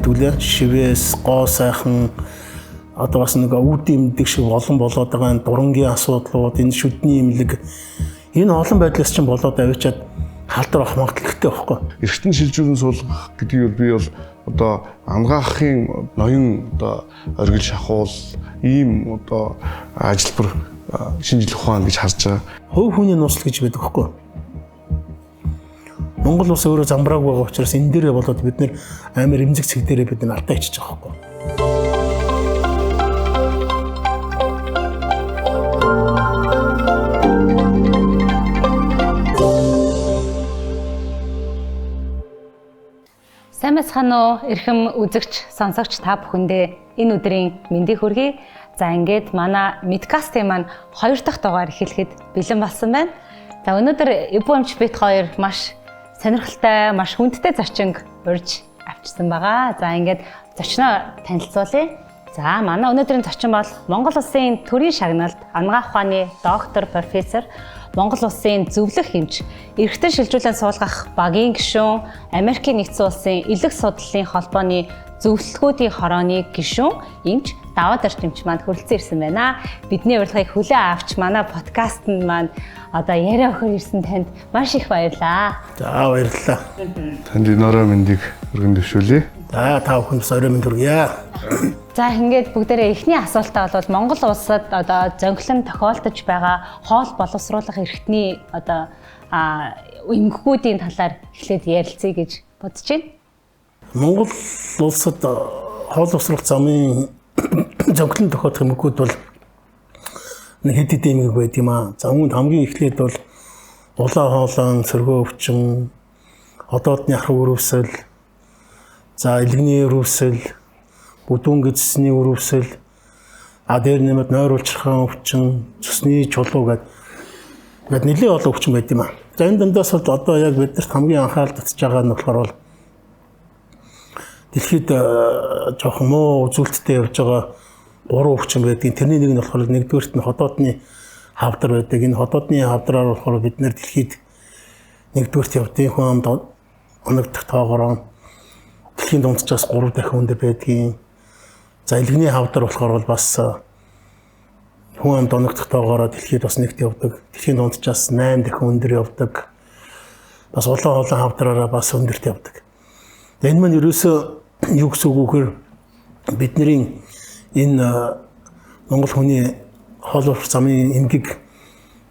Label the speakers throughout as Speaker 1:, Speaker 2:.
Speaker 1: байдаг лээ. Шивээс, гоо сайхан одоо бас нэг үүдийн эмдэг шиг олон болоод байгаа энэ дурангийн асуудлууд, энэ шүдний эмнэлэг энэ олон байдлаас чинь болоод авчиад халдвар авах магадлалтай байхгүй.
Speaker 2: Эргэтэн шилжүүлэн суулгах гэдгийг бол би бол одоо ангаахын ноён одоо оргил шахуул ийм одоо ажилбар шинжлэх ухаан гэж харж байгаа.
Speaker 1: Хувь хүний нууцлал гэж байдаг байхгүй. Монгол улс өөрөө замбраагүй байгаа учраас энэ дээрээ болоод бид нэр амар эмзэг цэг дээрээ бид нар алдаа хийчих байгаа байхгүй.
Speaker 3: Сайн байцгаана уу? Эрхэм үзэгч, сонсогч та бүхэндээ энэ өдрийн мэндийг хүргэе. За ингээд манай Медкастын маань хоёр дахь дугаар эхлэхэд бэлэн болсон байна. За өнөөдөр Эбү эмч бит хоёр маш сонирхолтой, маш хүндтэй зочинг урьж авчирсан байгаа. За ингээд зочноо танилцуулъя. За манай өнөөдрийн зочин бол Монгол Улсын төрийн шагналд анагаах ухааны доктор, профессор, Монгол Улсын зөвлөх эмч, эргэтэн шилжүүлэн суулгах багийн гишүүн, Америкийн нэгдсэн улсын элэг судлалын холбооны зөвлөлтгүүдийн хорооны гишүүн эмч Даваадарч эмч маань хүрэлцэн ирсэн байна. Бидний урилгыг хүлээн авч манай подкастт маань одоо яриа өгөхөр ирсэн танд маш их баярлалаа.
Speaker 1: За баярлалаа.
Speaker 2: Танд энэ орой мэндийг өргөн дэвшүүлье.
Speaker 1: За та бүхэнд бас орой мэнд хүргье.
Speaker 3: За ингээд бүгдээрээ эхний асуултаа бол Монгол улсад одоо зөнхлөн тохиолдож байгаа хоол боловсруулах эрхтний одоо эмгэгүүдийн талаар эхлээд ярилцъя гэж бодож байна.
Speaker 1: Монгол улсад хоол боловсруулах замын зөнхлөн тохиолдох эмгэгүүд бол нэг хэд хэдэн эмгэг байд юм аа. За үүнд хамгийн эхлээд бол улаан хоолон, сөргөө өвчин, одоодны ахрах өрөвсөл, за элгэний өрөвсөл, бүдүүн гэдэсний өрөвсөл, а дээр нэмээд нойр улчирхан өвчин, цөсний чулуу гэдэг нэлээд олон өвчин байд юм аа. За энэ дундаас бол одоо яг биднэрт хамгийн анхаарал татж байгаа нь болохоор бол дэлхийд жоохон муу үзүүлэлттэй явж байгаа гурван өвчин байдгийг. Тэрний нэг нь болохоор нэгдүгээрт нь ходоодны хавдар байдаг. Энэ ходоодны хавдраар болохоор бид нэр дэлхийд нэгдүгээрт явдیں۔ Хүн амд оногдох тоогоор дэлхийн дунджаас 3 дахин өндөр байдгийг. За элгэний хавдар болохоор бол бас хүн амд оногдох тоогоор дэлхийд бас нэгт явдаг. Дэлхийн дунджаас 8 дахин өндөр явдаг. Бас улаан хоолон хавдраараа бас өндөрт явдаг. Энэ маань ерөөсөө юу гэсэн үг вэ гэхээр бидний энэ Монгол хүний хоол уурах замын эмгэг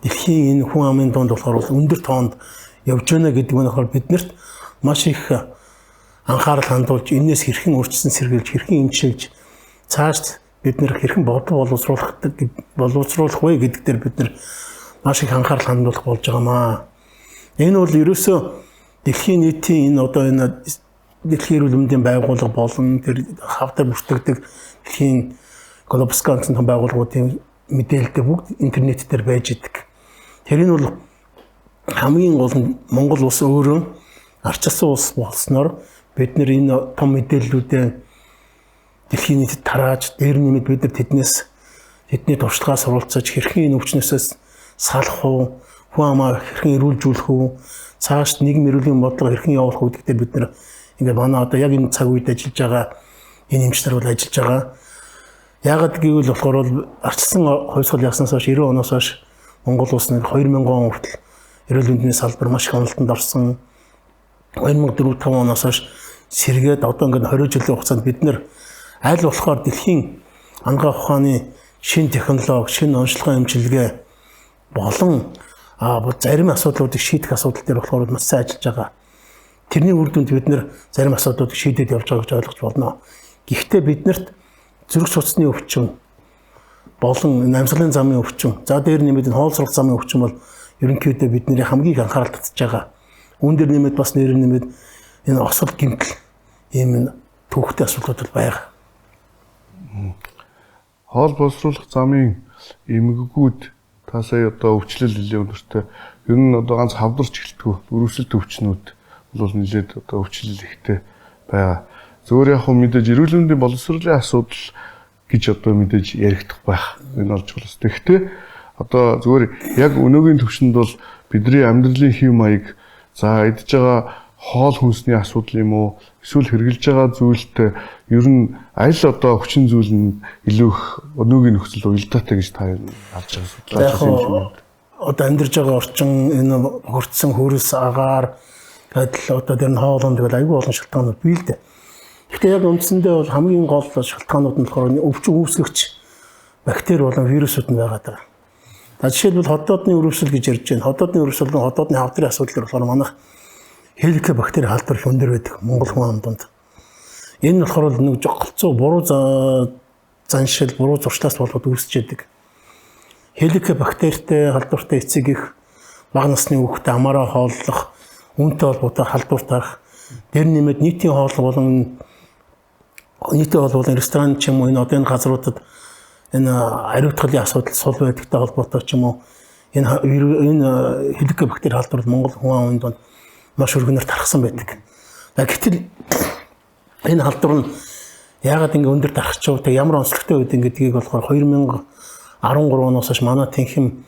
Speaker 1: дэлхийн энэ хүн амын дунд болохоор өндөр тоонд явж байна гэдэг нь болохоор биднэрт маш их анхаарал хандуулж энээс хэрхэн өөрчилсөн сэргийлж, хэрхэн эмчилж, цааш бид нэр хэрхэн бодол боловсруулах вэ гэдэг дээр бид нар маш их анхаарал хандуулах болж байгаамаа. Энэ бол ерөөсөө дэлхийн нийтийн энэ одоо энэ дэлхийн эрүүл мэндийн байгууллага болон тэр хавдар бүртгэдэг дэлхийн Глобскан гэсэн том байгууллагуудын мэдээлэлтэй бүгд интернет дээр байж идэг. Тэр нь бол хамгийн гол нь Монгол улс өөрөө арчилсан улс болсноор бид нэр энэ том мэдээллүүдээ дэлхийн нийтэд тарааж, дээр нэмээд бид нар тэднээс тэдний туршлагаас суралцаж хэрхэн энэ өвчнөөсөө салах уу, хүн амаа хэрхэн эрүүлжүүлэх үү, цааш нийгэм эрүүлийн бодлого хэрхэн явуулах үү гэдэг дээр бид нар ингээд манай одоо яг энэ цаг үед ажиллаж байгаа энэ эмч нар бол ажиллаж байгаа. Яагаад гэвэл болохоор бол арчилсан хувьсгал яснаас хойш 90 оноос хойш Монгол улс нэг 2000 он хүртэл эрүүл мэндийн салбар маш их онолтонд орсон. 2004-5 оноос хойш сэргээд одоо ингээд 20 жилийн хугацаанд бид нэр аль болохоор дэлхийн анагаах ухааны шинэ технологи, шинэ онцлогын эмчилгээ болон зарим асуудлуудыг шийдэх асуудал дээр болохоор маш сайн ажиллаж байгаа. Тэрний үр дүнд бид нэр зарим асуудлуудыг шийдээд явж байгаа гэж ойлгож болно. Гэхдээ биднэрт зүрх судасны өвчин болон амьсгалын замын өвчин, за дээр нэмээд энэ хоолсрох замын өвчин бол ерөнхийдөө бидний хамгийн их анхаарал татж байгаа. Үүн дээр нэмээд бас нэр нэмээд энэ осол гэмтэл ийм түүхтэй асуудлууд бол байгаа.
Speaker 2: Хоол боловсруулах замын эмгэгүүд та сая одоо өвчлөл нэлээд өндөртэй. Ер нь одоо ганц хавдарч эхэлдэггүй өрөвсөлт өвчнүүд бол нэлээд одоо өвчлөл ихтэй байгаа. Зөвөр яг хөө мэдээж эрүүл мэндийн боловсролын асуудал гэж одоо мэдээж яригдах байх. Энэ бол чухал. Тэгэхдээ одоо зөвөр яг өнөөгийн төвшөнд бол бидний амьдралын хэв маяг за идж байгаа хоол хүнсний асуудал юм уу? Эсвэл хэрэгжилж байгаа зүйлтэй ер нь аль одоо хүчин зүйл нь илүү их өнөөгийн нөхцөл уялдаатай гэж та харж байгаа судлаач
Speaker 1: юм шиг. Одоо амьдарч байгаа орчин энэ хөрцсөн хөрс агаар адил одоо тэр нь хоолонд тэгэл айгүй олон шалтгаанууд бий л дээ. Гэхдээ яг үндсэндээ бол хамгийн гол шалтгаанууд нь болохоор өвчин үүсгэгч бактери болон вирусууд нь байгаа даа. За жишээлбэл ходоодны өрөвсөл гэж ярьж байна. Ходоодны өрөвсөл нь ходоодны хавдрын асуудал болохоор манайх хеликобактери халдвар их өндөр байдаг Монгол хүн ам дунд. Энэ нь болохоор нэг голцоо буруу заншил, буруу зуршлаас болоод үүсч яадаг. Хеликобактеритэй халдвартай эцэг их бага насны хүүхдээ амаараа хооллох, үүнтэй холбоотой халдвар тарах, тэр нэмээд нийтийн хоол болон нийтийн хоол болон ресторан ч юм уу энэ одоо энэ газруудад энэ ариутгалын асуудал сул байдагтай холбоотой ч юм уу энэ энэ хеликобактери халдвар Монгол хүн амын дунд маш өргөнөөр тархсан байдаг. Гэтэл энэ халдвар нь яагаад ингэ өндөр тархчихв, тэг ямар онцлогтой байд гэдгийг болохоор 2013 оноос хойш манай тэнхим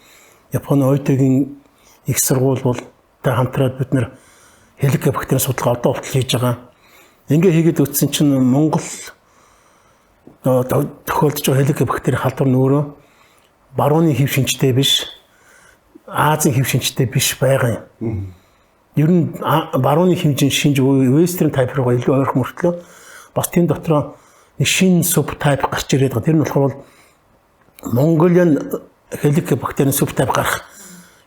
Speaker 1: Японы Ойтогийн их сургууль бол та хамтраад бид нэр хеликобактерийн судалгаа одоо хүртэл хийж байгаа. Ингээ хийгээд үтсэн чинь Монгол тохиолдож байгаа хеликобактери халдвар нь өөрөө барууны хэв шинжтэй биш, Азийн хэв шинжтэй биш байгаа юм. Ер нь барууны хэмжин шинж western type руу илүү ойрхон мөртлөө бас тэн дотроо нэг шинэ subtype гарч ирээд байгаа. Тэр нь болохоор Mongolian хеликобактерийн subtype гарах.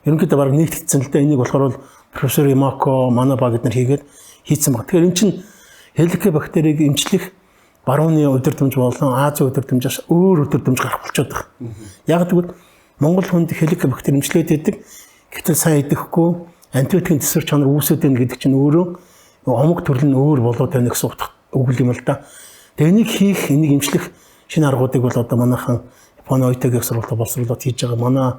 Speaker 1: Ерөнхийдөө бараг нэгтгэсэн л дээ. Энийг болохоор профессор Ямако Манаба гэднэр хийгээд хийцэн баг. Тэгэхээр эн чинь хеликобактерийг эмчлэх барууны өдөрдмж болон Азийн өдөрдмжээс өөр өдөрдмж гарах болчиход байгаа. Яг тэгвэл Монгол хүнд хеликобактер эмчлээд байдаг. Гэтэл сайн идэхгүй антибиотикийн тэсвэр чанар үүсээд байна гэдэг чинь өөрөө омог төрөл нь өөр болоод байна гэсэн утга үг юм л да. Тэгээ энийг хийх, энийг эмчлэх шинэ аргуудыг бол одоо манайхан Японы Ойтогийн сургуультай боловсруулаад хийж байгаа. Манай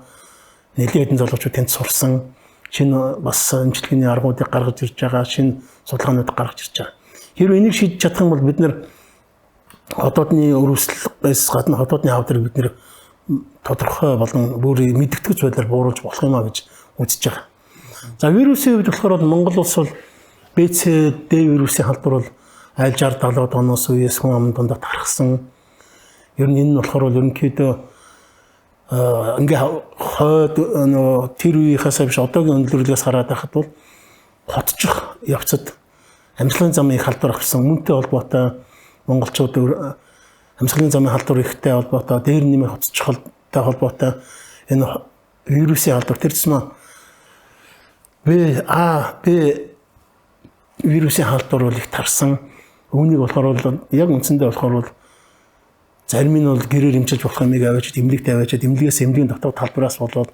Speaker 1: нэлээд хэдэн залуучууд тэнд сурсан. Шинэ бас эмчилгээний аргуудыг гаргаж ирж байгаа, шинэ судалгаануудыг гаргаж ирж байгаа. Хэрвээ энийг шийдэж чадах юм бол бид нэр ходоодны өрөвслөөс гадна ходоодны хавдрыг бид нэр тодорхой болон бүр мэдэгдэх байдлаар бууруулж болох юм а гэж үзэж байгаа. За вирусын хувьд болохоор бол Монгол улс бол B, C, D вирусын халдвар бол аль 60 70 оноос үеэс хүн амын дундаа тархсан. Ер нь энэ нь болохоор бол ерөнхийдөө ингээ хойд нөгөө тэр үеийнхээс биш одоогийн өндөрлөгөөс хараад байхад бол хотчих явцад амьсгалын замын их халдвар авсан. Үүнтэй холбоотой монголчууд амьсгалын замын халдвар ихтэй холбоотой, дээр нэмэх хотчихолтой холбоотой энэ вирусын халдвар тэр тусмаа Б, А, Б вирусын халдвар бол их тарсан. Үүнийг болохоор бол яг үндсэндээ болохоор бол зарим нь бол гэрээр эмчилж болох юмыг аваачид эмнэлэгт аваачид эмнэлгээс эмнэлгийн дотоод талбараас болоод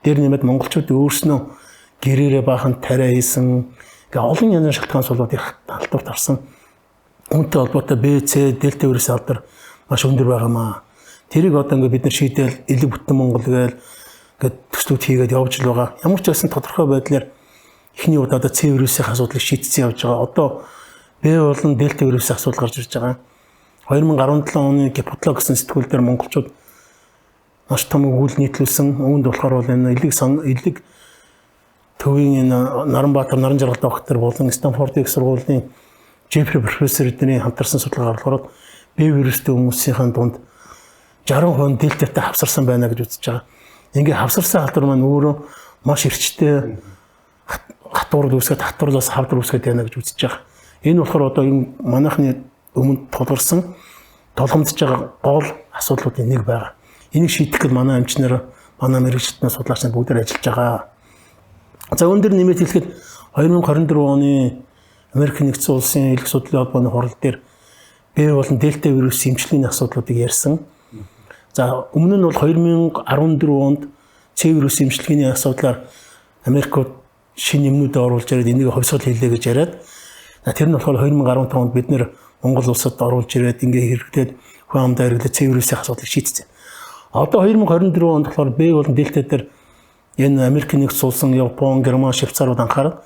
Speaker 1: дээр нэмээд монголчууд өөрснөө гэрээрээ баахан тариа хийсэн. Ингээ олон янзын шалтгаан суулгаад их халдвар тарсан. Үүнтэй холбоотой Б, С, Дельта вирусын халдвар маш өндөр байгаамаа. Тэрийг одоо ингээ бид нар шийдэл элэг бүтэн Монгол гээл ингээд төслүүд хийгээд явж л байгаа. Ямар ч байсан тодорхой байдлаар эхний удаа одоо С вирусын асуудлыг шийдсэн явж байгаа. Одоо Б болон Дельта вирусын асуудал гарч ирж байгаа. 2017 оны Гепатлог гэсэн сэтгүүл дээр монголчууд маш том өгүүлэл нийтлүүлсэн. Үүнд болохоор бол энэ элэг төвийн энэ Наранбаатар Наран жаргал доктор болон Стэнфордын их сургуулийн Джеффри профессор эдний хамтарсан судалгаа болохоор Б вирустэй хүмүүсийн дунд 60% дельтатай хавсарсан байна гэж үзэж байгаа. Ингээ хавсарсан халдвар маань өөрөө маш эрчтэй хатуурл үүсгээд хатуурлаас хавдар үүсгээд байна гэж үзэж байгаа. Энэ болохоор одоо энэ манайхны өмнө тулгарсан тулгамдж байгаа гол асуудлуудын нэг байгаа. Энийг шийдэх гэж манай эмчнэр, манай мэргэжилтнээ судлаач нар бүгд ажиллаж байгаа. За өндөр нэмээд хэлэхэд 2024 оны Америк нэгдсэн улсын элэг судлалын холбооны хурал дээр Б болон Дельта вирусын эмчилгээний асуудлуудыг ярьсан. За өмнө нь бол 2014 онд С вирусын эмчилгээний асуудлаар Америкууд шинэ юмнуудаа оруулж ирээд энийг хувьсгал хийлээ гэж яриад тэр нь болохоор 2015 онд бид нэр Монгол улсад оруулж ирээд ингээ хэрэглээд хүн амдаа хэрэглээд С вирусын асуудлыг шийдсэн. Одоо 2024 онд болохоор Б болон Дельта дээр энэ Америк нэгдсэн улсын, Япон, Герман, Швейцарууд анхаарал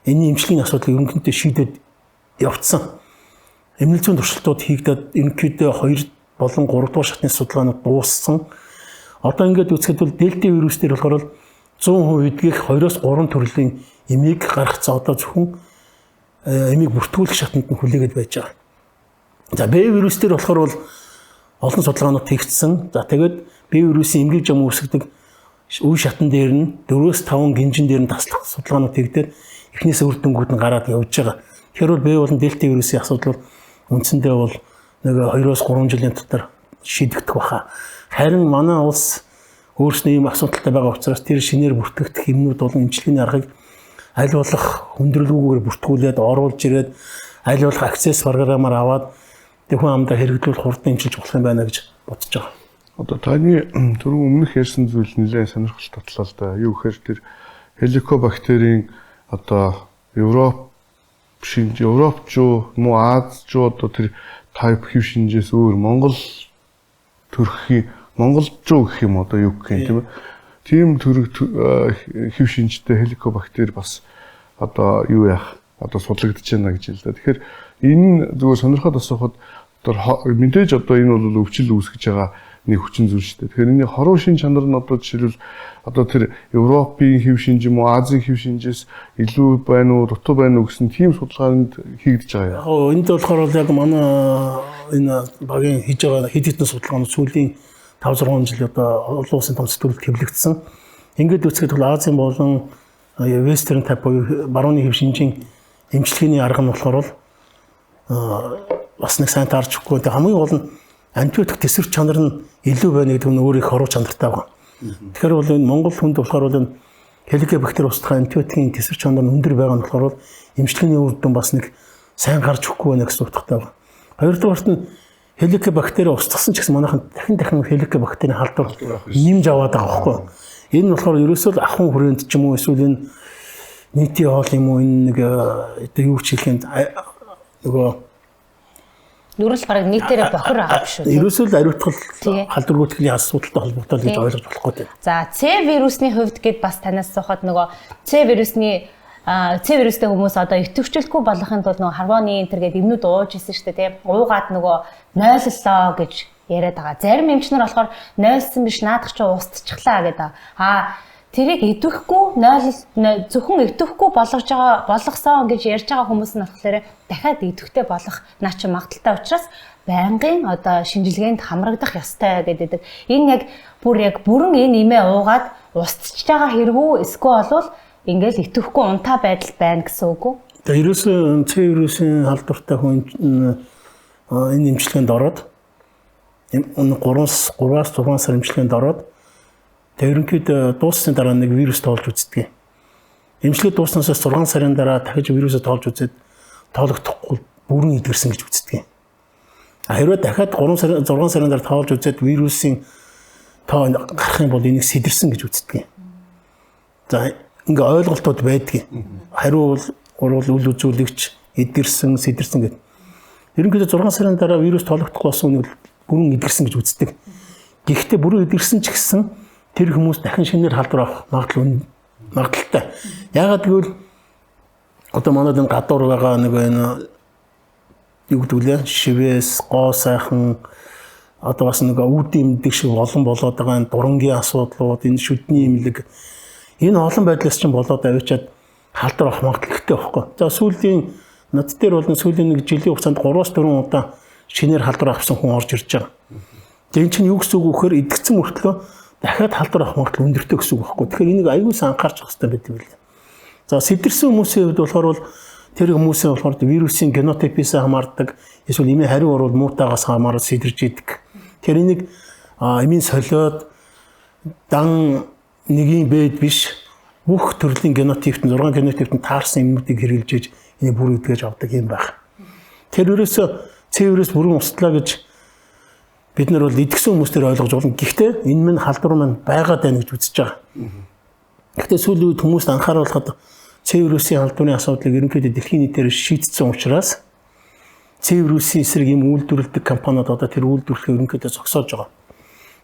Speaker 1: энэний эмчилгээний асуудлыг ерөнхийдөө шийдээд явцсан. Эмнэлэг зүйн туршилтууд хийгдээд ерөнхийдөө 2 болон 3 дугаар шатны судалгаанууд дууссан. Одоо ингээд үзэхэд бол дельта вирус дээр болохоор 100% эдгэх 2-оос 3 төрлийн эмийг гаргацсан. Одоо зөвхөн эмийг бүртгүүлэх шатанд нь хүлээгээд байж байгаа. За Б вирус дээр болохоор бол олон судалгаанууд хийгдсэн. За тэгээд Б вирусын эмгэг жам үүсгэдэг үе шатан дээр нь 4-5 гинжин дээр нь таслах судалгаанууд хийгдээд эхнээс үр дүнгууд нь гараад явж байгаа. Тэгэхээр бол Б болон Дельта вирусын асуудал бол үндсэндээ бол нэг 2-3 жилийн дотор шийдэгдэх баха. Харин манай улс өөрснөө ийм асуудалтай байгаа учраас тэр шинээр бүртгэгдэх юмнууд болон эмчилгээний аргыг аль болох хүндрэлгүйгээр бүртгүүлээд оруулж ирээд аль болох аксесс програмаар аваад тэг хүн амдаа хэрэглүүл хурдан эмчилж болох юм байна гэж бодож байгаа.
Speaker 2: Одоо таны түрүү өмнөх ярьсан зүйл нэлээд сонирхол татлаа л да. Юу гэхээр тэр хеликобактерийн одоо Европ шинж, Европчуу муу Азчуу одоо тэр type хэв шинжээс өөр Монгол төрхийн монголчуу гэх юм одоо юу гэх юм тийм ээ. Тийм төрөг хэв шинжтэй хеликобактер бас одоо юу яах одоо судлагдаж байна гэж хэлээ. Тэгэхээр энэ нь зүгээр сонирхоод асуухад одоо мэдээж одоо энэ бол өвчл үүсгэж байгаа нэг хүчин зүйл шүү дээ. Тэгэхээр энэ хоруу шин чанар нь одоо жишээлбэл одоо тэр Европын хэв шинж юм уу Азийн хэв шинжээс илүү байна уу, дутуу байна уу гэсэн тийм судалгаанд хийгдэж байгаа
Speaker 1: юм. Яг энд болохоор бол яг манай энэ багийн хийж байгаа хэд хэдэн судалгаанууд сүүлийн 5-6 жил одоо олон улсын том сэтгүүлд хэвлэгдсэн. Ингээд үзэхэд бол Азийн болон Western type буюу барууны хэв шинжийн эмчилгээний арга нь болохоор бол бас нэг сайн таарч өгөхгүй. Тэг хамгийн гол нь антибиотик тэсвэр чанар нь илүү байна гэдэг нь өөр их хоруу чанартай байгаа. Тэгэхээр бол энэ Монгол хүнд болохоор бол энэ хеликобактер устгах антибиотикийн тэсвэр чанар нь өндөр байгаа нь болохоор бол эмчилгээний үр дүн бас нэг сайн гарч өгөхгүй байна гэсэн утгатай байгаа. Хоёрдугаарт нь хеликобактери устгасан ч гэсэн манайхан дахин хеликобактерийн халдвар нэмж аваад байгаа байхгүй. Энэ нь болохоор ерөөсөө л ахуйн хүрээнд ч юм уу эсвэл энэ нийтийн хоол юм уу энэ нэг одоо юу ч хэлэх юм нөгөө
Speaker 3: Нүрэл бараг нийтээрээ бохор байгаа биш үү?
Speaker 1: Ерөөсөө л ариутгал халдвар гүйтгэлийн асуудалтай холбоотой л гэж ойлгож болохгүй дээ.
Speaker 3: За С вирусны хувьд гээд бас танаас асуухад нөгөө С вирусны С вирустэй хүмүүс одоо идэвхжүүлэхгүй болохын тулд нөгөө харвоны энэ төр гээд эмнүүд ууж исэн шүү дээ тийм. Уугаад нөгөө нойллоо гэж яриад байгаа. Зарим эмч нар болохоор нойлсон биш наадах чи устчихлаа гэдэг. Аа тэрийг идэвхгүй нойл зөвхөн идэвхгүй болгож байгаа болгосон гэж ярьж байгаа хүмүүс нь болохоор дахиад идэвхтэй болох наа чи магадaltaй учраас байнгын одоо шинжилгээнд хамрагдах ёстой гэдэг. Энэ яг бүр яг бүрэн энэ имээ уугаад устчихж байгаа хэрэгүү эсвэл болвол ингээл идэвхгүй унтаа байдал байна гэсэн үг үү?
Speaker 1: Тэгээ ерөөсөө С вирусын халдвартай хүн энэ эмчилгээнд ороод 3-6 сар эмчилгээнд ороод тэгээ ерөнхийдөө дууссаны дараа нэг вирус тоолж үздэг. Эмчилгээ дууснаас 6 сарын дараа дахиж вирусээ тоолж үзээд тоологдохгүй бүрэн эдгэрсэн гэж үздэг. А хэрвээ дахиад 3 сар 6 сарын дараа тоолж үзээд вирусын тоо гарах юм бол энийг сэтэрсэн гэж үздэг. За ингээ ойлголтууд байдаг. Хариу бол гурвал үл үзүүлэгч эдгэрсэн, сэтэрсэн гэдэг. Ерөнхийдөө 6 сарын дараа вирус тоологдохгүй болсон үнийг бүрэн эдгэрсэн гэж үздэг. Гэхдээ бүрэн эдгэрсэн ч гэсэн тэр хүмүүс дахин шинээр халдвар авах магадлал магадaltaй. Яагаад гэвэл одоо манайд энэ гадуур байгаа нэг энэ юу гэдэг лээ шивээс, гоо сайхан одоо бас нэг үүдийн эмнэлэг шиг олон болоод байгаа энэ дурангийн асуудлууд, энэ шүдний эмнэлэг энэ олон байдлаас чинь болоод авчиад халдвар авах магадлал ихтэй байхгүй. За сүүлийн над дээр бол сүүлийн нэг жилийн хугацаанд 3-4 удаа шинээр халдвар авсан хүн орж ирж байгаа. Тэгээ энэ чинь юу гэсэн үг вэ гэхээр идэгцэн мөртлөө дахиад халдвар авах магадлал өндөртэй гэсэн үг байхгүй. Тэгэхээр энийг аюул сан анхаарч явах хэрэгтэй байдаг билээ. За сэтэрсэн хүмүүсийн хувьд болохоор бол тэр хүмүүсийн болохоор вирусын генотипээс хамаардаг эсвэл эмийн хариу урвал муутаагаас хамаарат сэтэрж идэг. Тэгэхээр энийг эмийн солиод дан нэгийн бэд биш бүх төрлийн генотипт 6 генотипт нь таарсан эмнүүдийг хэрэглэж иж энийг бүр үдгэж авдаг юм байна. Тэр ерөөсөө С вирус бүрэн устдлаа гэж бид нар бол идэгсэн хүмүүс төр ойлгож болно. Гэхдээ энэ минь халдвар маань байгаад байна гэж үзэж байгаа. Гэхдээ сүүлийн үед хүмүүст анхааруулхад С вирусын халдварын асуудлыг ерөнхийдөө дэлхийн нийтээр шийдсэн учраас С вирусын эсрэг юм үйлдвэрлэдэг компаниуд одоо тэр үйлдвэрлэхээ ерөнхийдөө зогсоож байгаа.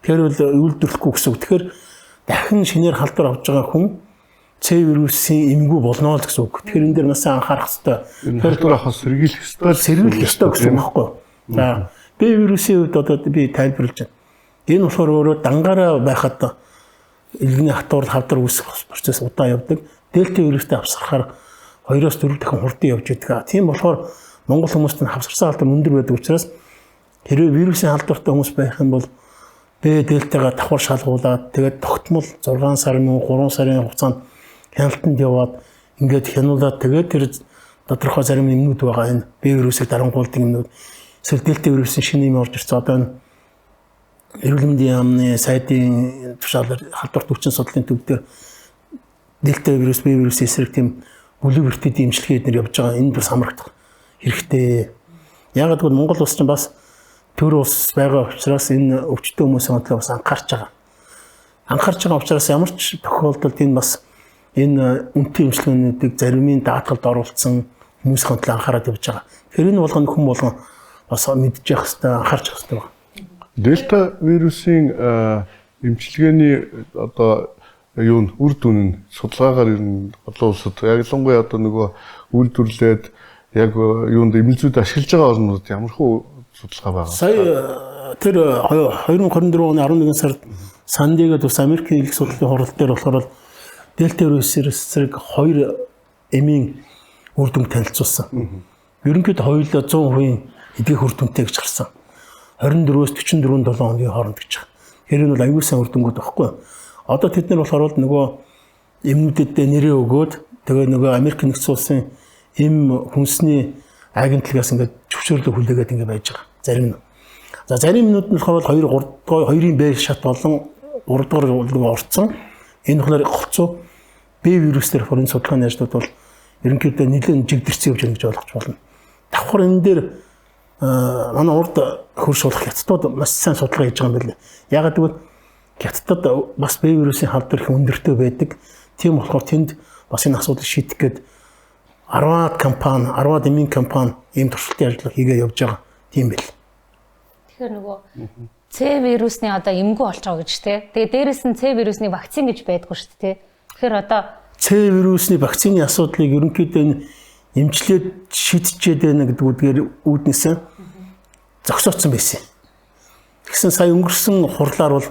Speaker 1: Тэр бол үйлдвэрлэхгүй гэсэн үг. Тэгэхээр дахин шинээр халдвар авч байгаа хүн С вирусын эмгүү болно л гэсэн үг. Тэгэхээр энэ дээр маш сайн анхаарах хэрэгтэй.
Speaker 2: Тэгэхээр авахаас сэргийлэх ёстой,
Speaker 1: сэргийлэх ёстой гэсэн үг байхгүй. За Б вирусын хувьд одоо би тайлбарлаж байна. Энэ болохоор өөрөө дангаараа байхад илгэний хатуур хавдар үүсэх процесс удаан явдаг. Дельта вирустай авсрахаар 2-4 дахин хурдан явж байдаг. Тийм болохоор Монгол хүмүүст нь хавсарсан халдвар өндөр байдаг учраас хэрвээ вирусын халдвартай хүмүүс байх юм бол Б дельтагаа давхар шалгуулад тэгээд тогтмол 6 сарын 3 сарын хугацаанд хяналтанд яваад ингээд хянуулаад тэгээд тэр тодорхой зарим юмнууд байгаа, энэ Б вирусыг дарангуулдаг юмнууд, эсвэл дельта вирусын шинэ юм орж ирсэн. Одоо энэ эрүүл мэндийн яамны сайдын тушаалаар халдварт өвчин судлалын төв дээр дельта вирус, Б вирусын эсрэг тийм бүлэг вертид имчилгээ эднэр явж байгаа. Энэ бас хамрагдах хэрэгтэй. Яагаад гэвэл Монгол улс чинь бас төр улс байгаа учраас энэ өвчтөн хүмүүсийн төлөө бас анхаарч байгаа. Анхаарч байгаа учраас ямар ч тохиолдолд энэ бас энэ үнэтэй имчилгээнүүдийг заримын даатгалд оруулсан хүмүүсийн төлөө анхаарал явж байгаа. Тэгэхээр энэ болгоно хүн болгон бас мэдж явах хэрэгтэй, анхаарч явах хэрэгтэй байна.
Speaker 2: Дельта вирусын эмчилгээний одоо юу н үр дүн нь судалгаагаар ер нь олон улсад ялангуяа одоо нөгөө үйлдвэрлээд яг юунд эмнэлзүүд ашиглаж байгаа орнууд ямар хөө судалгаа байгаа.
Speaker 1: Сая тэр 2024 оны 11 сард Сан Диего улс Америкийн элэг судлалын хурал дээр болохоор дельта вирусын эсрэг 2 эмийн үр дүнг танилцуулсан. Ерөнхийдөө хоёулаа 100% эдгэх үр дүнтэй гэж гарсан. 24-өөс 44 7 хоногийн хооронд гэж байгаа. Тэгэхээр энэ бол аюул сан үр дүнгууд байхгүй. Одоо тэд нар болохоор нөгөө эмнүүдэд нэрээ өгөөд тэгээ нөгөө Америк нэгдсэн улсын эм хүнсний агентлагаас ингээд зөвшөөрлөө хүлээгээд ингээд байж байгаа. Зарим нь. За зарим юмнууд нь болохоор 2 3 дугаар 2-ын Б шат болон 3 дугаар руу орцсон. Энэ болохоор голцоо Б вирус дээр болохоор энэ судалгааны ажлууд бол ерөнхийдөө нэлээд жигдэрсэн явж байгаа гэж ойлгож байна. Давхар энэ дээр манай урд хөрш болох хятадууд маш сайн судалгаа хийж байгаа юм байна. Яагаад гэвэл хятадд бас Б вирусын халдвар их өндөртэй байдаг. Тийм болохоор тэнд бас энэ асуудлыг шийдэх гээд 10-аад компани, 10-аад эмийн компани ийм туршилтын ажил хийгээ явж байгаа. Тийм байл.
Speaker 3: Тэгэхээр нөгөө С вирусны одоо эмгүү болж байгаа гэж те. Тэгээ дээрэс нь С вирусны вакцин гэж байдгүй шүү дээ. Тэгэхээр одоо
Speaker 1: С вирусны вакцины асуудлыг ерөнхийдөө энэ эмчлээд шийдчихэд байна гэдэг үгээр үүднээсээ зогсоодсон байсан. Тэгсэн сая өнгөрсөн хурлаар бол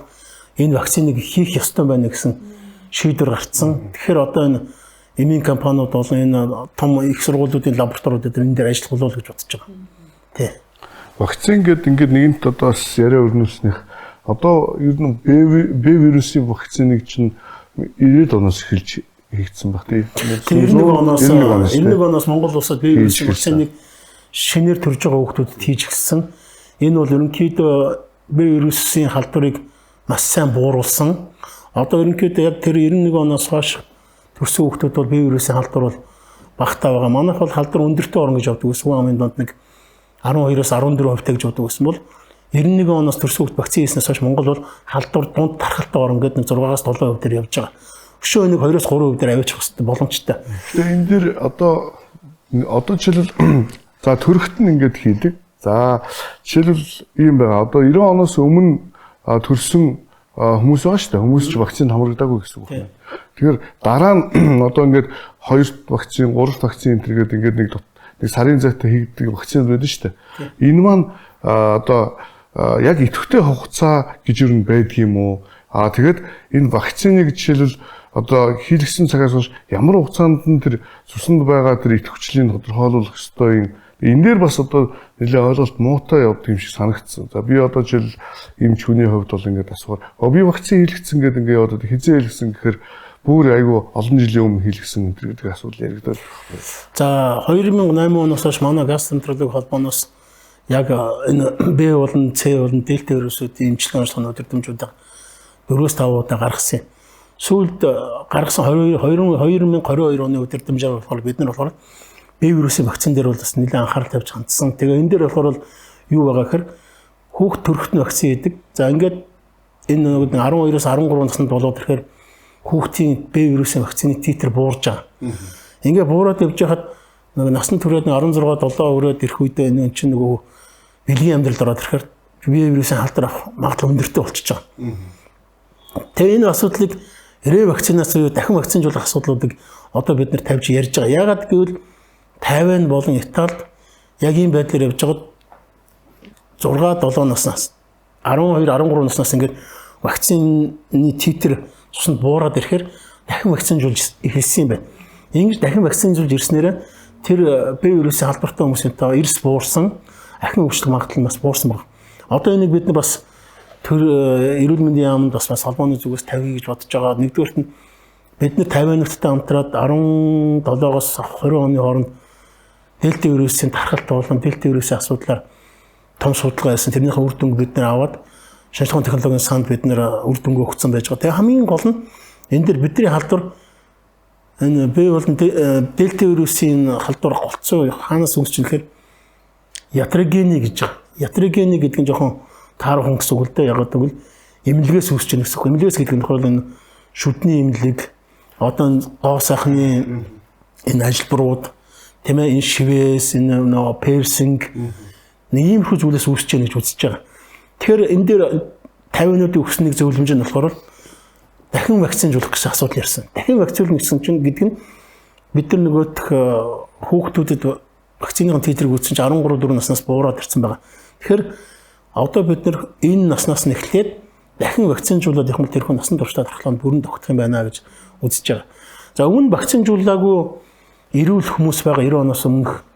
Speaker 1: энэ вакциныг хийх ёстой байна гэсэн шийдвэр гарцсан. Тэгэхээр одоо энэ эмийн компаниуд болон энэ том их сургуулиудын лабораториуд энэ дээр ажиллах болов гэж бодож байгаа. Тий.
Speaker 2: Вакцин гэдэг ингээд нэгэнт одоо бас яриа өрнүүлснийх одоо ер нь Б вирусын вакциныг чинь 90-ад оноос эхэлж хийгдсэн баг тий.
Speaker 1: 91 оноос Монгол улсад Б вирусын вакциныг шинээр төрж байгаа хүүхдүүдэд хийж эхэлсэн. Энэ бол ерөнхийдөө Б вирусын халдварыг маш сайн бууруулсан. Одоо ерөнхийдөө яг тэр 91 оноос хойш төрсэн хүүхдүүд бол Б вирусын халдвар бол багтаа байгаа. Манайх бол халдвар өндөртэй орно гэж боддог. Сүүн амын донд нэг 12-оос 14% гэж боддог гэсэн бол 91 оноос төрсэн хүүхд вакцин хийснээс хойш Монгол бол халдвар дунд тархалтай орно гэдэг нэг 6-аас 7% дээр явж байгаа. Өшөө нэг 2-оос 3% дээр аваачих хэрэгтэй боломжтой.
Speaker 2: Тэгээ энэ дэр одоо жишээлбэл за төрөхт нь ингээд хийдэг. За жишээлбэл ийм байгаа. Одоо 90 оноос өмнө төрсэн хүмүүс байгаа шүү дээ. Хүмүүс ч вакцинд хамрагдаагүй гэсэн үг байна. Тэгэхээр дараа нь одоо ингээд 2 вакцин, 3 вакцин энэ төргээд ингээд нэг сарын зайтай хийгдэг вакцинууд байдаг шүү дээ. Энэ маань одоо яг идэвхтэй хугацаа гэж юу нэг байдаг юм уу? Аа тэгээд энэ вакциныг жишээлбэл одоо хийлгсэн цагаас хойш ямар хугацаанд нь тэр цуснд байгаа тэр идэвхжлийг тодорхойлох ёстой юм. Энэ дээр бас одоо нэлээ ойлголт муутай явдаг юм шиг санагдсан. За би одоо жишээл эмч хүний хувьд бол ингээд асуугаар би вакцин хийлгэсэн гэдэг ингээд яваад хизээ хийлгэсэн гэхээр бүр айгүй олон жилийн өмнө хийлгэсэн гэдэг асуудал яригдаад байна.
Speaker 1: За 2008 оноос хойш манай гастроэнтерологи холбооноос яг энэ Б болон С болон Дельта вирусуудын эмчилгээний онцлогын өдөрдмжүүдийг 4-5 удаа гаргасан юм. Сүүлд гаргасан 2022 оны өдөрдмжээр болохоор бид нар болохоор Б вирусын вакцин дээр бол бас нэлээд анхаарал тавьж хандсан. Тэгээ энэ дээр болохоор юу байгаа гэхээр хүүхд төрөхт нь вакцин хийдэг. За ингээд энэ 12-оос 13 наснд болоод ирэхээр хүүхдийн Б вирусын вакцины титр буурж байгаа. Ингээ буураад явж байхад нэг насны төрөөд 16 7 өрөөд ирэх үедээ энэ чинь нөгөө бэлгийн амьдралд ороод ирэхээр Б вирусын халдвар авах магадлал өндөртэй болчихж байгаа. Тэгээ энэ асуудлыг ревакцинаци буюу дахин вакцинжуулах асуудлуудыг одоо бид нар тавьж ярьж байгаа. Яагаад гэвэл Тайван болон Италид яг ийм байдлаар явж байгаад 6 7 наснаас 12 13 наснаас ингээд вакцины титр цуснд буураад ирэхээр дахин вакцинжуулж эхэлсэн юм байна. Ингэж дахин вакцинжуулж ирснээр тэр Б вирусын халдвартай хүмүүсийн тоо эрс буурсан, ахин өвчлөх магадлал нь бас буурсан байна. Одоо энийг бид нар бас төр эрүүл мэндийн яамд бас холбооны зүгээс тавья гэж бодож байгаа. Нэгдүгээрт нь бид нар 50 нуттай хамтраад 17-оос 20 оны хооронд дельта вирусын тархалт болон дельта вирусын асуудлаар том судалгаа хийсэн. Тэрнийхээ үр дүнг бид нар аваад шинжилгээ технологийн санд бид нар үр дүнгээ өгсөн байж байгаа. Тэгээ хамгийн гол нь энэ дэр бидний халдвар энэ Б болон дельта вирусын халдвар голцоо хаанаас үүсч юм гэхээр ятрогени гэж байгаа. Ятрогени гэдэг нь жоохон таархан гэсэн үг л дээ. Яг гэвэл эмнэлгээс үүсч байна гэсэн үг. Эмнэлгээс гэдэг нь болохоор энэ шүдний эмнэлэг, одоо гоо сайхны энэ ажилбарууд, тийм ээ, энэ шивээс, энэ нөгөө персинг нэг иймэрхүү зүйлээс үүсч байна гэж үзэж байгаа. Тэгэхээр энэ дээр 50-нуудын өгсөн нэг зөвлөмж нь болохоор дахин вакцинжуулах гэсэн асуудал ярьсан. Дахин вакцинжуулах гэсэн чинь гэдэг нь бид нар нөгөөх хүүхдүүдэд вакцины титрийг үзсэн чинь 13 4 наснаас буураад ирсэн байгаа. Тэгэхээр одоо бид нар энэ наснаас нь эхлээд дахин вакцинжуулаад явах юм бол тэрхүү насан туршдаа тархлаа нь бүрэн тогтох юм байна гэж үзэж байгаа. За өмнө вакцинжуулаагүй эрүүл хүмүүс байгаа 90 оноос өмнөх.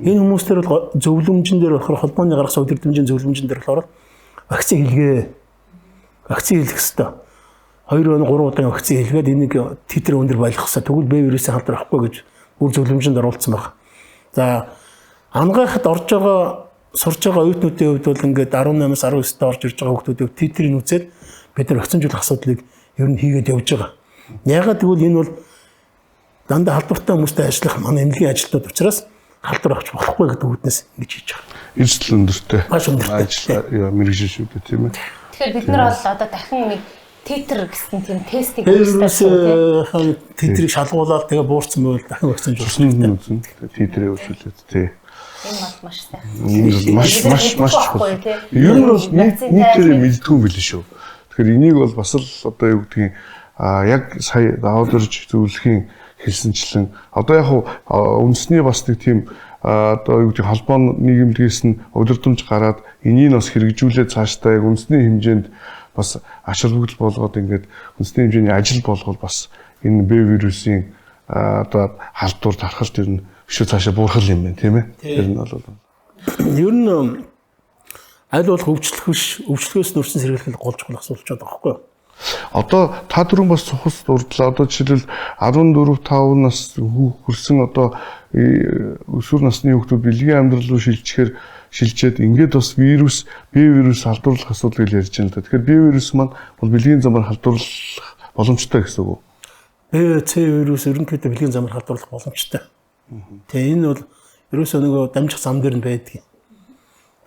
Speaker 1: Энэ хүмүүс дээр бол зөвлөмжөн дээр болохоор холбооны гаргасан өдөрдмжийн зөвлөмжөн дээр болохоор вакцин хийлгээ. Вакцин хийлгэх ёстой. 2 он 3 удаагийн вакцин хийлгээд энийг титр өндөр байлгах ёстой. Тэгвэл Б вирусын халдвар авахгүй гэж бүр зөвлөмжөнд оруулсан байна. За ангайхад орж байгаа сурж байгаа оюутнуудын хувьд бол ингээд 18-аас 19-д орж ирж байгаа хүүхдүүдийн титрийг үзээд бид нар вакцинжуулах асуудлыг ер нь хийгээд явж байгаа. Яагаад гэвэл энэ бол дандаа халдвартай хүмүүстэй ажиллах манай эмнэлгийн ажилтнууд учраас халдвар авч болохгүй гэдэг үүднээс ингэж хийж байгаа.
Speaker 2: Эрсдэл өндөртэй.
Speaker 1: Маш өндөртэй.
Speaker 2: Ажил мэргэжил шүү дээ, тийм ээ.
Speaker 3: Тэгэхээр бид нар бол одоо дахин нэг титр гэсэн тийм тестийг
Speaker 1: хийх титрийг шалгуулаад тэгээ буурсан байвал дахин вакцинжуулах.
Speaker 2: Цусны үзэн титрээ үзүүлээд тий.
Speaker 3: Энэ бол маш сайхан.
Speaker 2: Энэ маш маш маш чухал. Ер нь бол нийтээр мэддэггүй юм билээ шүү. Тэгэхээр энийг бол бас л одоо юу гэдгийг яг сая даваад ирж зөвлөхийн хэлсэнчлэн одоо яг үндэсний бас нэг тийм одоо юу гэдэг холбоо нийгэмлэгээс нь удирдамж гараад энийг бас хэрэгжүүлээд цаашдаа яг үндэсний хэмжээнд бас ач холбогдол болгоод ингээд үндэсний хэмжээний ажил болгол бас энэ Б вирусын одоо халдвар тархалт ер нь өшөө цаашаа буурах юм байна, тийм ээ. Тэр нь бол
Speaker 1: ер нь аль болох өвчлөх биш, өвчлөхөөс нүрсэн сэргийлэх гол чухал асуулт байгаа байхгүй юу?
Speaker 2: Одоо та түрүүн бас цухас дурдлаа. Одоо жишээлбэл 14 5 нас хүрсэн одоо өсвөр насны хүүхдүүд бэлгийн амьдрал руу шилжихээр шилжээд ингээд бас вирус, Б вирус халдварлах асуудал гэж ярьж байна л да. Тэгэхээр Б вирус маань бол бэлгийн замаар халдварлах боломжтой гэсэн үг үү?
Speaker 1: Б, С вирус ерөнхийдөө бэлгийн замаар халдварлах боломжтой. Тэгээ энэ бол ерөөсөө нөгөө дамжих зам дээр нь байдаг.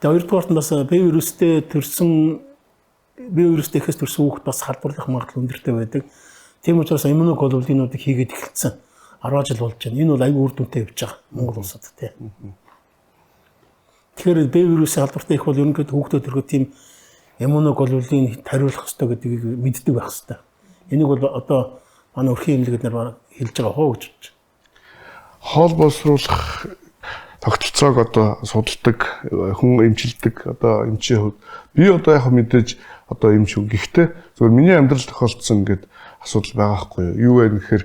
Speaker 1: Тэгээ хоёрдугаарт нь бас Б вирустэй төрсэн Б вирустэй ихээс төрсэн хүүхэд бас халдварлах магадлал өндөртэй байдаг. Тийм учраас иммуноглобулинуудыг хийгээд эхэлсэн. 10 жил болж байна. Энэ бол аюул үр дүнтэй явж байгаа Монгол улсад тий. Тэгэхээр Б вирусын халдвартай их бол ерөнхийдөө хүүхдүүд төрөхөд тийм иммуноглобулин тариулах ёстой гэдгийг мэддэг байх ёстой. Энийг бол одоо манай өрхийн эмнэлгэд нар хэлж байгаа хоо гэж бодож.
Speaker 2: Хоол боловсруулах тогтолцоог одоо судалдаг, хүн эмчилдэг одоо эмчийн хувьд би одоо яг мэдээж одоо эмч хүн. Гэхдээ зөвхөн миний амьдрал тохиолдсон ингээд асуудал байгаа хгүй юу? Юу вэ гэхээр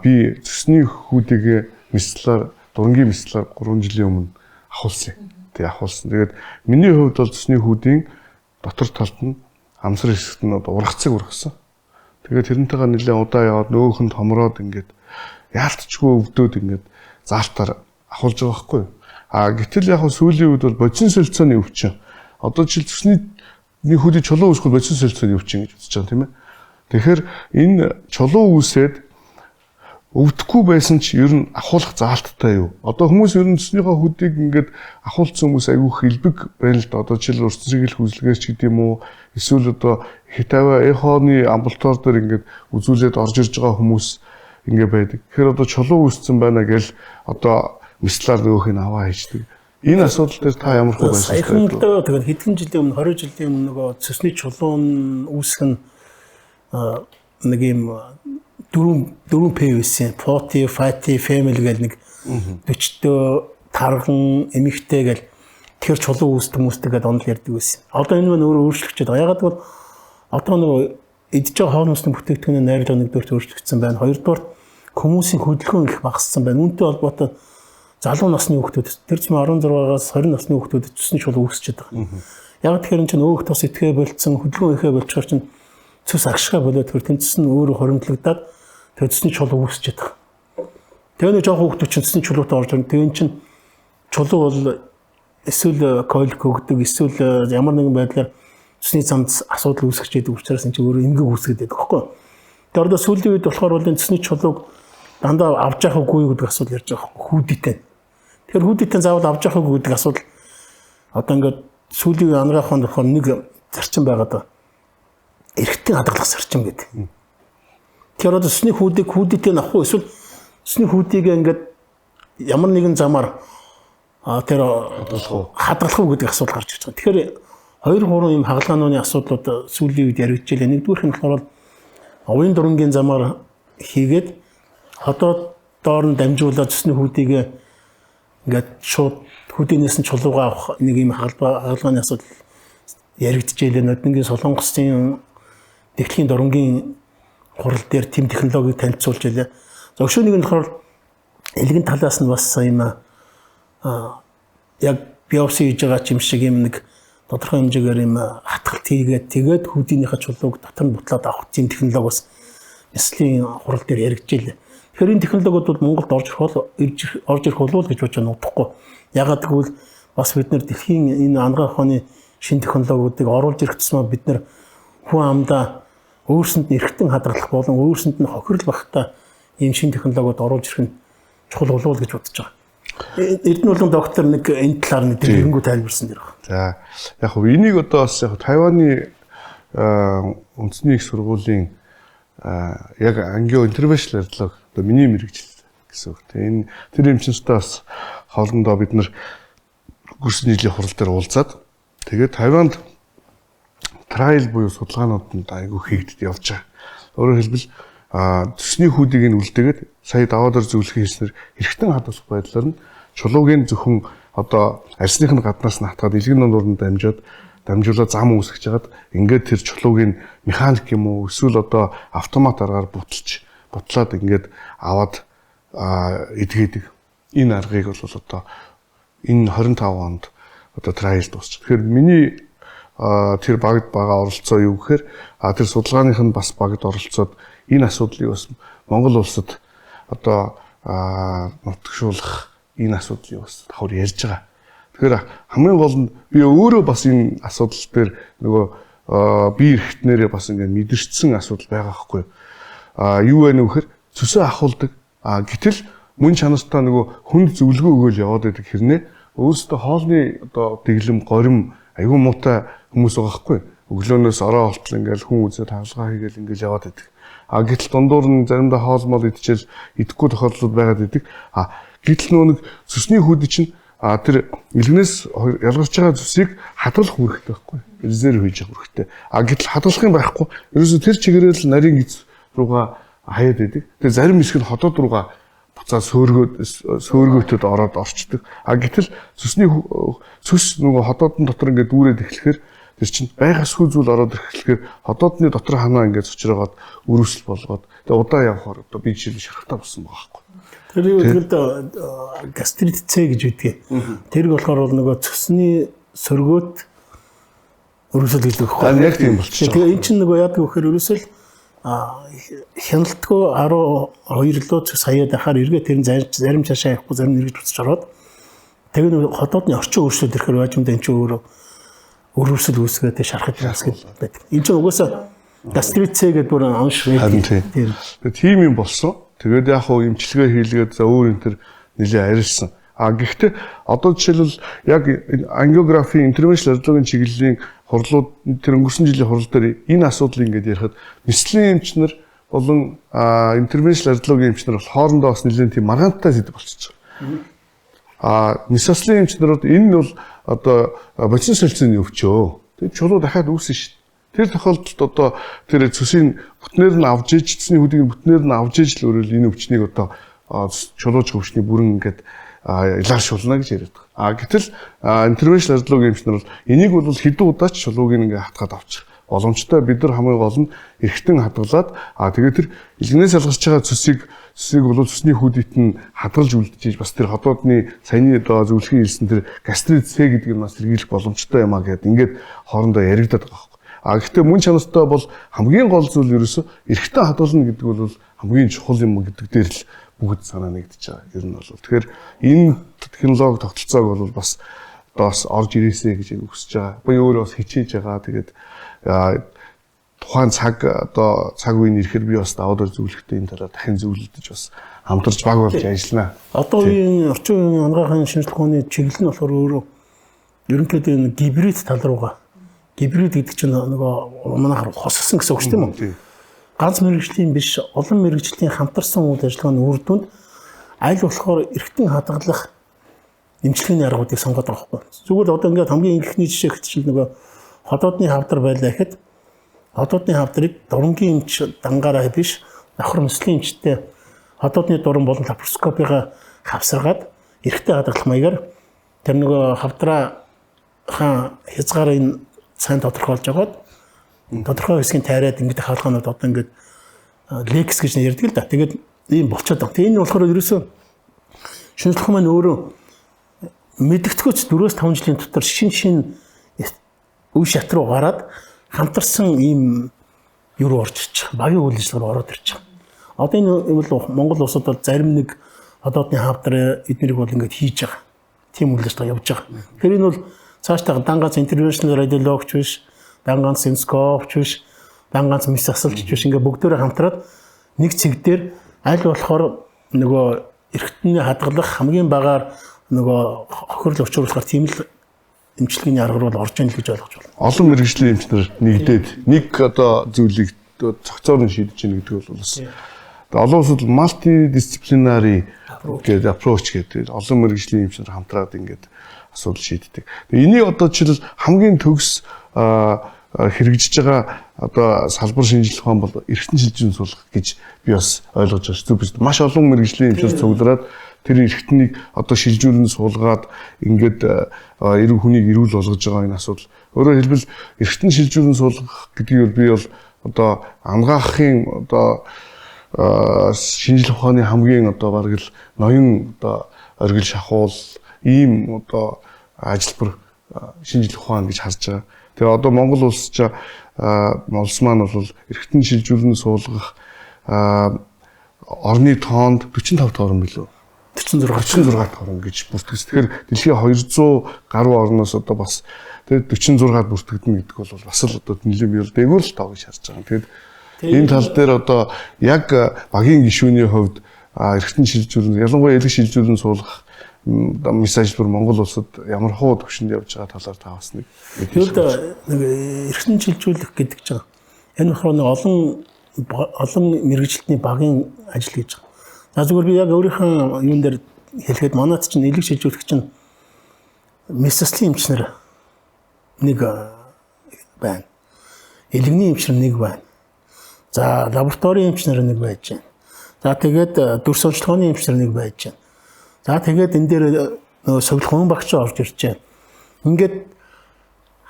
Speaker 2: би цөсний хүүдийгээ мислаар дурангийн мислаар 3 жилийн өмнө ахуулсан. Тэг ахуулсан. Тэгээд миний хувьд бол цөсний хүүдийн дотор талд нь амсар хэсэгт нь одоо ургацыг ургасан. Тэгээд тэрнтэйгээ нэлээд удаа яваад нөөхөнд томроод ингээд яалтчгүй өвдөөд ингээд заалтаар ахуулж байгаа байхгүй юу? А гэтэл яг сүүлийн үед бол бодисын солилцооны өвчин. Одоо жишээл цөсний нэг хөдий чулуу үүсгэл бодисын солилцооны өвчин гэж үзэж байгаа тийм ээ. Тэгэхээр энэ чулуу үүсээд өвдөхгүй байсан ч ер нь ахуулах заалттай юу? Одоо хүмүүс ер нь цөснийхөө хөдийг ингээд ахуулсан хүмүүс айгүй хэлбэг байна л да. Одоо жишээл урт сэргийлэх үзлэгээс ч гэдэм үү эсвэл одоо хитаваа эхоны амбулатори дээр ингээд үзүүлээд орж ирж байгаа хүмүүс ингээд байдаг. Тэгэхээр одоо чулуу үүссэн байна гэл одоо мислаар нөгөөх нь аваа хийждэг. Энэ асуудал дээр та ямар хөө байсан
Speaker 1: бэ? Саяхан л дөө тэгээд хэдхэн жилийн өмнө 20 жилийн өмнө нөгөө цөсний чулуун үүсэх нь нэг юм дөрвөн П байсан. Forty, Fatty, Family гэл нэг 40-төө тарган эмэгтэй гэл тэр чулуу үүсдэг хүмүүстэй гэдээ онол ярьдаг байсан. Одоо энэ маань өөрөө өөрчлөгдөж байгаа. Ягаад гэвэл одоо нөгөө идж байгаа хоол хүнсний бүтээгдэхүүний найрлага нэгдүгээрт өөрчлөгдсөн байна. Хоёрдугаар Хүмүүсийн хөдөлгөөн их багассан байна. Үүнтэй холбоотой залуу насны хүүхдүүд тэр зам 16-аас 20 насны хүүхдүүд цөсний чулуу үүсчихэд байгаа. Яг тэгэхээр эн чинь өөх тус итгэе болцсон, хөдөлгөөн ихэ болчихоор чинь цөс агшгаа болоод тэр тэнцсэн нь өөрөө хоримтлагдаад тэр цөсний чулуу үүсчихэд байгаа. Тэгээ нэг жоохон хүүхдүүд чинь цөсний чулуутай орж ирнэ. Тэгээ эн чинь чулуу бол эсвэл колик өгдөг, эсвэл ямар нэгэн байдлаар цөсний замд асуудал үүсгэж идэг учраас энэ чинь өөрөө эмгэг үүсгээд байдаг байхгүй. Тэгээ одоо сүүлийн үед болохоор бол энэ цөсний чулууг дандаа авч явах үгүй гэдэг асуудал ярьж байгаа хүүдийтэй. Тэгэхээр хүүдийтэй заавал авч явах үгүй гэдэг асуудал одоо ингээд сүүлийн үеийн анагаах ухаанд болохоор нэг зарчим байгаа даа. Эргэтийн хадгалах зарчим гэдэг. Тэгэхээр одоо цөсний хүүдийг хүүдийтэй нь авах уу эсвэл цөсний хүүдийг ингээд ямар нэгэн замаар тэр хадгалах уу гэдэг асуудал гарч ирж байгаа. Тэгэхээр 2 3 юм хагалгааны асуудлууд сүүлийн үед яригдж байлаа. Нэгдүгээрх нь болохоор уян дурангийн замаар хийгээд ходоод доор нь дамжуулаад цөсний хүүдийг ингээд шууд хүүдийнээс нь чулуугаа авах нэг юм хагалгааны асуудал яригдж байлаа. Ноднингийн Солонгосын дэхлэгийн дурангийн хурал дээр тэм технологиг танилцуулж байлаа. Зөвшөө нэг нь болохоор элгэн талаас нь бас юм яг биопси хийж байгаа юм шиг юм нэг тодорхой хэмжээгээр юм хатгалт хийгээд тэгээд хүүдийнхээ чулууг дотор нь бутлаад авах тийм технологи бас Няслын хурал дээр яригдж байлаа. Тэгэхээр энэ технологиуд бол Монголд орж ирэх бол орж ирэх болов уу гэж бодож байна удахгүй. Ягаад гэвэл бас бид нэр дэлхийн энэ анагаах ухааны шинэ технологиудыг оруулж ирэх тусмаа бид нэр хүн амдаа өөрсөнд нь эргэтэн хадгалах болон өөрсөнд нь хохирол багтаа ийм шинэ технологиуд оруулж ирэх нь чухал болов уу гэж бодож байгаа. Эрдэнэ болон доктор нэг энэ талаар нэг дэлгэрэнгүй тайлбарсан дэр байна.
Speaker 2: За яг хөө энийг одоо бас яг Тайваны үндэсний их сургуулийн яг ангио интервеншнл арилга одоо миний мэрэгжил гэсэн үг. Тэгээ энэ тэр эмчнэртэй бас хоорондоо бид нар өнгөрсөн жилийн хурал дээр уулзаад тэгээд Тайванд трайл буюу судалгаанууд нь айгүй хийгдэд явж байгаа. Өөрөөр хэлбэл цөсний хүүдийг нь үлдээгээд сая даваа дээр зөвлөх хийснээр эргэтэн хадгалах байдлаар нь чулууг нь зөвхөн одоо арьсных нь гаднаас нь хатгаад илгэн нууранд дамжуулаад зам үүсгэж хагаад ингээд тэр чулууг нь механик юм уу эсвэл одоо автомат аргаар бутлаад ингээд аваад эдгээдэг. Энэ аргыг бол одоо энэ 25 онд одоо трайл дуусчих. Тэгэхээр миний тэр багд байгаа оролцоо юу гэхээр тэр судалгааных нь бас багд оролцоод энэ асуудлыг бас Монгол улсад одоо нутагшуулах энэ асуудлыг бас давхар ярьж байгаа. Тэгэхээр хамгийн гол нь би өөрөө бас энэ асуудал дээр нөгөө бие эрхтнэрээ бас ингээд мэдэрчсэн асуудал байгаа байхгүй юу. Юу вэ нөхөр цөсөө ахуулдаг. Гэтэл мөн чанартай нөгөө хүнд зөвлөгөө өгөөл яваад байдаг хэрнээ өөрөөсөө хоолны одоо дэглэм горим айгүй муутай хүмүүс байгаа байхгүй. Өглөөнөөс орой болтол ингээл хүн үзээд хаалгаа хийгээл ингээл яваад байдаг. Гэтэл дундуур нь заримдаа хоол мол идчихэл идэхгүй тохиолдлууд байгаад байдаг. Гэтэл нөгөө нэг цөсний хүүд чинь тэр илгнээс ялгарч байгаа цөсийг хадгалах үүрэгтэй байхгүй. Резерв хийж явах үүрэгтэй. Гэтэл хадгалах юм байхгүй. Ерөөсөө тэр чигээрээ л нарийн гиз руугаа хаяад байдаг. Тэр зарим хэсэг нь ходоод руугаа буцаа сөөргөөтөд ороод орчдөг. Гэтэл цөсний цөс нөгөө ходоодон дотор ингээд дүүрээд эхлэхээр тэр чинь байгасгүй зүйл ороод ирэхлээр ходоодны дотор ханаа ингээд цочрогоод өрөөсөл болгоод тэгээ удаа явахаар одоо би жишээл шарахтаа болсон байгаа байхгүй.
Speaker 1: Тэр юу гэвэл гастрит С гэж үүдэг. Тэр болохоор бол нөгөө цөсний сөргөөт өрөөсөл гэдэг байхгүй.
Speaker 2: Яг тийм болчихсон.
Speaker 1: Тэгээ эн чинь нөгөө яадаг вэ гэхээр өрөөсөл хяналтгүй 12 лөө цөс хаяад байхаар эргээ тэр нь зарим цаашаа явахгүй зарим эргэж буцаж ороод тэгээ нөгөө ходоодны орчин өөрчлөлт ирэхээр байж юм да эн чинь өөрөө өрөвсөл үүсгээд шархаж үүсгээд байдаг. Энэ чинь угаасаа гастрит С гэдэг бүр онш
Speaker 2: байдаг. Тийм юм болсон. Тэгээд яг хуу эмчилгээ хийлгээд за өөр энэ төр нэлээ арилсан. Гэхдээ одоо жишээлбэл яг ангиографийн интервеншнл арилгын чиглэлийн хурлууд тэр өнгөрсөн жилийн хурал дээр энэ асуудлыг ингээд ярихад мэслийн эмчнэр болон интервеншнл арилгын эмчнэр бол хоорондоо бас нэлээд тийм маргаантай сэдв болчихж байгаа. Мэс заслын эмчнэр бол энэ нь бол одоо бодисын солилцооны өвчөө. Тэр чулуу дахиад үүснэ шүү дээ. Тэр тохиолдолд одоо тэр цөсийн бүтнээр нь авч иж, цөсний хөдийг бүтнээр нь авч иж л өөрөөр энэ өвчнийг одоо чулууч өвчний бүрэн ингээд илааршуулна гэж яриад байгаа. Гэтэл интервеншнл арилгын эмчнэр бол энийг бол хэдэн удаа ч чулууг ингээ хатгаад авчих боломжтой. Бид нар хамгийн гол нь эргэтэн хадгалаад тэгээд тэр илгэнээс ялгарч байгаа цөсийг Цэсийг бол цусны хүйдэт нь хадгалж үлдчихэж бас тэр ходоодны саяны одоо зөвлөхийн хэлсэн тэр гастрит С гэдэг нь бас сэргийлэх боломжтой юм а гэдээ ингээд хоорондоо яригадаад байгаа байхгүй. А гэхдээ мөн чанартай бол хамгийн гол зүйл ерөөсөө эрхтэн хадгална гэдэг бол хамгийн чухал юм гэдэг дээр л бүгд санаа нэгдэж байгаа. Ер нь бол тэгэхээр энэ технологи тогтолцоог бол бас одоо бас орж ирээсэй гэж хүсэж байгаа. Би өөрөө бас хичээж байгаа. Тэгээд тухайн цаг одоо цаг үеийн ирэхээр би бас даваад зөвлөхтэй энэ талаар дахин зөвлөдөж бас хамтарч баг болж ажиллана.
Speaker 1: Одоо үеийн орчин үеийн анагаахын шинжлэх ухааны чиглэл нь болохоор өөрөө ерөнхийдөө энэ гибрид тал руугаа. Гибрид гэдэг чинь нөгөө манайхаар хосгосон гэсэн үг шүү дээ. Ганц мэргэжлийн биш, олон мэргэжлийн хамтарсан үйл ажиллагааны үр дүнд аль болохоор эргэтэн хадгалах эмчилгээний аргуудыг сонгоод байгаа байхгүй. Зүгээр л одоо ингээд хамгийн энхний жишээ гэтэл нөгөө ходоодны хавдар байлаа гэхэд ходоодны хавдрыг дурангийн эмч дангаараа биш, давхар мэслийн эмчтэй ходоодны дуран болон лапароскопигаа хавсаргаад эргэтэн хадгалах маягаар тэр нөгөө хавдраа хаан хязгаарыг сайн тодорхойлж агаад тодорхой хэсгийг тайраад ингээд хаалгаанууд одоо ингээд лекс гэж ярьдаг л да. Тэгээд ийм болчиход байгаа. Тэгээд энэ болохоор ерөөсөө шинжлэх ухаан маань өөрөө мэдгэдэггүйц 4-5 жилийн дотор шин үе шат руу гараад хамтарсан ийм юу руу орж ирчих. Багийн үйл ажиллагаа руу ороод ирчих. Одоо энэ бол Монгол улсад бол зарим нэг ходоодны хавдар эднэрийг бол ингээд хийж байгаа. Тийм үйл ажиллагаа явж байгаа. Тэгэхээр энэ бол цаашдаа дан ганц интервеншнл радиологч биш, дан ганц эндоскопч биш, дан ганц мэс засалч биш, ингээд бүгдээрээ хамтраад нэг цэг дээр аль болохоор нөгөө эргэтний хадгалах хамгийн багаар нөгөө хохирол учруулахаар тийм л эмчилгээний арга руу орж ийн л гэж ойлгож байна.
Speaker 2: Олон мэргэжлийн эмч нар нэгдээд нэг одоо зүйлийг цогцоор нь шийдэж гин гэдэг бол бас олон улсад multidisciplinary гэдэг approach гэдэг олон мэргэжлийн эмч нар хамтраад ингээд асуудал шийддэг. Тэгээ энийг одоо жишээлбэл хамгийн төгс хэрэгжиж байгаа одоо салбар шинжлэх ухаан бол эргэтэн шилжүүлэн суулгах гэж би бас ойлгож байгаа шүү дээ. Маш олон мэргэжлийн эмч нар цуглараад тэр эргэтнийг одоо шилжүүлэн суулгаад ингээд эрүү хүнийг эрүүл болгож байгаа энэ асуудал. Өөрөөр хэлбэл эргэтэн шилжүүлэн суулгах гэдгийг би бол одоо анагаахын одоо шинжлэх ухааны хамгийн одоо бараг л ноён одоо оргил шахуул ийм одоо ажилбар шинжлэх ухаан гэж харж байгаа. Тэгээ одоо Монгол улс ч улс маань бол эргэтэн шилжүүлэн суулгах орны тоонд 45 дахь орн билүү?
Speaker 1: 46
Speaker 2: дахь орн гэж бүртгэж. Тэгэхээр дэлхийн 200 гаруй орноос одоо бас тэгээд 46-д бүртгэгдэнэ гэдэг бол бас л одоо нэлээд бий бол дээгүүр л тоо гэж харж байгаа. Тэгээд энэ тал дээр одоо яг багийн гишүүний хувьд эргэтэн шилжүүлэн ялангуяа элэг шилжүүлэн суулгах мэс ажилбар Монгол улсад ямар хуу төвшөнд явж байгаа талаар та бас нэг
Speaker 1: мэдээлэл. Нэг эргэтэн шилжүүлэх гэдэг чинь энэ болохоор нэг олон мэргэжилтний багийн ажил гэж байгаа. За зүгээр би яг өөрийнхөө юун дээр хэлэхэд манайд чинь элэг шилжүүлэх чинь мэс заслын эмч нар нэг байна. Элэгний эмч нар нэг байна. За лабораторийн эмч нар нэг байж байна. За тэгээд дүрс онцлогооны эмч нар нэг байж байна. За тэгээд энэ дээр нөгөө сувилах хүн багч орж ирж байна. Ингээд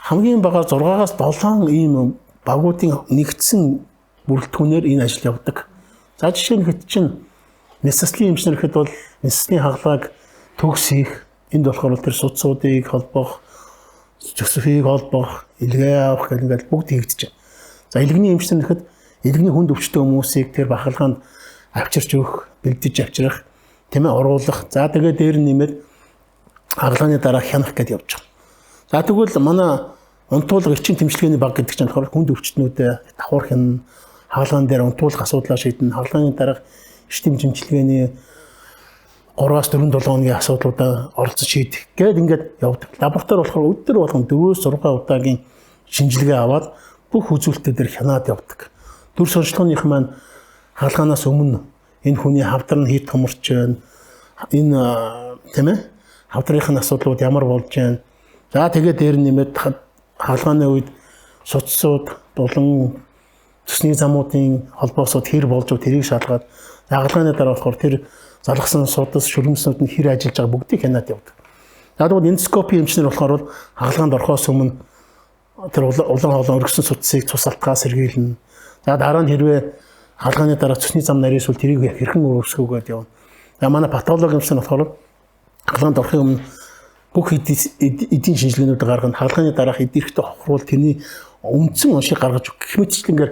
Speaker 1: хамгийн багаар 6-аас 7 ийм багуудын нэгдсэн бүрэлдэхүүнээр энэ ажил явдаг. За жишээ нь хэд чинь мэс заслын эмч нар гэхэд бол мэс заслын хагалгааг төгс хийх, энд болохоор тэр судсуудыг холбох, зөксөхийг холбох, илгээ авах гэх ингээд бүгд хийгдэж байна. За элэгний эмч нар гэхэд элэгний хүнд өвчтөе хүмүүсийг тэр бахархаанд авчирч өгөх, бэлдэж авчрах, тийм ээ оруулах. За тэгээд дээр нь нэмээд хагалгааны дараа хянах гэдээ явж байгаа. За тэгвэл манай унтуулга эрчим тэмцэлгээний баг гэдэг чинь болохоор хүнд өвчтнүүдээ давхар хянана, хагалгаан дээр унтуулах асуудлаа шийднэ, хагалгааны дараах эрчим тэмцэлгээний 3-аас 4-7 хоногийн асуудлуудаа оролцож шийдэх гээд ингээд явдаг. Лаборатори болохоор өдөр болгон 4-6 удаагийн шинжилгээ аваад бүх үзүүлэлтүүдээр хянаад явдаг. Дүрс онцлогооных маань хагалгаанаас өмнө энэ хүний хавдар нь хэд томорч байна, энэ тийм ээ хавдрын асуудлууд ямар болж байна. За тэгээд дээр нь нэмээд хагалгааны үед судсууд, дулан цөсний замуудын холбоосууд хэр болж вэ тэрийг шалгаад хагалгааны дараа болохоор тэр залгасан судас, шүрмснүүд нь хэр ажиллаж байгаа бүгдийг хянаад явдаг. За тэгвэл эндоскопи эмчнэр болохоор бол хагалгаанд орохоос өмнө тэр улаан хоолой өргөсөн судсыг цус алтгаас сэргийлнэ. За дараа нь хэрвээ Хагалгааны дараа цөсний зам нарийсвал тэрийг хэрхэн өрөвсгөх гээд явна. За манай патолог юмсан болохоор хагалгаанд орохын өмнө бүх эдийн шинжилгээнүүд гаргана. Хагалгааны дараах эд эрэхтэй хохруул тэрний үндсэн оншийг гаргаж өгөх гэх мэтчлэнгээр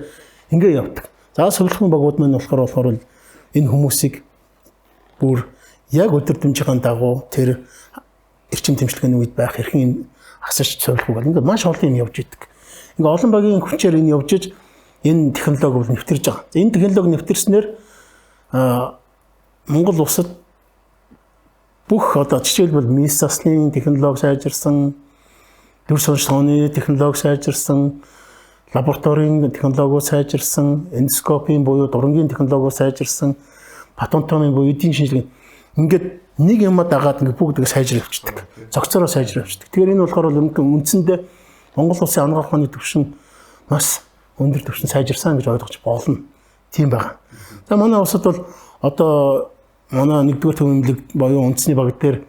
Speaker 1: ингээ явдаг. За сувилахын багууд маань болохоор энэ хүмүүсийг бүр яг өдөрдмжийн дагуу тэр эрчим тэмцлэгийн үед байх хэрхэн асаж сувилах уу гэл ингээ маш олон юм явж идэг. Ингээ олон багийн хүчээр энэ явж иж энэ технологи бол нэвтэрж байгаа. Энэ технологи нэвтэрснээр Монгол улсад бүх одоо жишээлбэл мис заслын технологи сайжирсан, дүр сурч тооны технологи сайжирсан, лабораторийн технологиуд сайжирсан, эндоскопийн буюу дурангийн технологиуд сайжирсан, патентомын буюу эдийн шинжилгээ ингээд нэг юмаа дагаад ингээд бүгд сайжир явчихдаг. Цогцороо сайжир явчихдаг. Тэгэхээр энэ болохоор үндсэндээ Монгол улсын анагаах ухааны түвшин маш өндөр түвшин сайжирсан гэж ойлгож болно. Тийм байна. За манай улсад бол одоо манай нэгдүгээр төв эмнэлэг буюу үндэсний баг дээр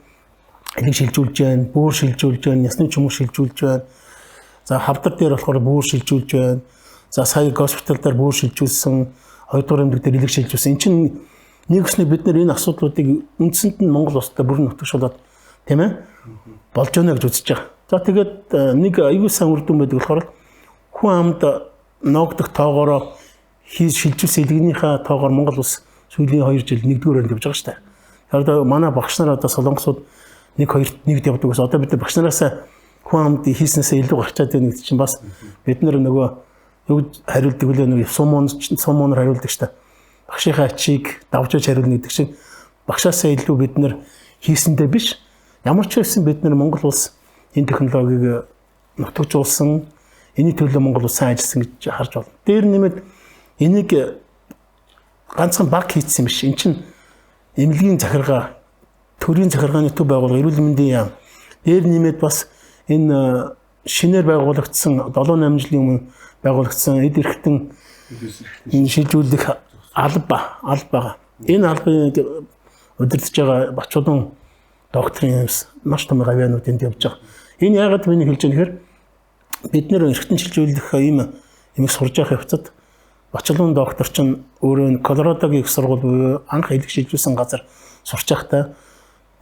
Speaker 1: элэг шилжүүлж байна, бүүр шилжүүлж байна, ясны чөмөр шилжүүлж байна. За хавдар дээр болохоор бүүр шилжүүлж байна. За сая госпитал дээр бүүр шилжүүлсэн, хоёрдугаар эмнэлэг дээр элэг шилжүүлсэн. Энд чинь нэг өснө бид нэр энэ асуудлуудыг үндсэнд нь Монгол улстай бүрэн нутагшуулад тийм ээ болж байна гэж үзэж байгаа. За тэгээд нэг аюул сан үр дүн байдаг болохоор хүн амд ноогдох тоогоороо хийж шилжүүлсэн элэгнийхээ тоогоор Монгол улс сүүлийн 2 жил нэгдүгээр оронд явж байгаа шүү дээ. Тэгэхээр манай багш нар одоо солонгосууд 1 2 нэгд явдаг гэсэн. Одоо бид нар багш нараас хүн амд хийснээсээ илүү гарчаад байна гэдэг чинь бас бид нар нөгөө юу хариулдаг үлээ нөгөө сумуунаар хариулдаг шүү дээ. Багшийнхаа ачийг давж хариулна гэдэг шиг багшаасаа илүү бид нар хийсэндээ биш. Ямар ч байсан бид нар Монгол улс энэ технологиг нутагжуулсан, энэний төлөө Монгол улс сайн ажилласан гэж харж байна. Дээр нэмээд энийг ганцхан баг хийцсэн биш. Эн чинь эмнэлгийн захиргаа, төрийн захиргааны төв байгууллага, эрүүл мэндийн яам. Дээр нэмээд бас энэ шинээр байгуулагдсан 7 8 жилийн өмнө байгуулагдсан эд эрхтэн шилжүүлэх алба байгаа. Энэ албыг удирдах байгаа Бачуулан докторийн маш том гавьяанууд энд явж байгаа. Энэ яагаад миний хэлж байгаа нэхэр бид нэр эрхтэн шилжүүлэх ийм юмыг сурж явах явцад Бачуулан доктор чинь өөрөө Колорадогийн их сургууль буюу анх элэг шилжүүлсэн газар сурч байхдаа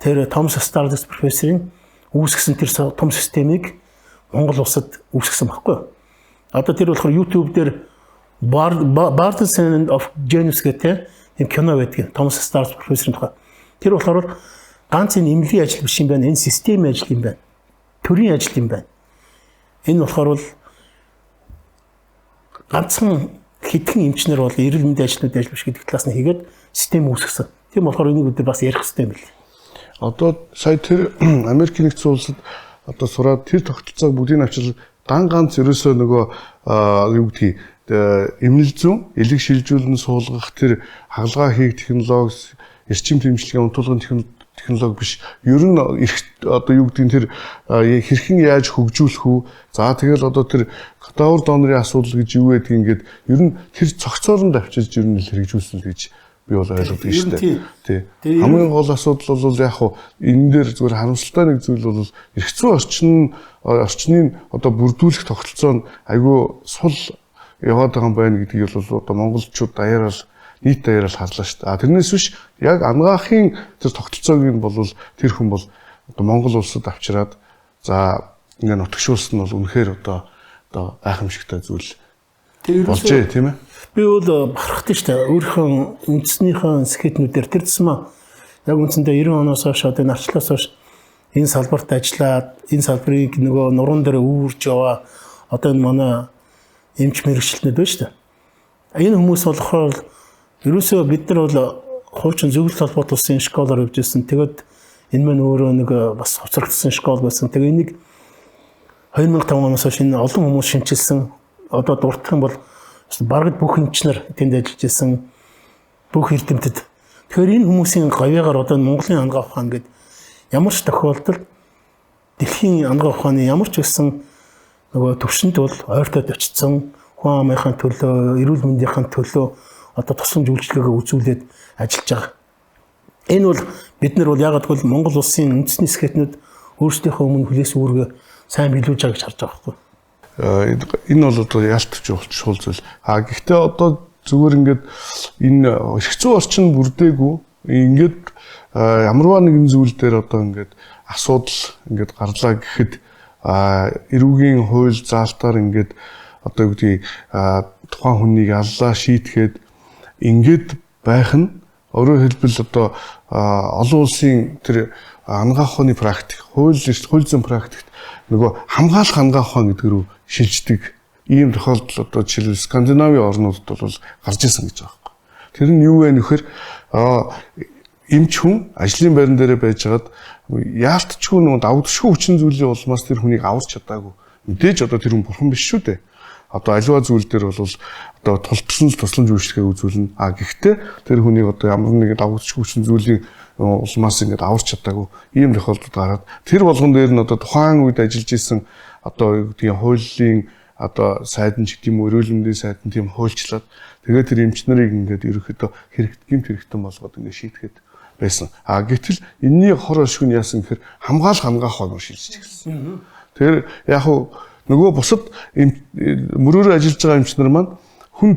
Speaker 1: тэр Томас Старлс профессорын үүсгэсэн тэр том системийг Монгол улсад үүсгэсэн байхгүй юу? Одоо тэр болохоор YouTube дээр Bartels of Genius гэдэг тийм кино байдаг. Томас Старлс профессорын тухай. Тэр болохоор ганц энэ эмнэлгийн ажил биш юм байна. Энэ системийн ажил юм байна. Төрийн ажил юм байна. Энэ болохоор бол ганцхан хэдхэн эмчнэр бол эрүүл мэндийн ажилтнууд ажил биш гэдэг талаас нь хийгээд систем үүсгэсэн. Тийм болохоор энийг бид бас ярих хэрэгтэй юм билээ.
Speaker 2: Одоо сая тэр Америк нэгдсэн улсад одоо сураад тэр тогтолцоог бүгдийг авчирал ган ганц ерөөсөө нөгөө юу гэдгийг эмнэл зүүн элэг шилжүүлэн суулгах тэр хагалгаа хийх технологи, эрчим тэмцлэгийн унтуулгын технологи биш. Ер нь одоо юу гэдгийг тэр хэрхэн яаж хөгжүүлэх үү? За тэгэл одоо тэр кадавр донорын асуудал гэж юу байдгийг ингээд ер нь тэр цогцоор нь авчирч ер нь хэрэгжүүлсэн л гэж би бол ойлгодог шүү дээ. Тий. Хамгийн гол асуудал бол яг хуу энэ дээр зүгээр харамсалтай нэг зүйл бол эрх зүйн орчныг одоо бүрдүүлэх тогтолцоо нь айгүй сул яваад байгаа юм байна гэдгийг бол одоо монголчууд даяараа нийт даяараа харлаа шүү дээ. А тэрнээс биш яг анагаахын тэр тогтолцоог нь бол тэр хүн бол одоо Монгол улсад авчираад за ингээ нутагшуулсан нь бол үнэхээр одоо гайхамшигтай зүйл болжээ тийм ээ.
Speaker 1: Би бол бахархдаг шүү дээ. Өөрийнхөө үндснийхээ скетнүүдээр тэр тусмаа яг үндсэндээ 90 оноос хойш одоо энэ арчлаас хойш энэ салбарт ажиллаад энэ салбарыг нөгөө нуруун дээр үүрж яваа одоо энэ манай эмч мэрэгчлэнүүд байна шүү дээ. Энэ хүмүүс болохоор ерөөсөө бид нар бол хуучин зөвлөлт холбоот улсын школоор явж ирсэн. Тэгээд энэ мань өөрөө нэг бас хоцрогдсон школ байсан. Тэгээ энийг 2005 оноос хойш энэ олон хүмүүс шинчилсэн. Одоо дурдах юм бол бараг бүх эмчнэр тэнд ажиллаж исэн, бүх эрдэмтэд. Тэгэхээр энэ хүмүүсийн гавьяагаар одоо Монголын анагаах ухаан гэдэг ямар ч тохиолдолд дэлхийн анагаах ухааны ямар ч байсан нөгөө төвшөнд бол ойртоод очсон хүн амынхаа төлөө, эрүүл мэндийнхээ төлөө одоо тусламж үйлчилгээгээ үзүүлээд ажиллаж байгаа. Энэ бол бид нар бол яагаад гэвэл Монгол улсын үндэсний скетнүүд өөрсдийнхөө өмнө хүлээс үүргээ сайн биелүүлж байгаа гэж харж байгаа байхгүй.
Speaker 2: Энэ бол одоо ялтч чухал зүйл. А гэхдээ одоо Зүгээр ингээд энэ эрх зүйн орчин бүрдээгүй ингээд ямарваа нэгэн зүйл дээр одоо ингээд асуудал ингээд гарлаа гэхэд эрүүгийн хууль заалтаар ингээд одоо юу гэдгийг тухайн хүнийг аллаа шийтгэхэд ингээд байх нь өөрөөр хэлбэл одоо олон улсын тэр анагаах ухааны практик, хууль зүйн практикт нөгөө хамгаалах анагаах ухаан гэдэг рүү шилждэг ийм тохиолдол одоо жишээлбэл Скандинавын орнуудад бол гарч ирсэн гэж байгаа байхгүй. Тэр нь юу вэ нөхөр эмч хүн ажлын байран дээрээ байжгаад яалтчгүй нөгөө давдшгүй хүчин зүйлийн улмаас тэр хүнийг аварч чадаагүй. Мэдээж одоо тэр хүн бурхан биш шүү дээ. Одоо аливаа зүйл дээр бол одоо тулталсан тусламж үйлчлэгээ үзүүлнэ. А гэхдээ тэр хүнийг одоо ямар нэгэн давагдчихгүй хүчин зүйлийн улмаас ингээд аварч чадаагүй ийм тохиолдол гараад тэр болгон дээр нь одоо тухайн үед ажиллаж исэн одоо юу гэдгийг хуулийн одоо сайд нь ч гэдэм үү эрүүл мэндийн сайд нь тийм хуульчлаад тэгээд тэр эмч нарыг ингээд ерөөхдөө хэрэгт гэмт хэрэгтэн болгоод ингээд шийтгэхэд байсан. А гэтэл энэний хор оршиг нь яасан гэхээр хамгаалах анагаах ухаан руу шилжиж эхэлсэн. Тэгэхээр яг хуу нөгөө бусад мөрөөрөө ажиллаж байгаа эмч нар маань хүн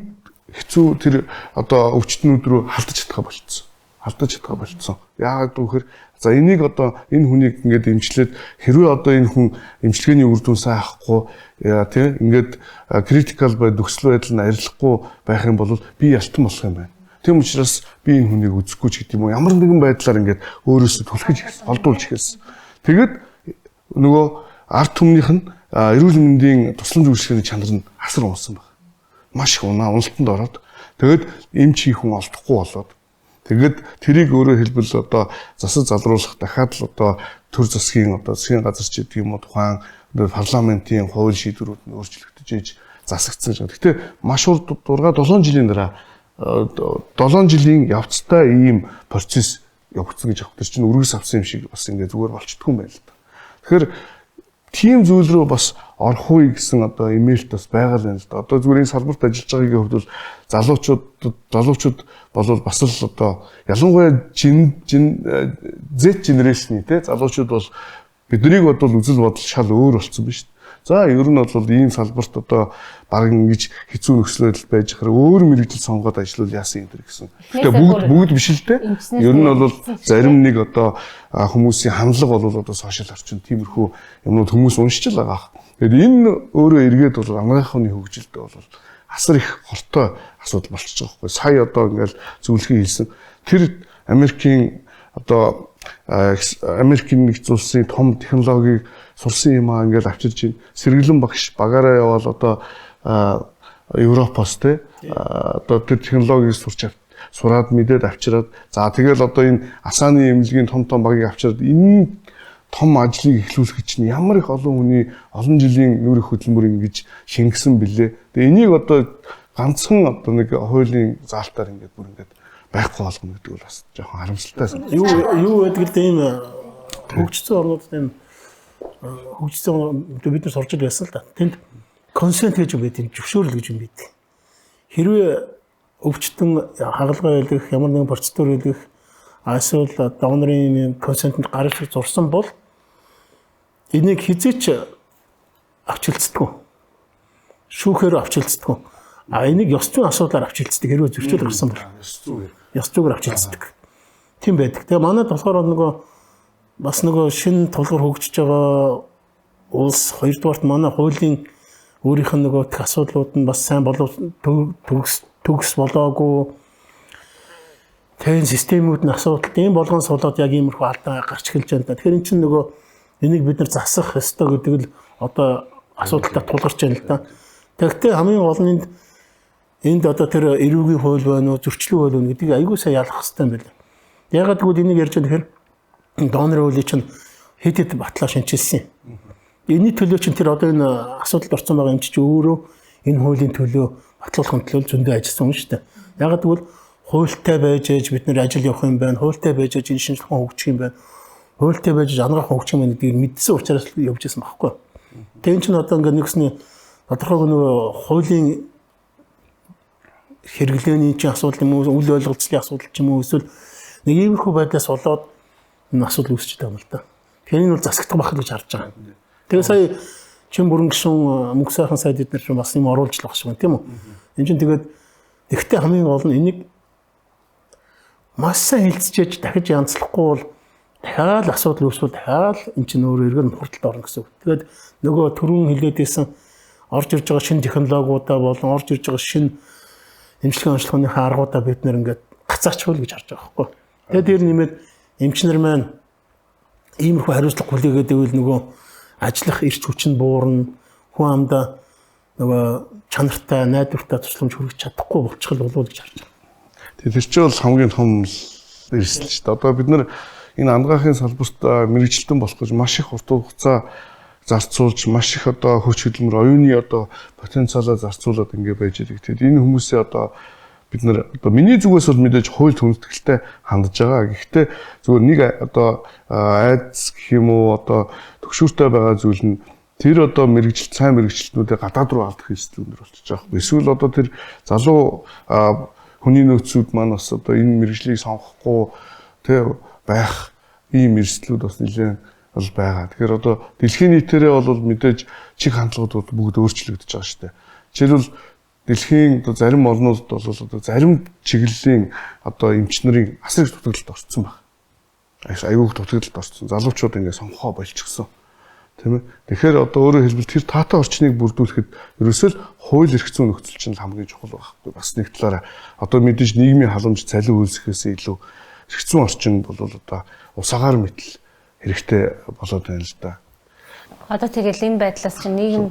Speaker 2: хэцүү тэр одоо өвчтнүүд рүү халдаж чадхаа болцсон. Халдаж чадхаа болцсон. Яагаад гэвэл за энийг одоо энэ хүнийг ингээд эмчлээд хэрвээ одоо энэ хүн эмчилгээний үр дүн сайн авахгүй тий ингээд критикал бай нөхцөл байдал нь арилахгүй байх юм бол би ялтан болох юм байна. Тийм учраас би энэ хүнийг үзэхгүй ч гэдэг юм уу ямар нэгэн байдлаар ингээд өөрөөсөө түлхэж эхэлсэн, холдуулж эхэлсэн. Тэгээд нөгөө ард түмнийх нь эрүүл мэндийн тусламж үйлчилгээний чанар нь асар унсан байна. Маш их уналтанд ороод тэгээд эмч хийх хүн олдохгүй болоод тэгээд тэрийг өөрөөр хэлбэл одоо засаг залруулах дахиад л одоо төр засгийн одоо засгийн газар ч гэдэг юм уу тухайн парламентын хууль шийдвэрүүд нь өөрчлөгдөж ээж засагдсан гэж. Гэхдээ маш урт 6 7 жилийн дараа 7 жилийн явцтай ийм процесс явагдсан гэж аах. Тэр чинь өргөс авсан юм шиг бас ингээ зүгээр болчдгүй юм байна л да. Тэгэхээр тийм зүйл рүү бас орох уу гэсэн одоо имэйлт бас байгаа л юм л да. Одоо зүгээр энэ салбарт ажиллаж байгаагийн хувьд бол залуучууд болвол бас л одоо ялангуяа жин Z generation-ы те залуучууд бол биднийг бодвол үзэл бодол шал өөр болсон биз. За ер нь бол ийм салбарт одоо баг ингэж хэцүү нөхцөл байдал байж хахаар өөр мэрэгжил сонгоод ажиллавал яасан юм дэр гэсэн. Гэтэ бүгд биш л дээ. Ер нь бол зарим нэг одоо хүмүүсийн хандлага бол одоо сошиал орчин тиймэрхүү юмнууд хүмүүс уншиж л байгаа. Тэгээд энэ өөрөө эргээд бол анагаах ухааны хөгжилдөө бол асар их хортой асуудал болчихж байгаа байхгүй. Сая одоо ингээл зөвлөхийг хэлсэн. Тэр Америкийн одоо Америкийн нэгдсэн улсын том технологиг сурсан юм аа ингээл авчирж байна. Сэргэлэн багш багаараа яваал одоо Европоос те одоо тэр технологиг сурч сураад мэдээд авчираад за тэгэл одоо энэ асааны эмнэлгийн том том багийг авчираад энэ том ажлыг эхлүүлэх чинь ямар их олон хүний олон жилийн нүр их хөдөлмөр ингэж шингэсэн бэлээ. Тэгээ энийг одоо ганцхан одоо нэг хуулийн заалтаар ингээд бүр ингээд байхгүй болгоно гэдэг бол бас жоохон харамсалтай санагдав.
Speaker 1: Юу гэдэг л ийм хөгжсөн орнуудад энэ хөгжсөн бид нар сурч байсан л да. Тэнд консент гэж юм байдаг, зөвшөөрөл гэж юм байдаг. Хэрвээ өвчтөн хагалгаа илгэх, ямар нэгэн процедур илгэх, эсвэл донорын консентэнд гарч зурсан бол энийг хизээч авч хэлцдэг. Шүүхээр авч хэлцдэг. А энийг ёс зүйн асуудлаар авч хэлцдэг. Хэрвээ зөвшөөрөл гарсан бол ёс зүйгээр авч хэлцдэг. Тийм байдаг. Тэгээ манайд болохоор нөгөө бас нөгөө шинэ тулгуур хөгжиж байгаа улс, хоёрдугаарт манай хуулийн өөрийнх нь нөгөө тех асуудлууд нь бас сайн болов төгс болоогүй. Тэгэн системүүд нь асуудал ийм болгон суулаад яг иймэрхүү алдаа гарч эхэлж байна. Тэгэхээр эн чинь нөгөө энийг бид нар засах ёстой гэдэг л одоо асуудалтай тулгарч байна л да. Тэгэхдээ хамгийн гол нь энд одоо тэр эрүүгийн хууль байна уу, зөрчлийн хууль байна гэдгийг аягүй сайн ялгах хэрэгтэй юм байна. Ягаад гэвэл энийг ярьж байгаа тэгэхээр донорын хуулийг чинь хэд хэд батлаа шинчилсэн юм. Энэний төлөө чинь тэр одоо энэ асуудалд орсон байгаа юм чи өөрөө энэ хуулийн төлөө батлуулахын төлөө зөндөө ажилласан юм шүү дээ. Ягаад гэвэл хуультай байж ээж бид нэр ажил явах юм байна, хуультай байж ээж энэ шинжилгээ хөгжих юм байна, хуультай байж анагаах хөгжих юм байна гэдгийг мэдсэн учраас явж исэн байхгүй. Тэгээ эн чинь одоо ингээд нэгсний тодорхойгүй нөгөө хуулийн хэрэглээний чинь асуудал юм уу, үл ойлголцлын асуудал ч юм уу, эсвэл нэг иймэрхүү байдлаас болоод энэ асуудал үүсч байгаа юм л да. Тэгэхээр энэ бол засагдах байх гэж харж байгаа. Тэгээ сая чин бүрэн гишүүн мөнх сайхан сайд эднэр чинь бас юм оруулж л баг шиг байна, тийм үү? Энд чинь тэгээд Тэгэхдээ хамгийн гол нь энийг маш сайн хэлцэж дахиж янзлахгүй бол дахиад асуудал үүсвэл дахиад эн чинь өөрөө эргэн мухардалд орно гэсэн үг. Тэгээд нөгөө түрүүн хэлээд байсан орж ирж байгаа шинэ технологиудаа болон орж ирж байгаа шинэ эмчилгээ онцлогооныхаа аргуудаа бид нэр ингээд гацаачвал гэж харж байгаа байхгүй. Тэгээд дээр нэмээд эмчнэр маань иймэрхүү хариуцлага хүлээгээд ивэл нөгөө ажиллах эрч хүч нь буурна, хүн амдаа нөгөө чанартай, найдвартай тусламж хүргэж чадахгүй болчихол болов гэж харж байгаа.
Speaker 2: Тэр чинь бол хамгийн том эрсдэл шүү дээ. Одоо бид нар энэ андгаахын салбарт мэрэгжилтэн болох гэж маш их урт хугацаа зарцуулж, маш их одоо хүч хөдөлмөр, оюуны одоо потенциалаа зарцуулаад ингэ байж байгаа. Тэгэхээр энэ хүмүүсээ одоо бид нар одоо миний зүгээс бол мэдээж хууль хүндэтгэлтэй хандж байгаа. Гэхдээ зүгээр нэг одоо айдас гэх юм уу одоо төгшүүртэй байгаа зүйл нь тэр одоо мэрэгжил сайн мэрэгжилтнүүдээ гадаад руу алдах эрсдэл өндөр болчихж байгаа байхгүй. Эсвэл одоо тэр залуу хүний нөөцүүд маань бас одоо энэ мэрэгжлийг сонгохгүй тэ байх ийм эрсдлүүд бас нэлээд бол байгаа. Тэгэхээр одоо дэлхийн нийтээрээ бол мэдээж чиг хандлагууд бүгд өөрчлөгдөж байгаа шүү дээ. Жишээлбэл дэлхийн одоо зарим орнуудад бол одоо зарим чиглэлийн одоо эмч нарын асар их дутагдлалд орцсон байна. Аюулгүй дутагдлалд орцсон. Залуучууд ингээд сонгохоо болчихсон. Тийм ээ. Тэгэхээр одоо өөрөөр хэлбэл тэр таатай орчныг бүрдүүлэхэд ерөөсөө л хууль эрх зүйн нөхцөл чинь хамгийн чухал байхгүй. Бас нэг талаараа одоо мэдээж нийгмийн халамж цалин үйлсэхээс илүү эрх зүйн орчин бол одоо ус агаар мэтэл хэрэгтэй болоод байна л да.
Speaker 3: Одоо тэгэл энэ байдлаас чинь нийгэм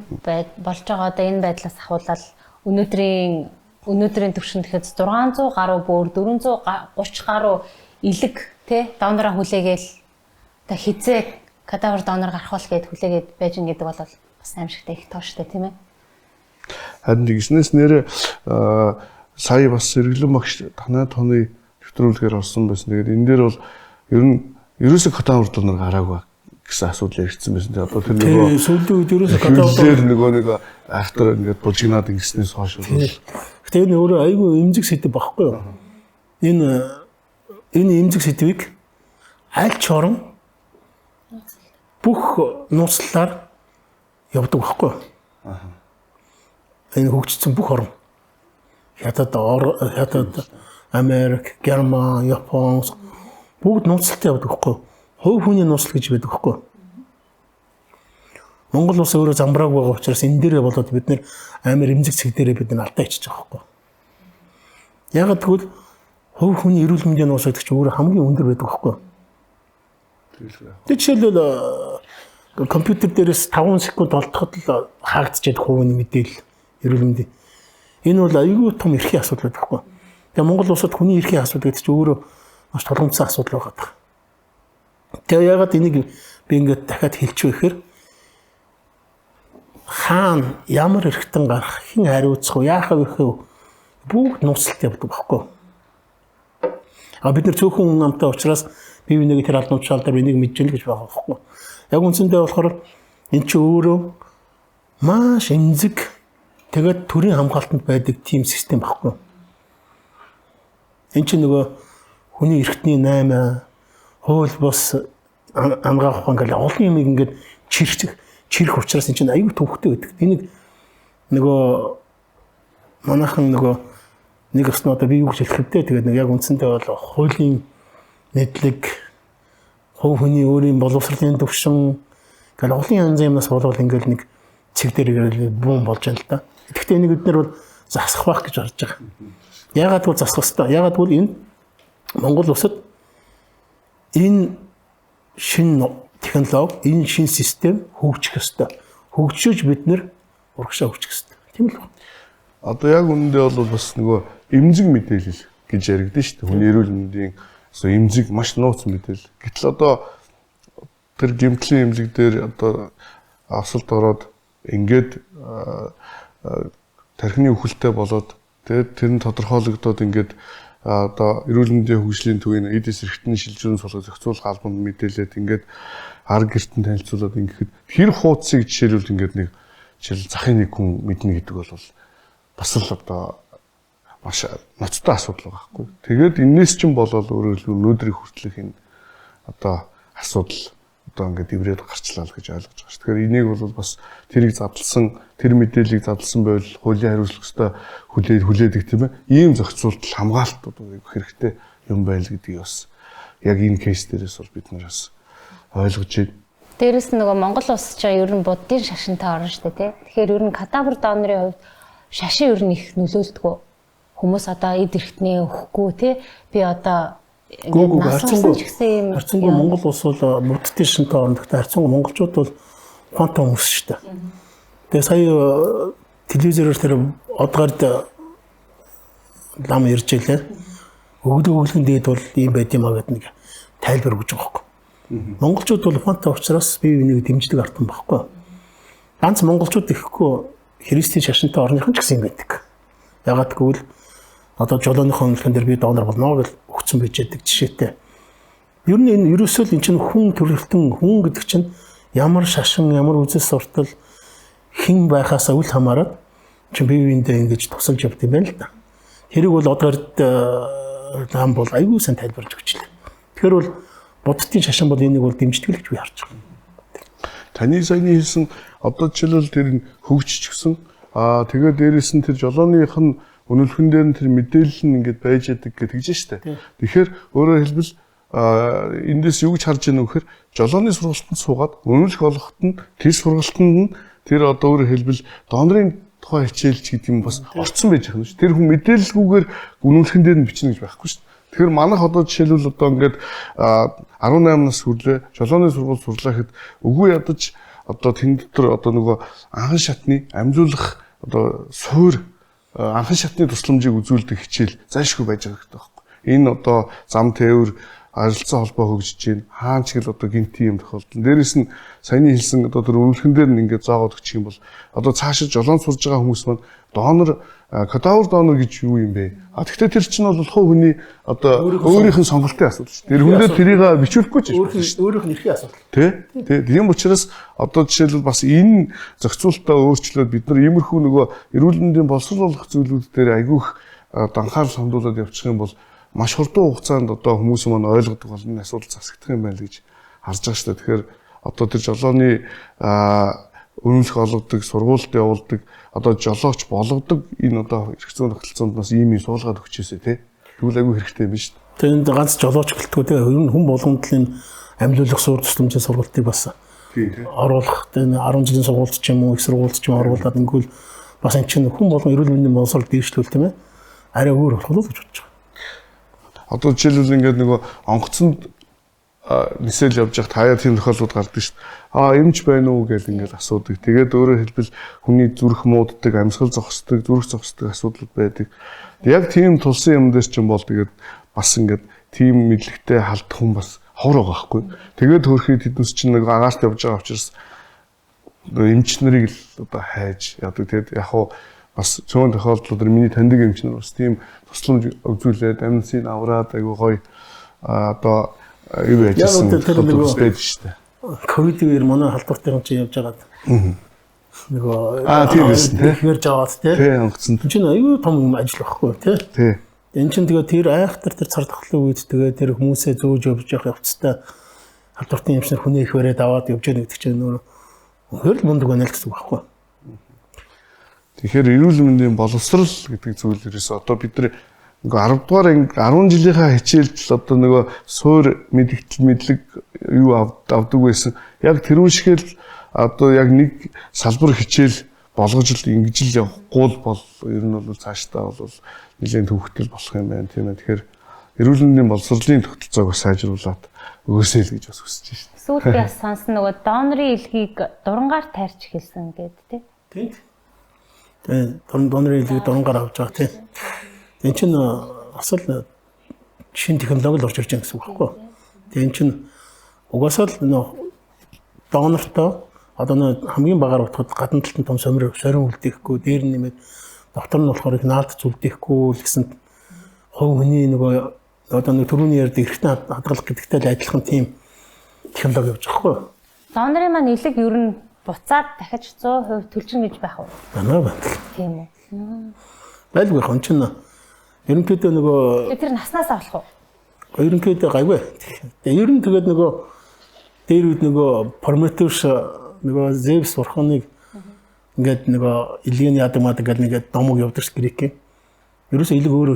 Speaker 3: болж байгаа одоо энэ байдлаас ахуулаад өнөөдрийн төвшин тэгэхэд 600 гаруй бөөр 430 гаруй элэг тий донороо хүлээгээл одоо хизээ кадавр донор гарах бол гэд хүлээгээд байж ин гэдэг бол бас аимшигтай их тоо штэ тийм ээ.
Speaker 2: Харин тэгснээс нэрээ сая бас сэргэлэн багш танай тооны нэвтрүүлгээр орсон байсан. Тэгээд энэ дээр бол ер нь ерөөсө кадавр донор гараагүй гэсэн асуудал яригдсан байсан. Тэгээд одоо тэр нөгөө
Speaker 1: сүүлийн үед ерөөсө кадавр
Speaker 2: донор нөгөө нэг айхтар ингээд булжигнаад ингэснээс хойш бол
Speaker 1: Гэтэ энэ өөрөө айгүй эмзэг сэдв багхгүй юу? Энэ эмзэг сэдвийг аль ч орон бүх нууцлалаар явдаг байхгүй юу? Энэ хөгжсөн бүх орн. Хятад, Америк, Герман, Япон бүгд нууцлалтай явдаг байхгүй юу? Хувь хүний нууцлал гэж байдаг байхгүй юу? Монгол улс өөрөө замбраагүй байгаа учраас энэ дээрээ болоод бид нэр амар эмзэг цэг дээрээ бид нар алдаа хийчих байгаа байхгүй юу? Яагаад гэвэл хувь хүний эрүүл мэндийн нууц гэдэг чинь өөрөө хамгийн өндөр байдаг байхгүй юу? Тэг жишээлбэл компьютер дээрээс 5 секунд олдоход л хаагдчихад хувийн мэдээлэл эрүүл мэндийн. Энэ бол аюулгүй том эрхийн асуудал байдаг байхгүй юу? Тэгээ Монгол улсад хүний эрхийн асуудал гэдэг чинь өөрөө маш толгомцсон асуудал байгаа. Тэгээ яагаад энийг би ингээд дахиад хэлчихвэ гэхээр хаана ямар эрхтэн гарах, хэн хариуцах вэ, яах вэ бүгд нууцлалт явдаг байхгүй юу? А бид нар цөөхөн хүн амтай учраас бие биенийг тэр албан тушаал дээр энийг мэдж гэнэ гэж байгаа байхгүй юу? Яг үндсэндээ болохоор эн чинь өөрөө маш эмзэг тэгээд төрийн хамгаалтанд байдаг тийм систем байхгүй юу? Эн чинь нөгөө хүний эрхтний 8 хууль бус ангаах ингээл олон юм ингээд чирэх учраас эн чинь аюул төвхтэй байдаг. Энийг нөгөө манайхан нөгөө нэг өснө одоо би юу гэж хэлэх вэ? Тэгээд нэг яг үндсэндээ бол хуулийн мэдлэг, хувь хүний өөрийн боловсролын төвшин гэл олон янзын юмнаас болвол ингээл нэг цэг дээр ингээл бүүн болж байна л да. Тэгэхдээ энийг бид нар бол засах байх гэж харж байгаа. Яагаад гэвэл засах ёстой. Яагаад гэвэл энэ Монгол улсад энэ шинэ технологи, энэ шинэ систем хөгжих ёстой. Хөгжиж бид нэр урагшаа хөгжих ёстой. Тийм л байна.
Speaker 2: Одоо яг үнэндээ бол бас нөгөө эмзэг мэдээлэл гэж яригдэн шүү дээ. Хүний эрүүл мэндийн эмзэг маш нууц мэдээлэл. Гэтэл одоо тэр гэмтлийн эмзэг дээр одоо осолд ороод ингээд тархины үхэлтэй болоод тэгээд тэр нь тодорхойлогдоод ингээд одоо эрүүл мэндийн хөгжлийн төвийн эдис эрхтний шилжүүлэн суулгах зохицуулах албанд мэдээлээд ингээд арга гэртэн танилцуулаад ингээд хэр хууцыг жишээлбэл ингээд нэг жишээл захын нэг хүн мэднэ гэдэг бол бас л одоо маш ноцтой асуудал байгаа байхгүй. Тэгээд энэс чинь болоод өөрөөр хэлбэл өнөөдрийг хүртэлх энэ одоо асуудал одоо ингээд иврээд гарчлаа л гэж ойлгож байгаа ш. Тэгэхээр энийг бол бас тэрийг задлсан, тэр мэдээллийг задлсан байвал хуулийн хариуцлах ёстой хүлээдэг тийм ээ. Ийм зохицуулалт хамгаалалт одоо хэрэгтэй юм байл гэдгийг бас яг энэ кейс дээрээс бол бид нар бас ойлгож байна.
Speaker 3: Дээрээс нь нөгөө Монгол улс чинь ер нь буддын шашинтай орн шүү дээ, тий. Тэгэхээр ер нь кадавр донорын хувьд шашин ер нь их нөлөөлдгөө. Хүмүүс одоо эд эрхтнээ өгөхгүй, тий. Би одоо
Speaker 1: харьцангуй Монгол улс бол буддын шашинтай орн. Гэхдээ харьцангуй монголчууд бол ухаантай хүмүүс шүү дээ. Тэгээ сая телевизээр тэр одгард лам ирж илээ. Өглөө дээд бол ийм байд юм а гэдэг нэг тайлбар өгч байгаа байхгүй. Монголчууд бол ухаантай учраас бие биенийг дэмждэг артан байхгүй. Ганц монголчууд ихэхгүй христийн шашинтай орныхон ч гэсэн юм байдаг. Ягаад гэвэл одоо жолооныхоо өмнөхөн дээр би донор болно гэж өгцөн байж байдаг жишээтэй. Ер нь энэ ерөөсөө л эн чинь хүн төрөлтөн хүн гэдэг чинь ямар шашин, ямар үзэл суртал хэн байхаасаа үл хамааран чинь бие биендээ ингэж тусалж явд юм байна л да. Тэрийг бол одгард лам бол аюул сан тайлбарж өгчлээ. Тэгэхээр бол буддын шашин бол энийг бол дэмждэг л гэж би харж байгаа.
Speaker 2: Таны саяны хэлсэн одоо жишээлбэл тэр нь хөгжиж гисэн аа тэгээ дээрээс нь тэр жолооных нь үнэлхэн дээр нь тэр мэдээлэл нь ингээд байж яадаг гэж тэгж штэ. Тэгэхээр өөрөөр хэлбэл эндээс юу гэж харж ийнө гэхээр жолооны сургалтанд суугаад үнэлэх олгоход нь тэр сургалтанд нь тэр одоо өөрөөр хэлбэл донорын тухай хичээлч гэдэг юм бас орцсон байж байгаа юм шүү. Тэр хүн мэдээлэлгүйгээр үнэлхэн дээр нь бичнэ гэж байхгүй шүү. Тэгэхээр манайх одоо жишээлбэл одоо ингээд 18 нас хүрлээ жолооны сургууль сурлаа гэхэд үгүй ядаж одоо тэн дотор одоо нөгөө анхан шатны амжуулах одоо суур анхан шатны тусламжийг үзүүлдэг хичээл зайлшгүй байж байгаа хэрэгтэй байхгүй. Энэ одоо зам тээвэр харилцаа холбоо хөгжиж байна. Хаан ч гэл одоо гинти юм тохиолдол. Дээрээс нь саяны хэлсэн одоо тэр үнэлхэн дээр нь ингээд зоогоод өгчих юм бол одоо цаашаа жолоон сурж байгаа хүмүүс маань донор кадавр донор гэж юу юм бэ? А тэгвэл тэр чинь бол хувь хүний одоо өөрийнх нь сонголтын асуудал шүү. Тэр хүн дээр тэрийг бичүүлэхгүй ч
Speaker 1: шүү. Өөрийнх нь эрхийн асуудал.
Speaker 2: Тэ? Тэ. Тийм учраас одоо жишээлбэл бас энэ зохицуултаа өөрчлөөд бид нар иймэрхүү нөгөө эрүүл мэндийн боловсрол болох зүйлүүд дээр айгүйх одоо анхаарал хандуулад явчих юм бол маш хурдан хугацаанд одоо хүмүүс маань ойлгодог болно, асуудал засагдах юм байна л гэж харж байгаа шүү дээ. Тэгэхээр одоо тэр жолооны үнэмлэх олгодог, сургуульд явуулдаг, одоо жолооч болгодог энэ одоо эрх зүйн тогтолцоонд бас ийм юм суулгаад өгчээсэ тий. Тэгвэл айгүй хэрэгтэй юм биш үү?
Speaker 1: Тэнд ганц жолооч гэлтгүй тий. Ер нь хүн болгонд л энэ амьлуулах суур тусламжийн сургалтыг бас оруулах, энэ 10 жилийн сургуульд ч юм уу, их сургуульд ч юм оруулаад ингэвэл бас энэ чинь хүн болгон эрүүл мэндийн боловсрол дээшлүүл тийм ээ. Арай өөр болох л гэж бодож байгаа.
Speaker 2: Одоо жишээлбэл ингээд нөгөө онгоцонд нисэл явж байхад хаяа тийм тохиолдлууд гардаг шүү дээ. Аа эмч байна уу гэж ингээд асуудаг. Тэгээд өөрөөр хэлбэл хүний зүрх мууддаг, амьсгал зогсдог, зүрх зогсдог асуудлууд байдаг. Яг тийм тулсан юм дээр чинь бол тэгээд бас ингээд тийм мэдлэгтэй халдах хүн бас ховор байгаа байхгүй. Тэгээд хөрхий тэднес чинь нэг агаарт явж байгаа учраас эмч нарыг л одоо хайж яадаг. Тэгээд яг хуу бас цөөн тохиолдлууд миний таньдаг эмч нар бас тийм тусламж үзүүлээд амнсыг авраад айгуу гоё одоо юу яжсэн тэр байж штэ.
Speaker 1: Ковидын үеэр манай халдвартын чинь явж байгаад нөгөө
Speaker 2: тийм байсан тий.
Speaker 1: Хэрж аваад тий.
Speaker 2: Тий онгоцонд.
Speaker 1: Энэ чинь айгүй том юм ажил байхгүй тий.
Speaker 2: Тий.
Speaker 1: Энэ чинь тэгээ тэр айхтар тэр цар тахлын үед тэгээ тэр хүмүүсээ зөөж явж явах явцтай халдвартын эмчнэр хүний их бариад аваад явж байгаа гэдэг чинь нөгөө үнэхээр л мундаг байна л гэсэн үг байхгүй.
Speaker 2: Тэгэхээр эрүүл мэндийн боловсрал гэдэг зүйл ерөөсөө одоо бид нар нөгөө 10 дугаар анги 10 жилийнхаа хичээлд л одоо нөгөө суур мэдгтэл мэдлэг юу авдаг байсан. Яг тэрүүн шигээл одоо яг нэг салбар хичээл болгож л ингэж л явахгүй л бол ер нь бол цаашдаа бол нэлээд төвхтөл болох юм байна тийм ээ. Тэгэхээр эрүүл мэндийн боловсролын тогтолцоог бас сайжруулад өгөөсэй л гэж бас хүсэж байна.
Speaker 3: Сүүлд би бас сонсон нөгөө донорын илгийг дурангаар тайрч эхэлсэн гэдэг тийм.
Speaker 1: Тийм. Тэгээ донорын илгийг дурангаар авч байгаа тийм. Энэ чинь бас л шинэ технологи л орж ирж байгаа гэсэн үг байхгүй. Тэгээ энэ чинь угаасаа л нөө донортой одоо нөө хамгийн багаар утгад гадна талд нь том сорин үлдээхгүй, дээр нь нэмээд доктор нь болохоор их наалдц үлдээхгүй л гэсэн хувь хүний нөгөө одоо нэг түрүүний ярьдаг эрхтэн хадгалах гэдэгтэй л адилхан тийм технологи явж байгаа байхгүй.
Speaker 3: Донорын маань илэг ер нь буцаад дахиж 100% төлжин гэж байх уу?
Speaker 1: Байна байна.
Speaker 3: Тийм үү.
Speaker 1: Байлгүй хон чинь ерөнхийдөө нөгөө
Speaker 3: тэр наснаас авах уу?
Speaker 1: Ерөнхийдөө гайгүй. Тэгээ ер нь тэгээд нөгөө Дээр үед нөгөө Прометеус нөгөө Зевс бурханыг ингээд нөгөө илгийн яадаг мадаг гэдэг нэг домог явдаг ш грекийн. Ерөөсөө илэг өөр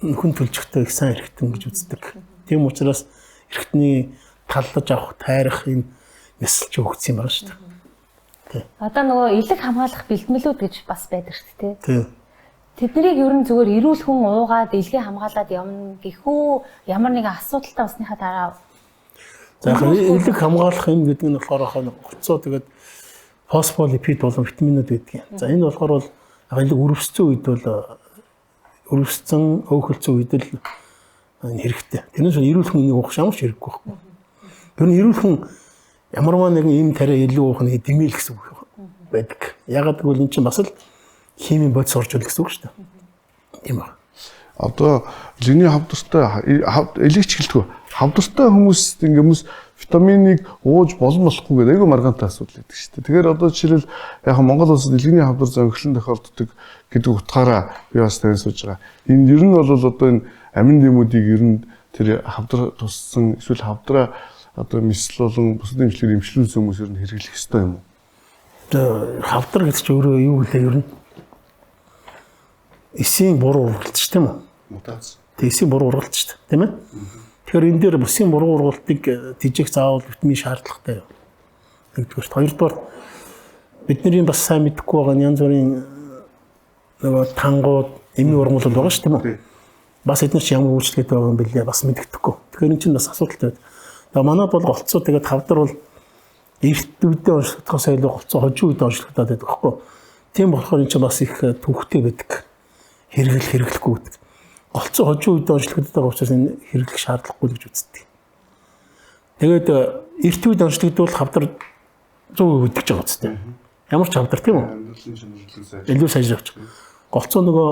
Speaker 1: нөхөн төлжөхтэй их сайн эргэтэн гэж үздэг. Тийм учраас эргэтний таллаж авах, тайрах юм нясалж өгсөн юм байна шүү дээ.
Speaker 3: Одоо нөгөө илэг хамгаалах бэлтгэлүүд гэж бас байдаг шүү дээ.
Speaker 1: Тийм.
Speaker 3: Тэднийг ер нь зүгээр эрүүл хүн уугаад илгээ хамгаалаад явна гэхүү ямар нэгэн асуудалтай болсныхаа дараа.
Speaker 1: За илэг хамгаалах юм гэдэг нь болохоор гоцоо тэгээд фосфолипид болон витаминууд байдаг юм. За энэ болохоор бол илэг өрөвсцөн үед бол өрөвсцөн өөхөлцөн үед л хэрэгтэй. Тэрнээс эрүүл хүн энийг уух ямар ч хэрэггүй байхгүй. Тэр нь эрүүл хүн ямарваа нэгэн ийм тариа илүү уух нь дэмэл гэсэн үг байдаг. Ягаад гэвэл энэ чинь бас л химийн бодис орж ирэх гэсэн үг шүү дээ. Тийм байна.
Speaker 2: Одоо линий хавдартай элэгч гэлтгүй хавдартай хүмүүс ингээ хүмүүс витаминыг ууж болно болохгүй гэдэг айгүй маргаантай асуудал байдаг шүү дээ. Тэгэхээр одоо жишээлбэл яг Монгол улсад элэгний хавдар зөнгөлн тохиолддог гэдэг утгаараа би бас тань сууж байгаа. Энэ ер нь бол одоо энэ амин дэмүүдийг ер нь тэр хавдар туссан эсвэл хавдраа одоо мэсэл болон бусад эмчилгээр эмчлүүлсэн хүмүүс ер нь хэрэглэх ёстой юм уу?
Speaker 1: Хавдар гэдэг чинь өөрөө юу гэлээ ер нь эсийн буруу ургалт ч тийм үү?
Speaker 2: Мутац.
Speaker 1: Тэг эсийн буруу ургалт ч тийм ээ. Тэгэхээр энэ дээр бүсийн буруу ургалтыг тэжээх заавал витамин шаардлагатай юм. Нэгдүгээрт, хоёрдугаар бидний бас сайн мэдэхгүй байгаа нь янз бүрийн нөгөө тангууд, эмийн ургамлууд байгаа шүү тийм үү? Бас эдгээр чи ямар үйлчлэгээд байгаа юм бэлээ бас мэддэхгүй. Тэгэхээр энэ чинь бас асуудалтай байдаг. Тэгээ манад бол голцоо тэгээд хавдар бол эрт үедээ онцлогдохоос илүү голцоо хожим үедээ онцлогдоод байдаг байхгүй. Тийм болохоор энэ чинь бас их төвхтэй байдаг. Хэрэглэх хэрэглэхгүй гэдэг. Голцоо хожим үедээ онцлогдоод байгаа учраас энэ хэрэглэх шаардлагагүй гэж үздэг. Тэгээд эрт үед онцлогдвол хавдар 100% өгдөг байгаа үстэй. Ямар ч хавдар тийм үү?
Speaker 2: Амьдралын чанар
Speaker 1: илүү сайжирч. Голцоо нөгөө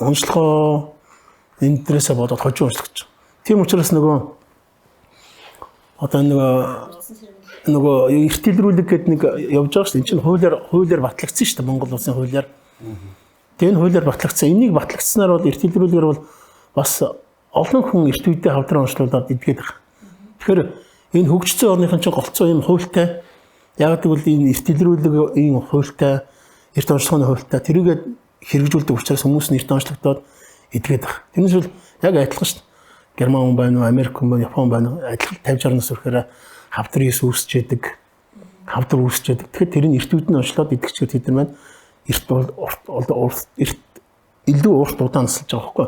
Speaker 1: онцлогоо энэ дээрээсээ бодоод хожим онцлогч. Тийм учраас нөгөө одоо нөгөө эрт илрүүлэг гэдэг нэг явж байгаа шүү дээ. Энд чинь хуулиар батлагдсан шүү дээ. Монгол улсын хуулиар. Тэгээ энэ хуулиар батлагдсан. Энийг батлагдсанаар бол эрт илрүүлгээр бол бас олон хүн эрт үедээ хавдраа онцлуулад идгээд байгаа. Тэгэхээр энэ хөгжсөн орныхон чинь голцоо юм хуультай. Яг гэвэл энэ эрт илрүүлэг ийм хуультай, эрт онцлогын хуультай тэрийгээ хэрэгжүүлдэг учраас хүмүүс нь эрт онцлогдоод идгээд байгаа. Тэрнээс бол яг адилхан шүү дээ. Герман хүн байна уу, Америк хүн байна, Япон байна уу, адилхан 50 60 нас хүрэхээр хавдар ес үүсч яадаг, хавдар үүсч яадаг. Тэгэхээр тэр нь эрт үед нь онцлоод идэгчгээр тэд нар маань эрт эрт илүү урт удаан насалж байгаа байхгүй.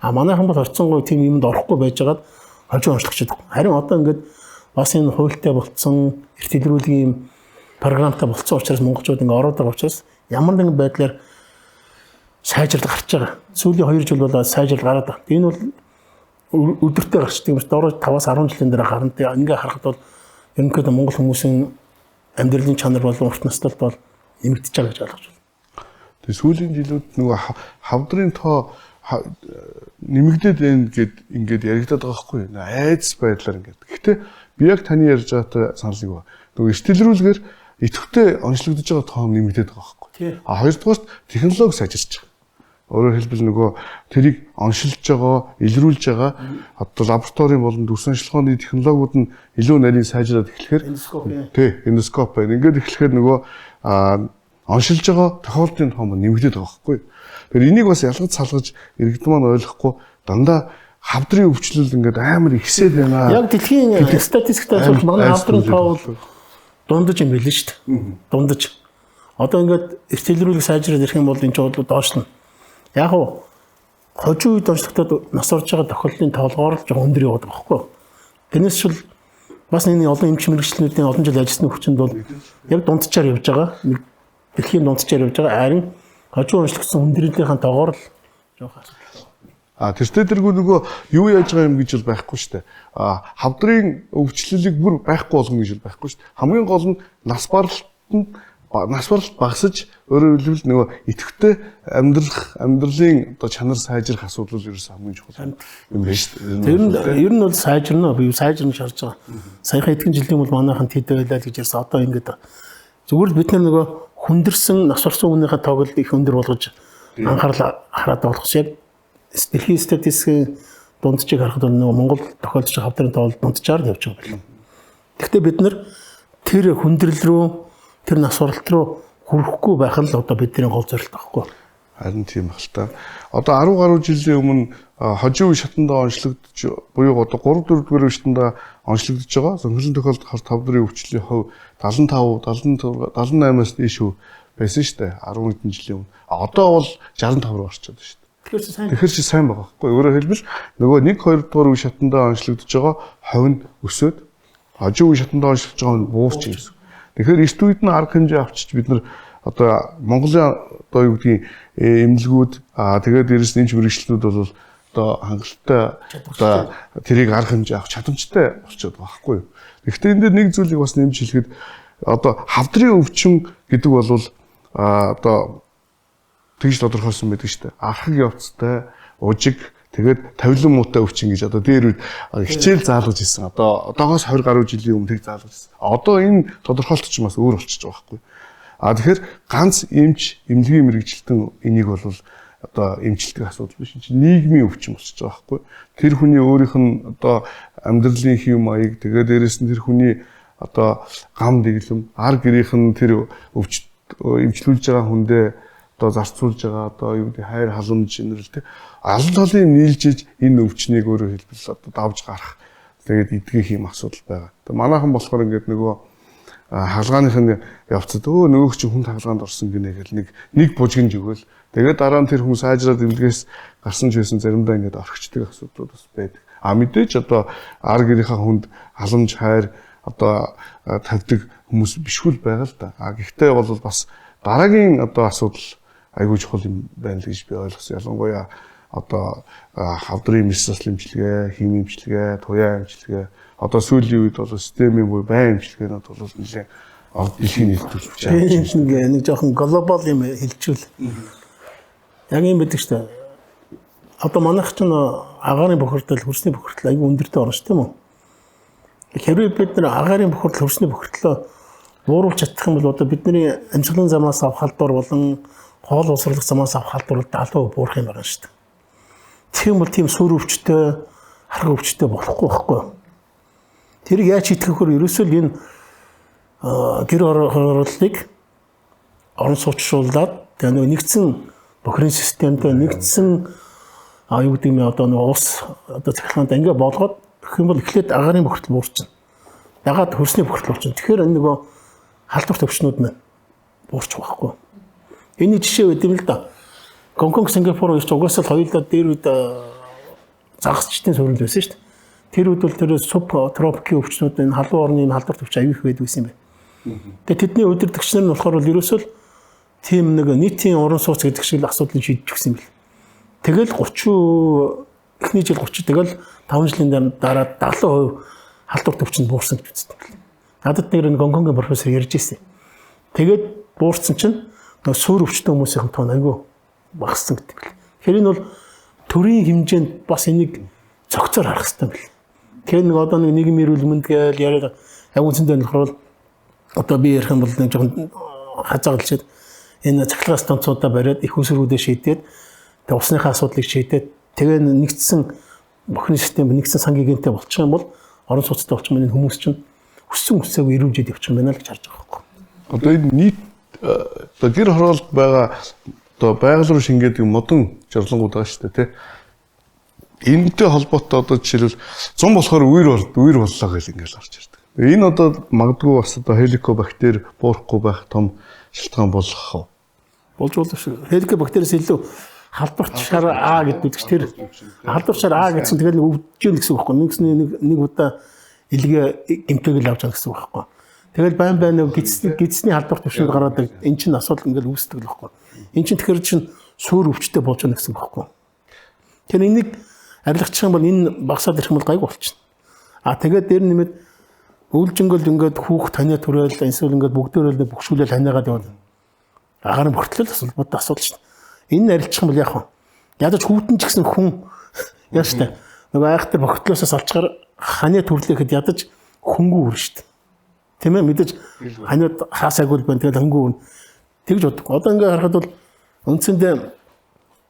Speaker 1: А манайхан бол орцонгой тийм юмд орохгүй байжгаад хожим онцлогч байдаг. Харин одоо ингээд бас энэ хуультай болцсон эрт илрүүлгийн юм програмтай болцсон учраас монголчууд ингээд ороод байгаа учраас ямар нэгэн байдлаар сайжрал гарч байгаа. Сүүлийн 2 жил бол сайжрал гараад байна. Энэ бол өдөртөө гарчдаг юм шиг дороо 5-аас 10 жилийн дараа гарна. Тэгээ ингээ харахад бол ерөнхийдөө монгол хүмүүсийн амьдралын чанар болон урт наслалт бол нэмэгдэж байгаа гэж ойлгож байна.
Speaker 2: Тэгээ сүүлийн жилүүд нөгөө хавдрын тоо нэмэгдээд байна гэд ингээд яригадаад байгаа байхгүй юу? Айдас байдлаар ингээд. Гэхдээ би яг таны ярьж байгаатай санал нэг байна. Нөгөө эрт илрүүлгээр идэвхтэй онцлогдож байгаа тоо нэмэгдээд байгаа байхгүй юу? А хоёрдугаарт технологи сайжирч байгаа. Өөрөөр хэлбэл нөгөө тэрийг оншилж байгаа, илрүүлж байгаа одоо лабораторийн болон дүрс онцлогооны технологиуд нь илүү нарийн сайжраад эхлэхээр эндоскоп байна. Ингээд эхлэхээр нөгөө оншилж байгаа тохиолдлын тоо нэмэгдээд байгаа байхгүй юу? Тэгэхээр энийг бас ялгаж салгаж иргэд маань ойлгохгүй дандаа хавдрын өвчлөл ингээд амар ихсээд байна.
Speaker 1: Яг дэлхийн статистикт бол манай хавдрын тоо бол дундаж юм билээ шүү дээ. Дундаж. Одоо ингээд эрт илрүүлэг сайжраад ирэх юм бол энэ ч бол доошлно. Яг уу хожим үед онцлогдоод нас орж байгаа тохиолдлын тоолгоор л жоохон өндөр яваад байгаа байхгүй юу? Тэрнээс шил бас энэ олон эмч мэргэжлэнүүдийн олон жил ажилласны хүчинд бол яг дунджаар явж байгаа. Нэг дэлхийн дунджаар явж байгаа. Харин хожим онцлогдсон хүндрэлийнхээ тоогоор л жоохон асуудал.
Speaker 2: А тэртээ тэргүй нөгөө юу яаж байгаа юм гэж бол байхгүй шүү дээ. А хавдрын өвчлөлийг бүр байхгүй болгоно гэж бол байхгүй шүү дээ. Хамгийн гол нь нас баралт нь нас баралт багасж, өөрөөр хэлбэл нөгөө идэвхтэй амьдрах, амьдралын одоо чанар сайжрах асуудал ерөөсөө хамгийн чухал юм байна шүү дээ.
Speaker 1: Тэр нь ер нь бол сайжирна. Би сайжирна шарж байгаа. Саяхан эдгэн жилийн бол манайхан тэд байлаа гэж ярьсан. Одоо ингээд зүгээр л бид нар нөгөө хүндэрсэн нас барсан хүнийхээ тоог л их өндөр болгож анхаарал хараад болохос яг дэлхийн статистикийн дунджийг харахад нөгөө Монгол тохиолдож байгаа хавдрын тоо бол дунджаар явж байгаа юм байна. Гэхдээ бид нар тэр хүндрэл рүү, тэр нас уралт руу хүрэхгүй байх нь л одоо бидний гол зорилт байхгүй.
Speaker 2: Харин тийм байх л та. Одоо 10 гаруй жилийн өмнө хожим үе шатандаа онцлогдож буюу одоо 3 4 дугаар үе шатандаа онцлогдож байгаа. Зөнхөлн тохиолдолд хар тавдрын өвчлөлийн хувь 75, 76, 78-аас дээш байсан шүү дээ. 10 хэдэн жилийн өмнө. Одоо бол 65 руу орчод шүү дээ.
Speaker 1: Тэгэхээр чи сайн.
Speaker 2: Тэгэхээр чи сайн байгаа байхгүй. Өөрөөр хэлбэл нөгөө 1 2 дугаар үе шатандаа онцлогдож байгаа хувь нь өсөөд хожим үе шатандаа онцлогдож байгаа нь буурч гэсэн. Тэгэхээр эрт үед нь арга хэмжээ авчиж бид нар одоо Монголын одоо юу гэдгийг эмнэлгүүд тэгээд дээрэс нь эмч мэргэжилтнүүд бол одоо хангалттай одоо тэрийг арга хэмжээ авах чадамжтай болчиход байгаа байхгүй юу. Гэхдээ энэ дээр нэг зүйлийг бас нэмж хэлэхэд одоо хавдрын өвчин гэдэг бол одоо тэгж тодорхойлсон байдаг шүү дээ. Архаг явцтай, ужиг, тэгээд тавилан муутай өвчин гэж одоо дээр үед хичээл заалгаж ирсэн. Одоо одоогоос 20 гаруй жилийн өмнө тэг заалгаж ирсэн. Одоо энэ тодорхойлолт ч бас өөр болчихж байгаа байхгүй. А тэгэхээр ганц эмч, эмнэлгийн мэргэжилтэн энийг бол одоо эмчилдэг асуудал биш. Энэ чинь нийгмийн өвчин болчихж байгаа байхгүй. Тэр хүний өөрийнх нь одоо амьдралын хэв маяг, тэгээд дээрэс нь тэр хүний одоо гам дэглэм, ар гэрийнх нь тэр өвч эмчлүүлж байгаа хүндээ одоо зарцуулж байгаа одоо юу гэдэг хайр халамж нэрэл тэ олон талын нийлжиж энэ өвчнийг өөрөөр хэлбэл одоо давж гарах тэгээд эдгэх юм асуудал байгаа. Тэгээд манайхан болохоор ингээд нөгөө хагалгааных нь явцад нөгөөх чинь хүн хагалгаанд орсон гинэ гэл нэг бужигнж өгөөл тэгээд дараа нь тэр хүн сайжраад эмнэлгээс гарсан ч байсан заримдаа ингээд орхичдаг асуудлууд бас байдаг. А мэдээж одоо ар гэрийнхаа хүнд халамж хайр одоо тавьдаг хүмүүс бишгүй л байгаа л да. А гэхдээ бол бас дараагийн одоо асуудал айгүй чухал юм байна л гэж би ойлгосон. Ялангуяа одоо хавдрын мэс засал эмчилгээ, хим эмчилгээ, туяа эмчилгээ, одоо сүүлийн үед бол системийн буюу байн эмчилгээнүүд бол нэлээд дэлхийн нийтэд хүч
Speaker 1: авч байна. Нэг жоохон глобал юм хэлчихвэл. Яг юм байдаг шүү дээ. Одоо манайх ч агаарын бохирдол, хөрсний бохирдол айгүй өндөртэй орно шүү дээ, тийм үү? Хэрвээ бид нар агаарын бохирдол, хөрсний бохирдлоо бууруулж чадах юм бол одоо бидний амьсгалын замаас авах халдвар болон хоол боловсруулах замаас авах халдвар бол 70% буурах юм байна шүү дээ. Тийм бол тийм сүр өвчтэй, харга өвчтэй болохгүй байхгүй. Тэрийг яаж хийх вэ? Ерөөсөө л энэ гэр хорооллыг орон сууцшуулад тэгээ нөгөө нэгдсэн бохирын системтэй нэгдсэн юу гэдэг юм одоо нөгөө ус одоо цахилгаантай ингээ болгоод гэх юм бол эхлээд агаарын бохирдол буурчин. Дагаад хөрсний бохирдол буурчин. Тэгэхээр энэ нөгөө халдвар төвчнүүд маань буурчих байхгүй. Энэний жишээ байд юм л да. Гонконг, Сингапур хоёр ч угаасаа л хоёулаа дээр үед загасчдын суурил байсан шүү дээ. Тэр үед бол тэр суб тропикийн өвчнүүд энэ халуун орны энэ халдвар төвч аюу их байдаг байсан юм байна. Тэгээ тэдний удирдагч нар нь болохоор л ерөөсөө л тийм нэг нийтийн орон сууц гэдэг шиг л асуудлыг шийдэж өгсөн юм бэл. Тэгэл 30 эхний жил 30 тэгэл 5 жилийн дараа 70% халдвар төвчөнд буурсан гэж үздэг юм бэл. Надад нэг Гонконгийн профессор ярьж ирсэн. Тэгээд буурсан чинь нөгөө суур өвчтөн хүмүүсийн тоон айгүй багассан гэдэг бэл. Тэгэхээр энэ бол төрийн хэмжээнд бас энийг цогцоор харах хэрэгтэй бэл. Тэгэхээр нэг одоо нэг нийгмийн эрүүл мэнд гээл яриад яг үндсэндээ нь болохоор одоо би ярих юм бол нэг жоохон хазаагалчаад энэ цахилгаан станцуудаа бариад их усрүүдээ шийдээд тэгээ усныхаа асуудлыг шийдээд тэгээ нэгдсэн бохирын систем нэгдсэн сангийн гэнтэй болчих юм бол орон сууцтай болчих юм энэ хүмүүс чинь өссөн өсөөгүй эрүүжээд явчих юм байна л гэж харж байгаа байхгүй.
Speaker 2: Одоо энэ нийт одоо гэр хороолд байгаа одоо байгаль руу шингээдэг модон жарлангууд байгаа шүү дээ тий. Энэтэй холбоотой одоо жишээлбэл 100 болохоор үер боллоо гэж ингээл гарч ирдэг. Энэ одоо магадгүй бас одоо хеликобактер буурахгүй байх том шалтгаан болох уу?
Speaker 1: Болж болно шүү. Хеликобактерээс илүү халдварт шар А гэдэг ч тэр халдварт шар А гэсэн тэгэл өвдөж гин гэсэн үг байхгүй. Нэгсний нэг удаа илгээ гэмтээг л авч байгаа гэсэн үг байхгүй. Тэгэл байн байн нэг гидсний халдварт төвшөнд гараад эн чинь асуудал ингээл үүсдэг л байхгүй. Эн чинь тэгэхээр чинь суур өвчтэй болж байгаа гэсэн үг байхгүй. Тэгэхээр энийг арилгачих юм бол энэ багасаад ирэх юм бол гайгүй болчихно. А тэгээд дээр нэмээд өвлжөнгөл ингээд хүүхд таниа түрээл эсвэл ингээд бүгдээрэл нэг бөхшүүлэл ханиагаад явна. Агаарын бохирдлол асуудал асуудал шин. Энэ арилчих юм бол яах вэ? Ядаж хүүтэн ч гэсэн хүн яа штэ. Нөгөө айхтар бохирдлоосоо салчгаар ханиа түрлэхэд ядаж хөнгүү үрнэ штэ. Тийм ээ мэдээж ханиуд хаасаагүй л байна. Тэгээд хөнгүү үрнэ. Тэгж боддог. Одоо ингээд харахад бол үндсэндээ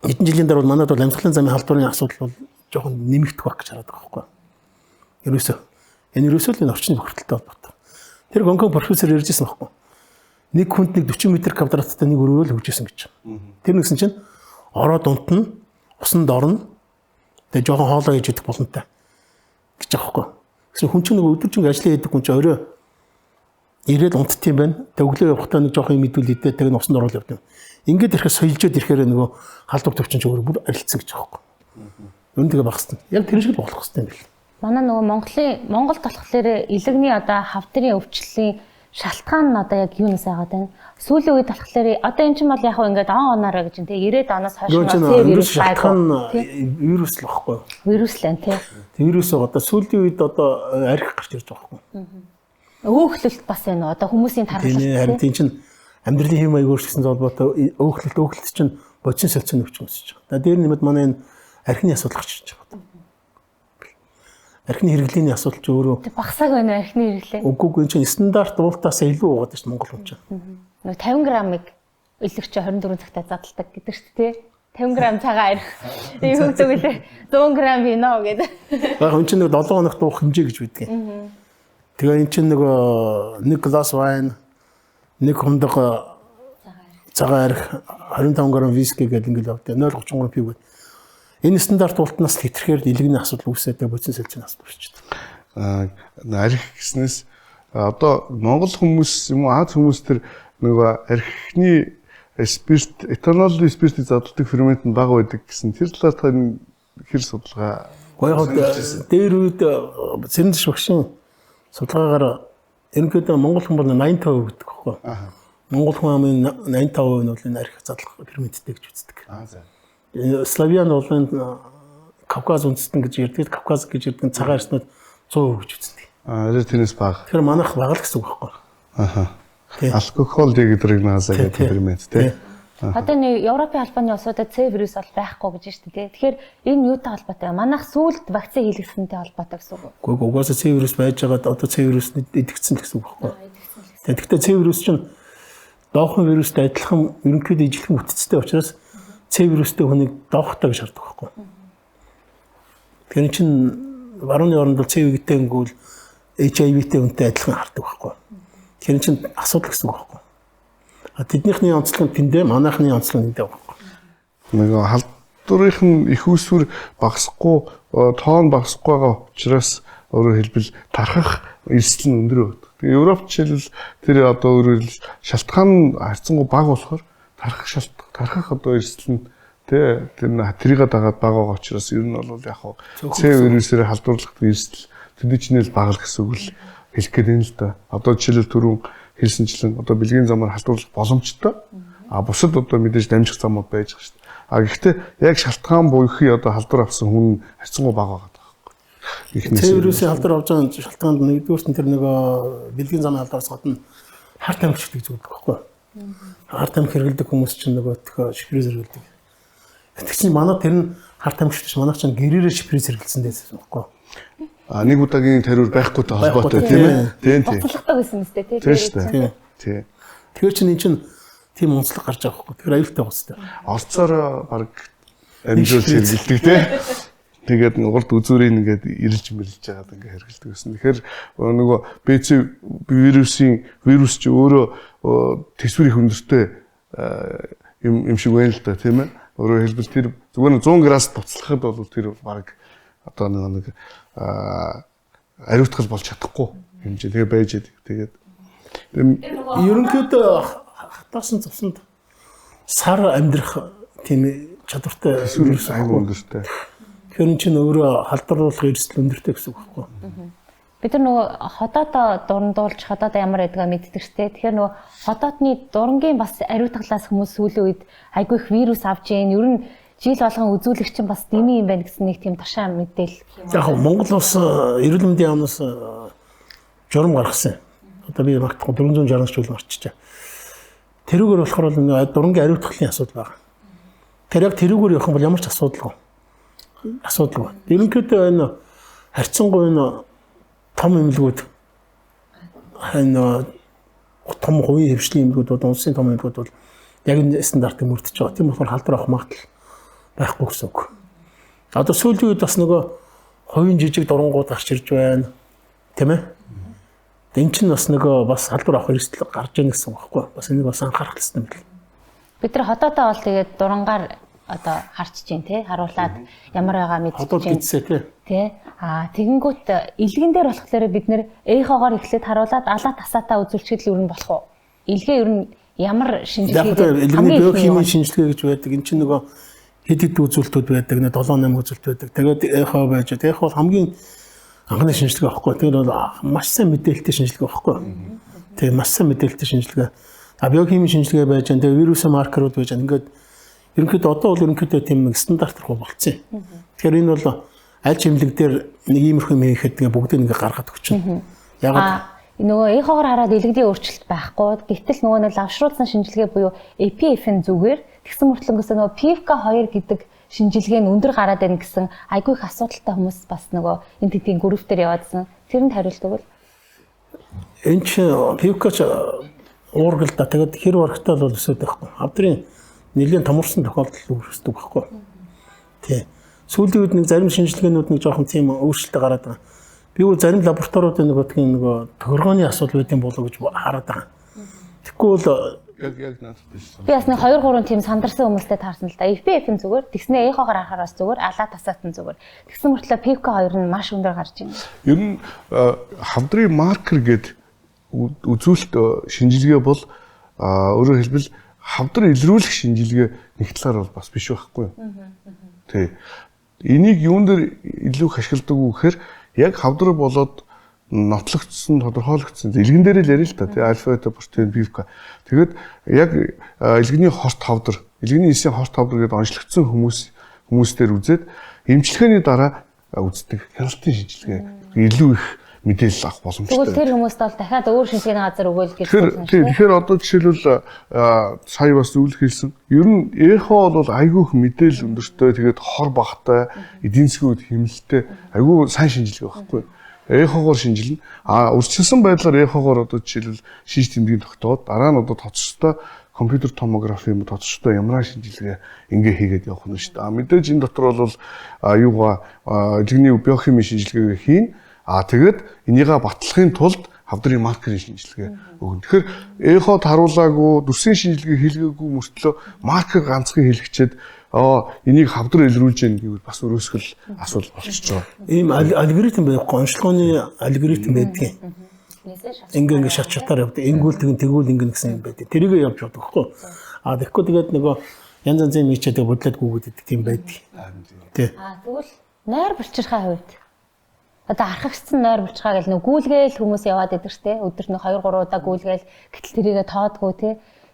Speaker 1: хэдэн жилийн дараа бол манайд бол амьсгалын замын халдварын асуудал бол жоохон нэмэгдэх байх гэж хараад байгаа байхгүй. Ерөөсөө Энэ ерөөсөө л энэ орчны бохирдолтой холбоотой. Тэр Гонконг профессор ярьжсэн байхгүй. Нэг хүнд нэг 40 м квадраттай нэг өрөөрөө л өгчээсэн гэж. Тэр нэгсэн чинь ороод унтна, усанд орно. Тэгээ жоохон хоолоо хийж идэх боломжтой гэж байгаа байхгүй. Гэсэн хүн чинь нөгөө өдөржингө ажлаа хийдэг хүн чинь орой ирээд унтд юм байна. Тэг өглөө явахдаа нэг жоохон юм идвэл идээ тэг усанд ороод явд юм. Ингээд ирэхээр соёлжоод ирэхээр нөгөө халдвар төвчин ч өөр бүр арилцсан гэж байгаа байхгүй. Өн тэгээ багассан. Яг тэр шиг л болох хэрэгтэй юм бэл.
Speaker 3: Манай нөгөө Монголд болохоор илэгний одоо хавдрын өвчлөлийн шалтгаан нь одоо яг юунаас агаад байна? Сүүлийн үед болохоор одоо эн чинь бол яг хөө ингээд он оноорой гэж тийм 90-ад оноос хойш
Speaker 1: нь вирус шалтгаан вирус л багхгүй.
Speaker 3: Вирус л энэ тийм.
Speaker 1: Вирус одоо сүүлийн үед одоо арх гарч ирж байгаа байхгүй.
Speaker 3: Өөхлөлт бас байна уу? Одоо хүмүүсийн тархалт.
Speaker 1: Тийм харин тийм чинь амьдралын хэм маяг өөрчлөсөн холбоотой өөхлөлт чинь бодисын солилцооны өвчин өсөж байгаа. Дээр нэмээд манай энэ архины асуудал гарч ирж байгаа. Архины хэрэглээний асуудал ч өөрөө
Speaker 3: багасааг байна уу архины хэрэглээ?
Speaker 1: Үгүй энэ чинь стандарт уултаас илүү уугаад шүү Монгол хүн чинь.
Speaker 3: Нөгөө 50 грамыг илэгч 24 цагтаа задалдаг гэдэг шүү дээ. 50 грамм цагаан арх. Ийм хөгдөг үлээ 100 грамм вино гэдэг.
Speaker 1: Яг хүн чинь нэг 7 хоногт уух хэмжээ гэж байдгийг. Тэгээ эн чинь нөгөө нэг глас вайн, нэг хундаг цагаан арх, 25 грамм виски гэдэг ингээл авдаг. 0.33 пив гэдэг. Энэ стандарт уултнаас л хэтрэхээр илэгний асуудал үүсээд бодисын солилцооны асуудал үүсчихэд.
Speaker 2: Арх гэснээс одоо Монгол хүмүүс юм уу Аз хүмүүс төр нөгөө архины спирт, этанол спиртийг задалдаг фермент нь бага байдаг гэсэн тэр талаар та хэр судалгаа?
Speaker 1: Гэхдээ яг дээр үед Цэрэндэш багшийн судалгаагаар ерөнхийдөө Монгол хүн бол 85% гэдэг байхгүй. Монгол хүн амын 85% нь бол энэ арх задлах ферменттэй гэж үздэг. Славян бол энэ Кавказ үндэстэн гэж ярьдаг, Кавказ гэж ярьдаг цагаан арснууд 100% гэж үздэг.
Speaker 2: Аа, тэрнээс бага.
Speaker 1: Тэгэхээр манайх бага л гэсэн үг байхгүй.
Speaker 2: Аха. Алкогол дегидрогеназа гэдэг фермент тий.
Speaker 3: Одоо нэг Европын холбооны улсуудад С вирус бол байхгүй гэж шүү дээ. Тэгэхээр энэ юутай холбоотой вэ? Манайх сүүлд вакцин хийлгэсэнтэй холбоотой гэсэн үг
Speaker 1: үү? Үгүй угаасаа С вирус байж байгаад одоо С вирус идэгдсэн л гэсэн үг байхгүй. Тэгэхдээ С вирус чинь доохон вирустай адилхан ерөнхийдөө ижилхэн бүтцтэй учраас С вирустэй хүнийг доохтой гэж хардаг байхгүй. Тэгэхээр чинь барууны оронд бол С вирустэй өнгөл HIV-тэй хүнтэй адилхан хардаг байхгүй. Тэгэхээр чинь асуудал гэсэн үг байхгүй. А тэднийхний онцлог нь тэндээ, манайхны онцлог нь эндээ байхгүй.
Speaker 2: Нөгөө халдварын нь их усүр багасахгүй, тоон багасахгүй байгаа учраас өөрөөр хэлбэл тархах эрсдэл нь өндөр байдаг. Тэгээ Европ жишээлбэл тэр одоо өөрөөр хэлбэл шалтгаан харьцангуй бага болохоор тархах одоо эрсдэл нь тэ тэр тэрийг дагаад бага байгаа учраас ер нь бол яг хав С вирусээр халдварлах эрсдэл төдийчнэл бага л гэсэн үг л хэлэх гээд байна л да. Одоо жишээлбэл түрүүн хэлсэнчлэн одоо бэлгийн замаар халдварлах боломжтой. А бусад одоо мэдээж дамжих замууд байж байгаа шүү дээ. А гэхдээ яг шалтгаан буйхи одоо халдвар авсан хүн харьцангуй бага байгаа байхгүй.
Speaker 1: С вирусын халдвар авч байгаа шалтгаанд нэгдүгüүрт нь тэр нөгөө бэлгийн замын халдвараас гадна хар тамхи гэдэг зүйл байхгүй. Хар тамхи хэрэглэдэг хүмүүс чинь нөгөө шприц хэрэглэдэг. Тэг чинь манай тэр нь хар тамхи биш, манай чинь гэрээрээ шприц хэрэглэсэн дээсэн байхгүй.
Speaker 2: А нэг удаагийн тариур байхгүйтэй холбоотой тийм ээ. Тийм тийм.
Speaker 3: Буцалгатай байсан мэт
Speaker 2: тийм. Тийм шүү дээ. Тийм.
Speaker 1: Тэгэхээр чинь энэ чинь тийм онцлог гарч байгаа байхгүй. Тэгэхээр аюултай байгаа хэвээр.
Speaker 2: Орцоор баг амжуулж хэрэглэдэг тийм. Тэгээд урд үзүүрийг ингээд ирж мэлж жагаад ингээд хэрэглэдэг гэсэн. Тэгэхээр нөгөө БЦ вирусын вирус чи өөрөө төсвөр их өндөртэй юм шиг байна л да тийм ээ. Өөрөөр хэлбэл тэр зүгээр 100 градус буцлахад бол тэр баг одоо нэг ариутгал болж чадахгүй хэмжээ тэгээ байж идэг. Тэгээд
Speaker 1: ерөнхийдөө хатаасан цуснд сар амьдрах тийм чадвартай
Speaker 2: вирус аюул өндөртэй.
Speaker 1: Тэгэхээр чинь өөрөө халдварлах эрсдэл өндөртэй гэсэн үг байхгүй.
Speaker 3: Бид нар нөгөө ходоодоо дурандуулж ходоодоо ямар байдгаа мэддэг штэ. Тэгэхээр нөгөө ходоодны дурангийн бас ариутгалаас хүмүүс сүүлийн үед айгүй их вирус авч ийн. Ер нь жил болгон үзүүлэгч чинь бас дэмий юм байна гэсэн нэг тийм тушаа мэдээлэл.
Speaker 1: Яг Монгол улс эрүүл мэндийн яамнаас журам гаргасан. Одоо би магтахгүй 460 жил марчжээ. Тэрүүгээр болохоор л нөгөө дурангийн ариутгалын асуудал байгаа. Тэр яг тэрүүгээр явах юм бол ямар ч асуудалгүй. Асуудалгүй. Ерөнхийдөө энэ харьцангуй энэ том эмнэлгүүд энэ том хувийн хэвшлийн эмнэлгүүд бол улсын том эмнэлгүүд бол яг энэ стандартыг мөрдөж байгаа. Тийм болохоор халдвар авах магадлал байхгүй гэсэн үг. Одоо сүүлийн үед бас нөгөө хувийн жижиг дурангууд гарч ирж байна. Тийм ээ? Энэ чинь бас нөгөө бас салбар авах эрсдэл гарч ийн гэсэн үг байхгүй. Бас энийг бас анхаарах хэрэгтэй юм байна.
Speaker 3: Бид нар ходоодоо бол тэгээд дурангаар одоо харчиж чинь тий харуулад ямар байгаа мэдчихэж
Speaker 1: Ходоод гидсээ тий.
Speaker 3: Тий. Аа тэгэнгүүт илгэн дээр болохоор бид нэр эхогоор эхлээд харуулад алаа тасаатаа үзүүлчихэд л ер нь болох уу? Илгээ ер нь ямар шинжилгээ
Speaker 1: илгэний биохимийн шинжилгээ гэж байдаг. Энд чинь нөгөө хэд хэд үзүүлэлтүүд байдаг. 7 8 үзүүлэлт байдаг. Тэгээд эхо байж. Эхо бол хамгийн анхны шинжилгээ байхгүй. Тэр бол маш сайн мэдээлэлтэй шинжилгээ байхгүй. Тэгээ маш сайн мэдээлэлтэй шинжилгээ. А биохимийн шинжилгээ байж байгаа. Тэгээ вирусын маркерууд байж байгаа. Ингээд ерөнхийдөө одоо бол ерөнхийдөө тийм нэг стандарт руу болцсон юм. Тэгэхээр энэ бол аль ч эмнэлэг дээр нэг иймэрхүү юм хийхэд ингээ бүгдийг ингээ гаргаад өгч.
Speaker 3: Ягаад нөгөө эхогоор хараад илгэдийн өөрчлөлт байхгүй. Гэтэл нөгөө нэг лавшруулсан шинжилгээ буюу APF-ын зүгээр тэгсэн мөртлөнгөөс нөгөө PFK2 гэдэг шинжилгээ нь өндөр гараад байна гэсэн айгүй их асуудалтай хүмүүс бас нөгөө энэ тэдгийн групп дээр яваадсан. Тэрэнд хариулт өгвөл.
Speaker 1: Энэ чинь PFK ч уурга л да. Тэгээд хэр барагтаа бол өсөд байхгүй. Хавдрын нэлээд томорсон тохиолдол үүсдэг байхгүй. Тий. Сүүлийн үед нэг зарим шинжилгээнүүд нэг жоохон тийм өөрчлөлт гараад байгаа. Би бол зарим лабораториудын нөгөө тохиргооны асуудал байт юм болов уу гэж хараад байгаа. Тэгэхгүй бол
Speaker 2: яг надад хэлсэн.
Speaker 3: Би бас нэг 2 3 тийм сандарсан хүмүүстэй таарсан л да. FPF-ын зүгээр, тэгснээ эхогоор харахаар бас зүгээр, алаа тасаатан зүгээр. Тэгсэн мөртлөө PFK2 нь маш өндөр гарч байна.
Speaker 2: Ер нь хавдрын маркер гээд үзүүлэлт шинжилгээ бол өөрөөр хэлбэл хавдар илрүүлэх шинжилгээ нэг талаар бол бас биш байхгүй юу? Тий. Энийг юун дээр илүү их ашигладаг үү гэхээр яг хавдар болоод нотлогдсон, тодорхойлогдсон илгэн дээр л яриа л та тий альфа бета протеин PFK. Тэгээд яг илгэний хорт хавдар, илгэний эсийн хорт хавдар гэдээ онцлогдсон хүмүүс дээр үзээд эмчилгээний дараа үздэг хяналтын шинжилгээ илүү их мэдээлэл авах боломжтой.
Speaker 3: Тэгвэл тэр хүмүүст бол дахиад өөр шинжилгээний газар өгөөл гэж
Speaker 2: хэлсэн. Тэгэхээр одоо жишээлбэл сая бас зөвлөх хэлсэн. Ер нь эхо бол айгүй их мэдээлэл өндөртэй, тэгээд хор багтай, эдийн засгийн үед хэмнэлттэй айгүй сайн шинжилгээ байхгүй. Эхогоор шинжилнэ. А урьдчилсан байдлаар эхогоор одоо жишээлбэл шийж тэмдгийг тогтооод дараа нь одоо тоцстой компьютер томографи юм тоцстой ямраа шинжилгээ ингээ хийгээд явах нь шүү дээ. А мэдээж энэ дотор бол юугаа илгэний биохимийн шинжилгээгээ хийн. А тэгээд энийгээ батлахын тулд хавдрын маркерын шинжилгээ өгнө. Тэгэхээр эход харуулаагүй, дүрсийн шинжилгээ хийлгээгүй мөртлөө маркер ганцхан хийлгэчээд энийг хавдар илрүүлж яах гэвэл бас өрөөсгөл асуудал болчихж байгаа.
Speaker 1: Ийм алгоритм байхгүй, онцлогооны алгоритм байдгийн. Ингээ ингээ шат шатаар явдаг. Ингүүл тэгэн тэгүүл ингэн гэсэн юм байдаг. Тэрийг явж явдаг байхгүй. А тэгэхгүй тэгээд нөгөө янз янзын юм хийчихэд бодлоод гүгэд идэх тийм байдаг. Тий.
Speaker 3: А тэгвэл нойр булчирхай хувьд одоо архагчсан нойр булчирхай гэл нөгөө гүйлгээл хүмүүс яваад идэг штэ. Өдөрт нэг 2 3 удаа гүйлгээл гэтэл тэрийгэ тоодгүй те.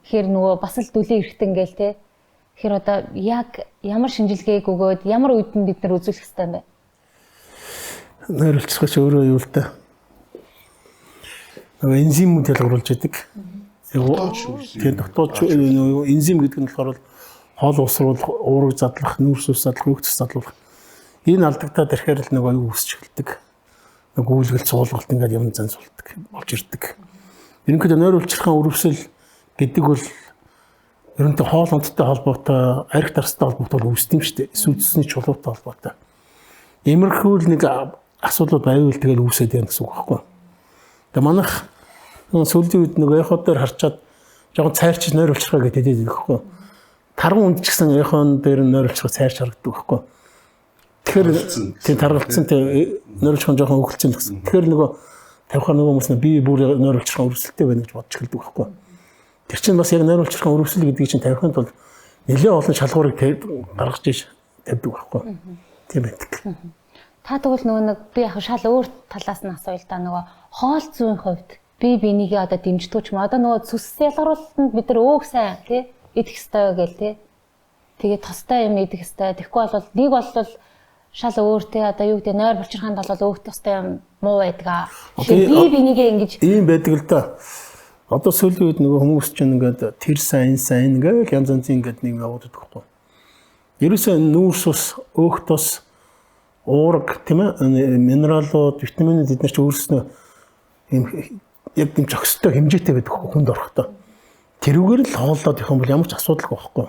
Speaker 3: Тэгэхээр нөгөө бас л дүлээ эрэхтэн гээл те. Тэгэхээр одоо яг ямар шинжилгээг өгөөд ямар үед нь бид нар үзүүлэх ёстой юм бэ?
Speaker 1: Нойр булчирхай ч өөрөө юу л да. Нөгөө энзимүүд ялгаруулж идэг. Тэгээ дотоод нөгөө энзим гэдэг нь болохоор хоол усруулах, уурыг задлах, нүүрс ус задлах, өгц задлах. Энэ алдагдаад ирэхээр л нөгөө юу үүсч эхэлдэг. Гүйлгэл цуулгалт ингээд юм занцуулдаг болж ирдэг. Ерөнхийдөө нойр булчирхайн өрөвсөл гэдэг бол ерөнхийдөө хоол ундтай холбоотой, арх дарстай холбоотой бол үүсдэг юм шүү дээ. Эсвэл зүсний чулуутай холбоотой. Иймэрхүү л нэг асуудлууд байвал тэгэл үүсээд байна гэсэн үг байхгүй. Тэгээ манайх сүүлийн үед нөгөө эхо дээр харчаад жоохон цайрч нойр булчирхай гэдэг хэлээд байдаг байхгүй. Тарган үнд ч гэсэн эхон дээр нойр булчирхай цайрч харагддаг байхгүй. Тэгэхээр тийм таргалцсан тийм нойр булчирхай жоохон өвөлцсөн л гэсэн. Тэгэхээр нөгөө тавихаар нөгөө хүмүүс би бүр нойр булчирхай өрсөлдөй байна гэж бодож эхэлдэг байхгүй. Тэр чинь бас яг нойр булчирхай өрөвсөл гэдгийг чинь тавихын тулд нэлээд олон шалгуурыг гаргаж иш тавьдаг байхгүй. Тийм байдаг.
Speaker 3: Та тэгвэл нөгөө нэг би яг шал өөр талаас нь асууя л да нөгөө хоол зүйн хувьд би бинийгээ одоо дэмждэг ч юм одоо нөгөө цүс ялгаруулалтанд бид нар өөх сайн тий идэх ёстой гээл тий. Тэгээ тостой юм идэх ёстой. Тэгэхгүй бол нэг бол шал өөр тий одоо юу гэдэг нойр булчирхаанд бол өөх тостой юм муу байдаг. Би бинийгээ ингэж
Speaker 1: ийм байдаг л да. Одоо сүүлийн үед нөгөө хүмүүс чинь ингээд тэр сайн энэ сайн ингээл янз янзын ингээд нэг яваад идэх байхгүй. Ерөөсөө нүүрс ус, өөх тос, уураг тийм ээ минералууд, витаминууд эдгээр чинь өөрснөө ийм яг тийм зохистой хэмжээтэй байдаг хүнд орохдоо. Тэрүүгээр л хооллоод явах юм бол ямар ч асуудалгүй байхгүй.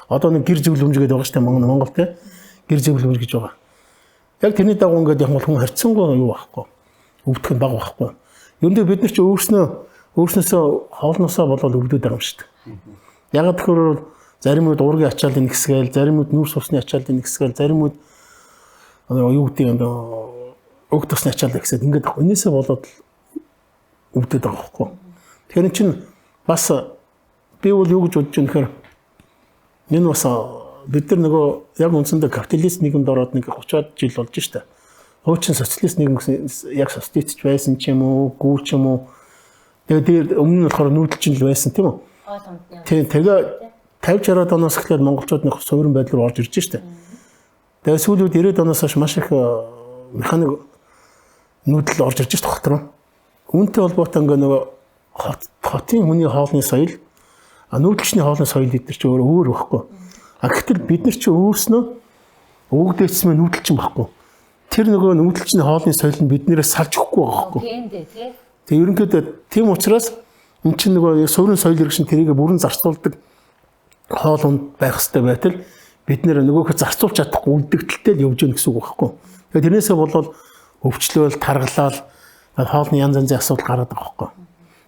Speaker 1: Одоо нэг гэр зөвлөмж гэдэг байгаа шүү дээ Монгол тийм гэр зөвлөмж гэж байгаа. Яг тэрний дагуу ингээд явах бол хүн харьцангуй юу байхгүй. Өвдөх нь бага байхгүй. Ер нь бид нар чи өөрснөөсөө хоолноосоо болоод өвдөд байгаа юм шүү дээ. Ягаад гэвэл зарим үед уургийн ачааллын нэгсгээл, зарим үед нүүрс усны ачааллын нэгсгээл, зарим үед юу гэдэг юм өг тусны ачаал гэсээд ингээд энээсээ болоод өвдөд байгаа байхгүй. Тэгэхээр чин бас би бол юу гэж бодож байна гэхээр энэ бас бид нар нөгөө яг үндсэндээ капиталист нийгэмд ороод нэг 30-аад жил болж штэ. Хуучин социалист нийгэм гэсэн яг социалист ч байсан ч юм уу, гүү ч юм уу. Тэгээд дээр өмнө нь болохоор нүүдэлчин л байсан тийм үү? Тийм, тэгээ 50 60-аад оноос эхлээд монголчууд нэг суурин байдал руу орж ирж штэ. Тэгээд сүүлийн үед 90-ад оноос хойш маш их механик нүүдэл орж ирж штэ хот руу. Үүнтэй холбоотой ингээ нөгөө хотын хүний хоолны соёл, нүүдэлчний хоолны соёл эдгээр чи өөр өөр байхгүй. А гэтэл бид нар чи өөрснөө өвгдээцмээ нүүдэлчин байхгүй. Тэр нөгөө нүүдэлчний хоолны соёл нь биднээрээс салж өгөхгүй байгаа байхгүй.
Speaker 3: Тийм дээ тий.
Speaker 1: Тэгээ ерөнхийдөө тийм учраас эн чинь нөгөө суурин соёл иргэн тэрийг бүрэн зарцуулдаг хоол унд байх хэрэгтэй байтал бид нэр нөгөөхө зарцуулж чадахгүй үлдэгдэлтэй л явж гэнэ гэсэн үг байхгүй. Тэгээ тэрнээсээ болоод өвчлөөл, таргалал, хоолны янз янзын асуудал гараад байгаа байхгүй.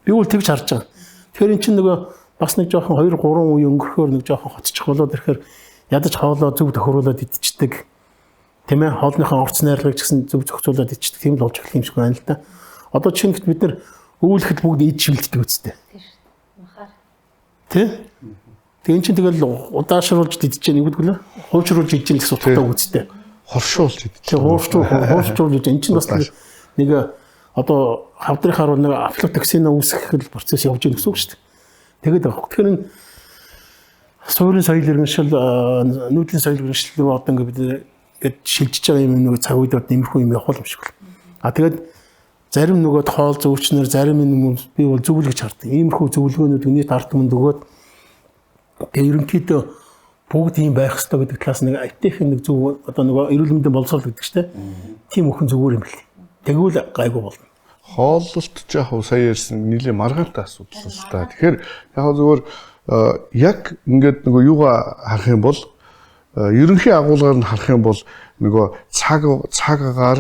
Speaker 1: Би бол тэгж харж байгаа. Тэгэхээр эн чинь нөгөө бас нэг жоохон 2 3 үе өнгөрөхөөр нэг жоохон хоцчих болоод ирэхээр ядаж хоолоо зөв тохируулаад идчихдэг. Тийм ээ, хоолныхоо орц найрлагыг ч гэсэн зөв зохицуулаад идчихдэг. Тийм л болж эхлэх юм шиг байна л да. Одоо жишээ нь бид нар өвлөхөд бүгд ид шивэлддэг үстэй.
Speaker 3: Тийм шүү дээ. Махаар.
Speaker 1: Тэ? Тэгээ эн чинь тэгэл удаашруулж идэж яах юм гэдэг лээ. Хуучруулж идэж яах гэсэн утгатай үстэй.
Speaker 2: Хоршуулж идэж.
Speaker 1: Тийм, хууршуулж идэж. Эн чинь бас нэг одоо хавдрынхаар нэг афлотоксин үүсгэх процесс явж байгаа гэсэн үг шүү дээ. Тэгээд байгаа. Тэгэхээр энэ суурин соёл иргэншил, нүүдлийн соёл иргэншил рүү одоо ингээд бид ингээд шилжиж байгаа юм нөгөө цаг үед нэмэрхүү юм явах юм шиг байна. А тэгээд зарим нөгөө хоол зөвчнөр, зарим юм би бол зөвлө гэж хардаг. Иймэрхүү зөвлөгөөнүүд нийт ард түмэнд өгөөд тэгээ ерөнхийдөө бүгд ийм байх ёстой гэдэг талаас нэг айтейхэн нэг зөв одоо нөгөө эрүүл мэндийн боловсрол гэдэг чинь тийм өхөн зүгээр юм бэл. Тэгвэл гайгүй болно.
Speaker 2: Хооллолт ч яг сая ярьсан нэлээ маргаантай асуудал л та. Тэгэхээр яг зөвөр яг ингээд нөгөө юугаа харах юм бол ерөнхий агуулгаар нь харах юм бол нөгөө цагаагаар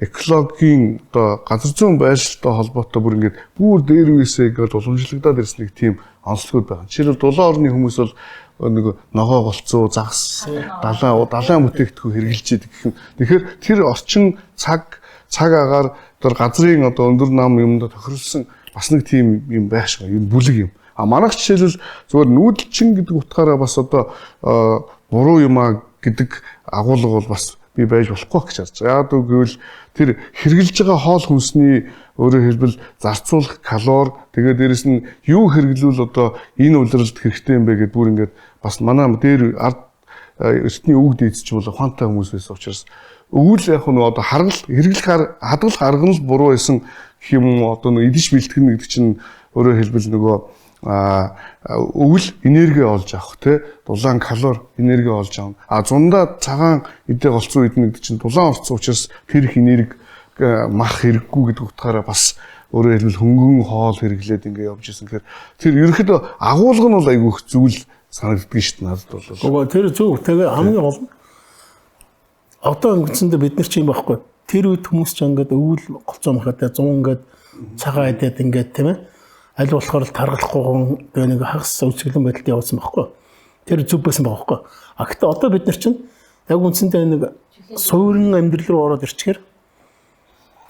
Speaker 2: экологийн одоо газар зүйн байршилтай холбоотой бүр ингээд бүр дээр үесээ ингээд уламжлагдаад ирсэн нэг тийм онцлогуд байгаа. Жишээлбэл дулаан орны хүмүүс бол нөгөө ногоо голцоо, загас, далайн бүтээгдэхүүн хэрэглэж идэг гэх юм. Тэгэхээр тэр орчин цаг агаар одоо газрын одоо өндөр нам юмд тохируулсан бас нэг тийм юм байх шиг юм бүлэг юм. А манайх жишээлбэл зүгээр нүүдэлчин гэдэг утгаараа бас одоо буруу юм а гэдэг агуулга бол бас би байж болохгүй гэж харж байгаа. Яг гэвэл тэр хэрэглэж байгаа хоол хүнсний өөрөөр хэлбэл зарцуулах калори, тэгээд дээрэс нь юу хэрэглүүл одоо энэ улиралд хэрэгтэй юм бэ гэдээ бүр ингээд бас манай дээр ард эртний өвөг дээдс ч бол ухаантай хүмүүс байсан учраас өвөл яг нь одоо харгал хэрэглэх хадгалах арга нь л буруу байсан гэх юм уу, одоо нэг идэж бэлтгэн гэдэг чинь өөрөөр хэлбэл нөгөө өвөл энерги олж авах те дулаан калори энерги олж авна. А зундаа цагаан эдээ голцоо идэнэ гэдэг чинь дулаан орцсон учраас тэр их энерги мах хэрэггүй гэдэг утгаараа бас өөрөөр хэлбэл хөнгөн хоол хэрэглээд ингээ явж исэн. Тэгэхээр тэр ерөнхийдөө агуулга нь бол айгүй их зүйл санагддаг шүү дээ надад бол.
Speaker 1: Үгүй тэр зөв. Тэгээ хамгийн гол нь одоо ингэсэндээ бид нар ч юм байхгүй. Тэр үед хүмүүс ч ингээд өвөл голцоо махаад 100 ингээд цагаан идээд ингээд тийм ээ. Аль болохоор л таргалахгүй тэгээ нэг хагас өвчгөлэн байдалд явуулсан байхгүй. Тэр зөв байсан байгаа байхгүй. А гэхдээ одоо бид нар чинь яг үндсэндээ нэг суурин амьдрал руу ороод ирчихээр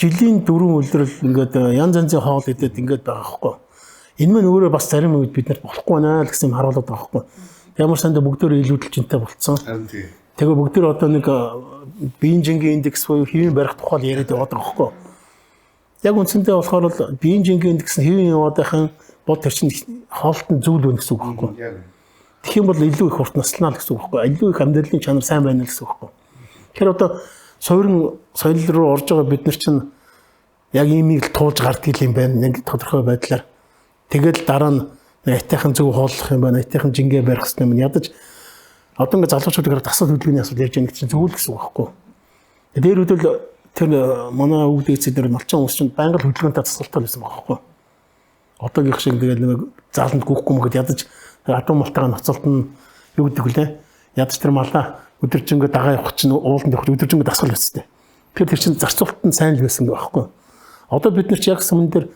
Speaker 1: жилийн 4 улирал ингээд янз янзын хоол идээд ингээд байгаа байхгүй. Энэ мань өөрөө бас зарим үед бид нарт болохгүй байна л гэсэн юм харуулдаг байгаа байхгүй. Ямар сандаа бүгдөө илүүдэлжинтэй болцсон. Тэгээ бүгдөө одоо нэг биеийн жингийн индекс буюу хэвийн барих тухай яриад яваад байгаа байхгүй. Яг үндсэндээ болохоор л биеийн жингийн индекс нь хэвийн яваад байхын бол тэр чинь хоолт нь зүйл байна гэсэн үг байхгүй. Тэгэх юм бол илүү их урт наслана л гэсэн үг байхгүй. Илүү их амьдралын чанар сайн байна л гэсэн үг байхгүй. Тэгэхээр одоо суурин соёл руу орж байгаа бид нар чинь яг иймийг л туулж гардгийг юм байна. Нэг тодорхой байдлаар. Тэгэл дараа нь айтайхан зөв хооллох юм байна. Айтайхан жингээ барих хэрэгтэй юм. Ядаж одоо ингээ залуучуудыг дасгал хөдөлгөөний асуудал ярьж байгаа гэдэг чинь зөв л гэсэн үг байхгүй. Дээр үдэл тэр манай өвөг дээдсэд нэр малчин хүмүүс чинь байнга л хөдөлгөөнтэй дасгалтай байсан байгаа байхгүй. Одоогийнх шиг тэгэл нэг зааланд гүйхгүй мөхөд ядаж адуу малтайгаа ноцолт нь юу гэдэг вүлээ. Ядаж тэр малаа өдөржингөө дагаа явах чинь ууланд явах өдөржингөө дасгал байцтэй. Тэгэхээр тэр чинь зарцуулалт нь сайн л байсан гэх байхгүй. Одоо бид нар чи яг сүмэн дээр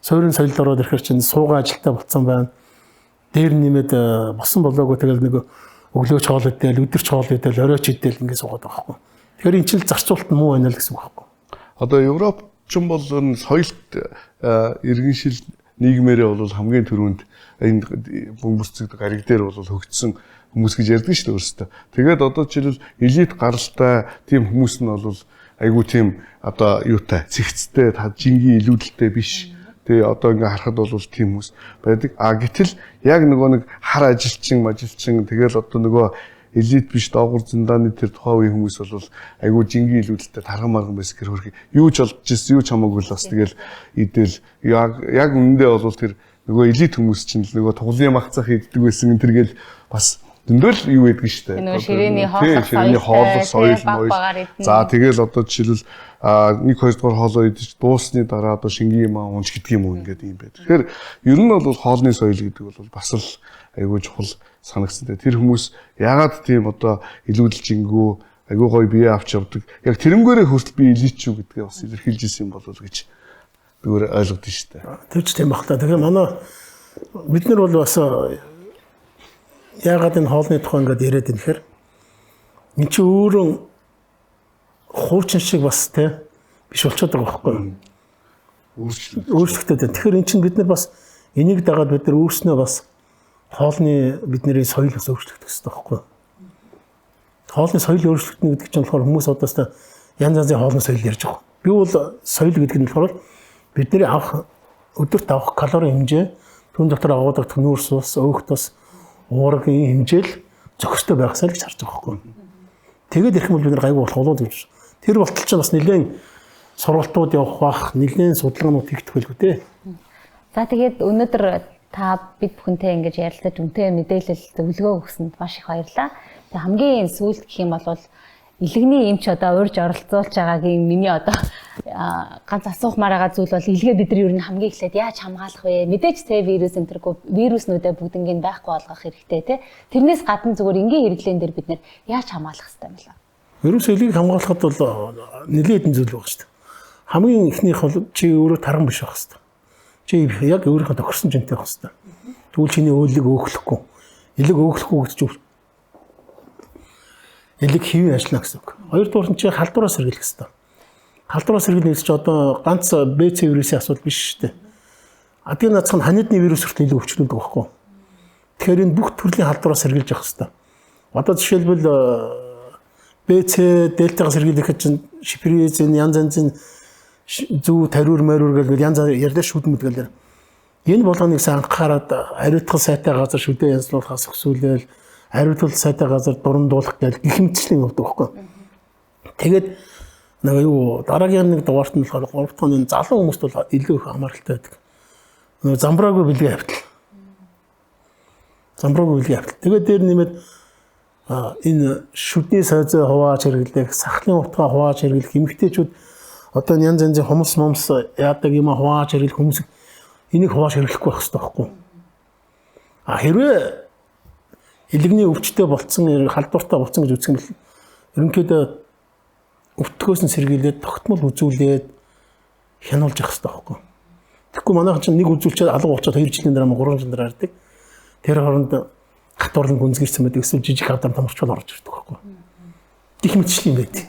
Speaker 1: суурин соёлд ороод ирэхэр чинь суугаа ажилтаа болцсон байна. Дээр нэмээд босон болоогүй тэгэл нэг өглөөч хоол идэл, өдөрч хоол идэл, оройч идэл ингэ суугаад байгаа байхгүй. Тэгэхээр эн чинь л зарцуулалт нь муу байна л гэсэн үг байхгүй.
Speaker 2: Одоо Европ ч бол соёлт иргэншил нийгмээрээ бол хамгийн түрүүнд энэ бөмбөрцөг гариг дээр бол хөгжсөн хүмүүс гэж ярьдаг шүү дээ өөрсдөө. Тэгээд одоо жишээлбэл элит гаралтай тийм хүмүүс нь бол айгүй тийм одоо юутай цэгцтэй жингийн илүүдэлтэй биш. Тэгээ одоо ингээ харахад бол тийм хүмүүс байдаг. А гэтэл яг нөгөө нэг хар ажилчин, мажилчин тэгэл одоо нөгөө элит биш доогуур зиндааны тэр тухайн үеийн хүмүүс бол айгүй жингийн илүүдэлтэй тарган марган байсан гэр хөрхи юу ч олж ирсэн юу ч хамаагүй л бас тэгэл идэл яг үнэндээ бол тэр нөгөө элит хүмүүс чинь л нөгөө туглын магцах иддэг байсан энэ тэргээл бас зөндөл юу байдаг шүү дээ.
Speaker 3: Нөгөө ширээний
Speaker 2: хооллох соёл моёл. За тэгэл одоо жишээлбэл 1 2 дугаар хоолоо идэж дуусны дараа одоо шингийн юм унж гэдэг юм уу ингээд юм байна. Тэгэхээр ер нь бол хоолны соёл гэдэг бол бас л айгүй чухал санагдсан. Тэр хүмүүс яагаад тийм одоо илүүдэлжингүү айгүй гоё бие авч явдаг. Яг тэрнгээрээ хүртэл би элит шүү гэдгээ бас илэрхийлж исэн юм болов уу гэж зүгээр ойлгодсон шүү дээ.
Speaker 1: Тэр ч тийм баг та. Тэгэхээр манай бид нар бол бас яагаад энэ хоолны тухай ингээд яриад байна гэхээр энэ чи өөрөө хуучин шиг бас те биш болчиход байгаа байхгүй юу? Өөрчлөгдөд байна. Тэгэхээр эн чинь бид нар бас энийг дагаад бид нар өөрснөө бас хоолны бидний соёл бас өөрчлөгдөх хэрэгтэй байхгүй юу? Хоолны соёл өөрчлөгдөнө гэдэг чинь болохоор хүмүүс одоо янз янзын хоолны соёл ярьж байгаа. Би бол соёл гэдэг нь болохоор бидний авах өдөрт авах калори хэмжээ, түүн дотор агуулдаг нүүрс ус, өөхт ус, уургийн хэмжээл зохистой байхсаа л гэж харж байгаа байхгүй. Тэгээд ирэх юм бол бид нар гайгүй болох болов гэж. Тэр болтол чинь бас нэлээд сургалтууд явах бах, нэлээд судалгаанууд хийгдэх байлгүй дээ.
Speaker 3: За тэгээд өнөөдөр та бид бүхэнтэй ингэж ярилцаж үнэтэй мэдээлэл зөвлөгөө өгсөнд маш их баярлалаа. Тэг хамгийн сүүлд гэх юм бол илэгний эмч одоо урьж оролцуулж байгаагийн миний одоо ганц асуухмаар байгаа зүйл бол илгээ бид нар ер нь хамгийн эхлээд яаж хамгаалах вэ? Мэдээж С вирус энэ тэргүй вируснүүдээ бүгднийг байхгүй болгох хэрэгтэй тий. Тэрнээс гадна зүгээр энгийн хэрэглээн дээр бид нар яаж хамгаалах хэрэгтэй юм бэ?
Speaker 1: Вирус илгийг хамгаалахад бол нэлээд хэдэн зүйл байгаа шүү дээ. Хамгийн эхнийх бол чи өөрөө таран биш байх хэрэгтэй. Чи яг өөрийнхөө тохирсон жинтэй байх хэрэгтэй. Тэгвэл чиний өөлөг өөхлөхгүй. Илэг өөхлөхгүй гэж чи элэг хэвийн ажиллана гэсэн үг. Хоёрдугаар нь чи халдвараас сэргийлэх хэрэгтэй. Халдвараас сэргийлнэ гэж чи одоо ганц БЦ вирусын асуудал биш шүү дээ. Адгийн наацх нь ханидны вирус хүртэл илүү өвчлүүлдэг байхгүй. Тэгэхээр энэ бүх төрлийн халдвараас сэргийлж явах хэрэгтэй. Одоо жишээлбэл БЦ, дельтагаас сэргийлэхэд чинь шиприз, янз янзын зүү тариур мариур гэл янз ярьлаа шүдмэд гэл. Энэ болгоныг сайн анхаарад ариутгал сайтай газар шүдээ янзлуулахаас өсвөлээл ариутгал сайтай газар дурамдуулах гэл гэх мэтчлэн явдаг байхгүй. Тэгээд нэг юу дараагийн нэг дугаарт нь болохоор 3 дахь нь залуу хүмүүст бол илүү их хамааралтай байдаг. Нөгөө замбраагүй бэлгээ автал. Замбраагүй бэлгээ автал. Тэгээд дээр нэмээд энэ шүдний сойзоо хувааж хэрэглэх, сахлын утгаа хувааж хэрэглэх эмэгтэйчүүд одоо янз янзын хумс момс яадаг юм хувааж хэрэглэх хүмүүс энийг хувааж хэрэглэхгүй байх хэрэгтэй байхгүй. А хэрвээ илэгний өвчтэй болцсон, халдвартай болцсон гэж үзэх юм бол ерөнхийдөө өвтгөөс нь сэргийлээд тогтмол үзүүлээд хянуулж явах хэрэгтэй байхгүй. Тэгэхгүй манайхан чинь нэг үзүүлчихэд алга болчиход 2 жилийн дараа 3 жилийн дараа ирдэг. Тэр хооронд хатуурлан гүнзгийрсэн байдаг. Эсвэл жижиг хавдар томорчвол орж ирдэг байхгүй. Гэх мэтчлэн юм байт.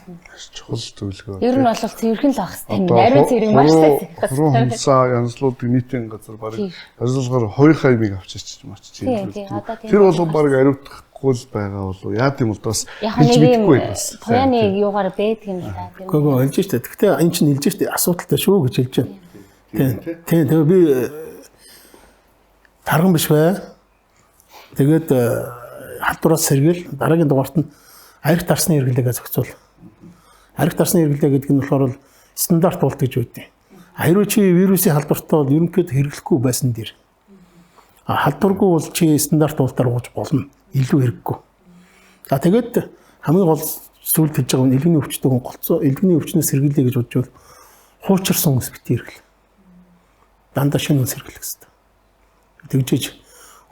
Speaker 2: Чухал зөвлөгөө.
Speaker 3: Ер нь бол цэвэрхэн л байх хэрэгтэй юм. Ариун цэврийг маш сайн
Speaker 2: хэрэгтэй. Хуруу хумсаа янзлуудыг нийтийн газар барыг барилгаар 2 хаймыг авчирч мачиж юм. Тэр болгон барыг ариутгахгүй л байгаа болов яа гэм бол бас
Speaker 3: хэлж мэдэхгүй бас. Туяаны юугаар байдаг юм л да.
Speaker 1: Үгүй ээ хэлж штэ. Гэхдээ энэ чинь хэлж штэ асуудалтай шүү гэж хэлж байна. Тийм. Тийм. Тэгээ би тарган биш бай. Тэгээд халдвараас сэргийл дараагийн дугаарт нь арх тарсны хэрэглээгээ зохицуул. Арх тарсны хэрэглээ гэдэг нь болохоор стандарт болт гэж үүдээ. Хэрвээ чи вирусын халдвартай бол ерөнхийдөө хэрэглэхгүй байсан дээр. А халдваргүй бол чи стандарт болтоор ууж болно. Илүү хэрэггүй. За тэгээд хамгийн гол сүүлд хэлж байгаа нь элгэний өвчтөй хүн голцоо элгэний өвчнөөс сэргийлье гэж бодож бол хуучирсан хүмүүс битгий хэрэглээ. Дандаа шинэ хүнс хэрэглэх хэрэгтэй. Тэгжээж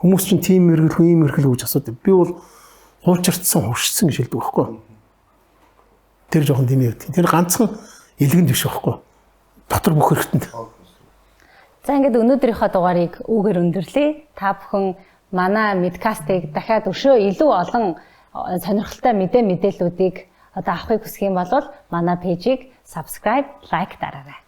Speaker 1: хүмүүс чинь тийм хэрэглэх үү, ийм хэрэглэх үү гэж асуудаг. Би бол хуучирдсан, хуршсан гэж хэлдэг байхгүй. Тэр жоохон тийм явдаг. Тэр ганцхан илгэнд биш байхгүй. Дотор бүх хэрэгтэнд.
Speaker 3: За, ингээд өнөөдрийнхөө дугаарыг үүгээр өндөрлөе. Та бүхэн манай Медкастыг дахиад өшөө илүү олон сонирхолтой мэдээллүүдийг одоо авахыг хүсэх юм бол манай page ийг subscribe, like дараарай.